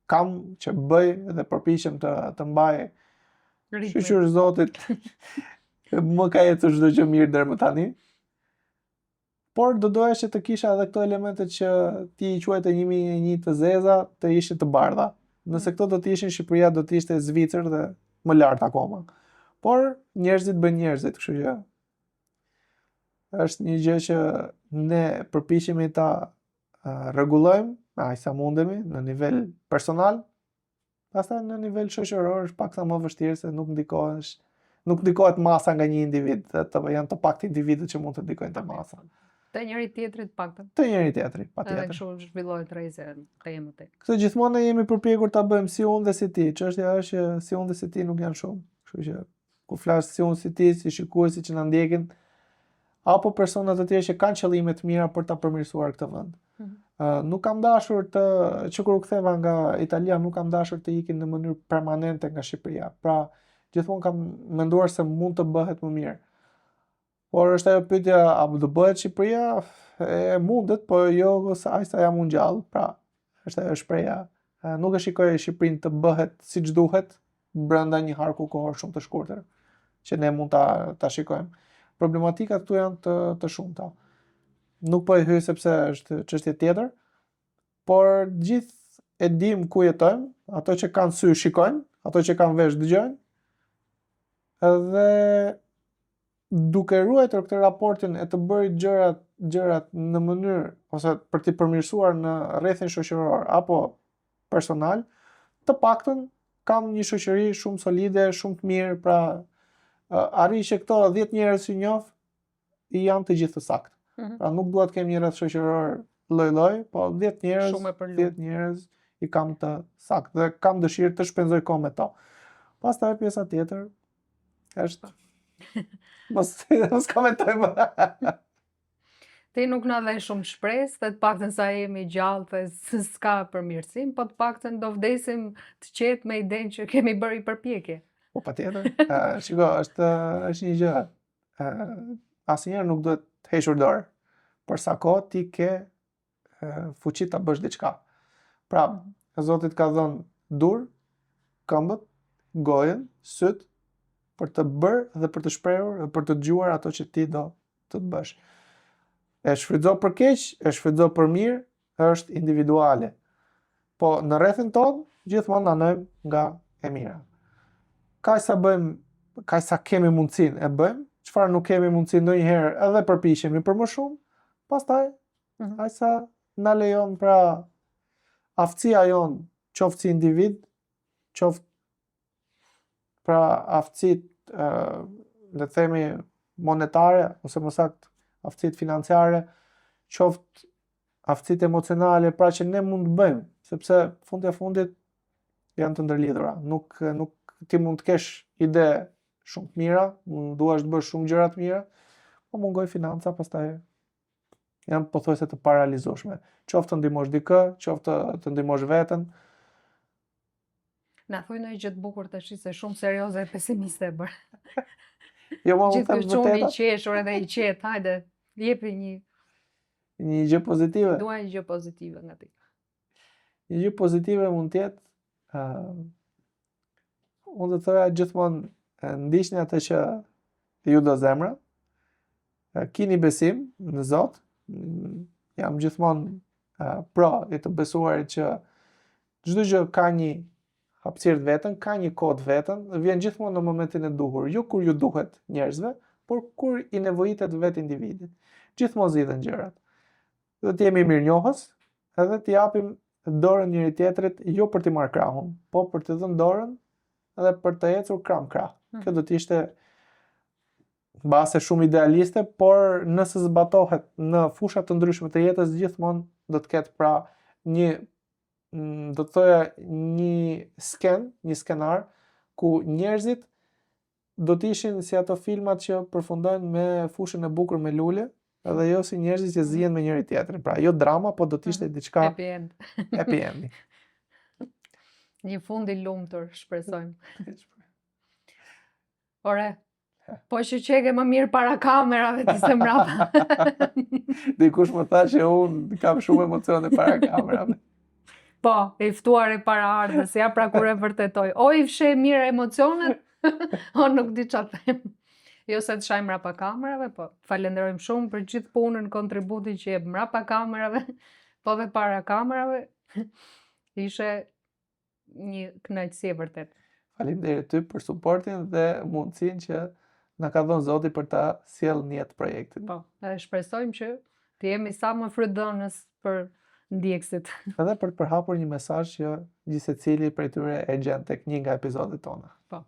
kam, që bëj dhe përpiqem të të mbaj Shyqyr Zotit. më ka ecur çdo gjë mirë deri më tani. Por do doja që të kisha edhe këto elemente që ti i quajte 1001 të zeza, të ishin të bardha. Nëse mm. këto do të ishin Shqipëria do të ishte Zvicër dhe më lart akoma. Por njerëzit bëjnë njerëzit, kështu që është një gjë që ne përpiqemi ta rregullojmë aq sa mundemi në nivel personal, Pastaj në nivel shoqëror është paksa më vështirë se nuk ndikohesh, nuk ndikohet masa nga një individ, dhe të, janë të paktë individët që mund të ndikojnë te masa. Te njëri tjetrit paktën. Te njëri tjetri, patjetër. Edhe kështu zhvillohet rreze te jemi te. Këtë gjithmonë ne jemi përpjekur ta bëjmë si unë dhe si ti. Çështja është që si unë dhe si ti nuk janë shumë. Kështu që Kur flas si unë si ti, si shikuesit që na ndjekin, apo persona të tjerë që kanë qëllime të mira për ta përmirësuar këtë vend. Mm -hmm. uh, nuk kam dashur të që kur u ktheva nga Italia, nuk kam dashur të ikim në mënyrë permanente nga Shqipëria. Pra, gjithmonë kam menduar se mund të bëhet më mirë. Por është ajo pyetja, a do bëhet Shqipëria? E mundet, po jo sa aq sa jam unë gjallë. Pra, është ajo shprehja. Nuk e shikoj Shqipërinë të bëhet siç duhet brenda një harku kohor shumë të shkurtër që ne mund ta ta shikojmë. Problematikat këtu janë të të shumta. Nuk po i hyj sepse është çështje tjetër, por gjithë e dim ku jetojmë, ato që kanë sy shikojnë, ato që kanë vesh dëgjojnë. Edhe duke ruajtur këtë raportin e të bërit gjërat gjërat në mënyrë ose për t'i përmirësuar në rrethin shoqëror apo personal, të paktën kam një shoqëri shumë solide, shumë të mirë, pra arrij që këto 10 njerëz që njoh i janë të gjithë të saktë. Mm -hmm. Pra nuk dua të kem një rreth shoqëror lloj-lloj, po 10 njerëz, 10 njerëz i kam të saktë dhe kam dëshirë të shpenzoj kohë me to. Pastaj pjesa tjetër Është. Mos mos komentoj më. Ti nuk na dhe shumë shpresë, dhe të paktën sa jemi gjallë dhe s'ka përmirësim, po të paktën do vdesim të qetë me idenë që kemi bërë një përpjekje. Po patjetër. Uh, shiko, është është një gjë. Uh, asnjëherë nuk duhet të hequr dorë. Për sa kohë ti ke fuqi ta bësh diçka. Pra, Zoti të ka dhënë duar, këmbët, gojën, sytë. për të bërë dhe për të shprehur dhe për të dëgjuar ato që ti do të të bësh. E shfrytëzo për keq, e shfrytëzo për mirë, është individuale. Po në rrethin tonë gjithmonë anojmë nga e mira. Kaq sa bëjmë, kaq sa kemi mundësinë e bëjmë, çfarë nuk kemi mundësi ndonjëherë edhe përpiqemi për më shumë, pastaj mm -hmm. aq sa na lejon pra aftësia jonë, qoftë si individ, qoftë pra aftësitë, le të themi monetare ose më saktë aftësitë financiare, qoftë aftësitë emocionale, pra që ne mund të bëjmë, sepse fundi e fundit janë të ndërlidhura. Nuk nuk ti mund të kesh ide shumë të mira, mund duash të bësh shumë gjëra të mira, po mungoi financa, pastaj janë pothuajse të parealizueshme. Qoftë të ndihmosh dikë, qoftë të, të ndihmosh veten. Na thuj ndonjë gjë të bukur tash se shumë serioze e pesimiste e bërë. Jo, ma unë them të vërteta. Gjithë i qeshur edhe i qetë, hajde, jepi një... Një gjë pozitive. Dua një gjë pozitive nga ti. Një gjë pozitive mund të jetë uh, unë do të thoja gjithmonë ndiqni atë që ju do zemra. Kini besim në Zot. Jam gjithmonë uh, pro i të besuarit që çdo gjë ka një hapësirë të vetën, ka një kohë të vetën, dhe vjen gjithmonë në momentin e duhur, jo kur ju duhet njerëzve, por kur i nevojitet vetë individit. Gjithmonë zgjidhen gjërat. Dhe të jemi mirënjohës, edhe t'i japim dorën njëri tjetrit, jo për t'i marrë krahun, po për t'i dhënë dorën edhe për të ecur krah më krah. Hmm. Kjo do të ishte mbase shumë idealiste, por nëse zbatohet në fusha të ndryshme të jetës, gjithmonë do të ketë pra një mm, do të thoja një skenë, një skenar ku njerëzit do të ishin si ato filmat që përfundojnë me fushën e bukur me lule, edhe jo si njerëzit që zihen me njëri tjetrin. Pra, jo drama, po do të ishte mhm. diçka happy end. Happy end. Një fund i lumtur, shpresojmë. Ore, po që qeke më mirë para kamerave ti se mbrapa. Dikush më tha që unë kam shumë emocione para kamerave. Po, i ftuari paraardhës, ja pra kur e vërtetoi. O i fsheh mirë emocionet, o nuk di ça them. Jo se të shaj mrapa kamerave, po falenderojmë shumë për gjithë punën, kontributin që jep mrapa kamerave, po dhe para kamerave. Ishe një kënaqësi e vërtetë. Faleminderit ty për suportin dhe mundësinë që na ka dhënë Zoti për ta sjellë në jetë projektin. Po, edhe shpresojmë që të jemi sa më frytdhënës për ndjekësit. Edhe për të përhapur një mesazh që gjithsecili prej tyre e gjen tek një nga episodet tona. Po.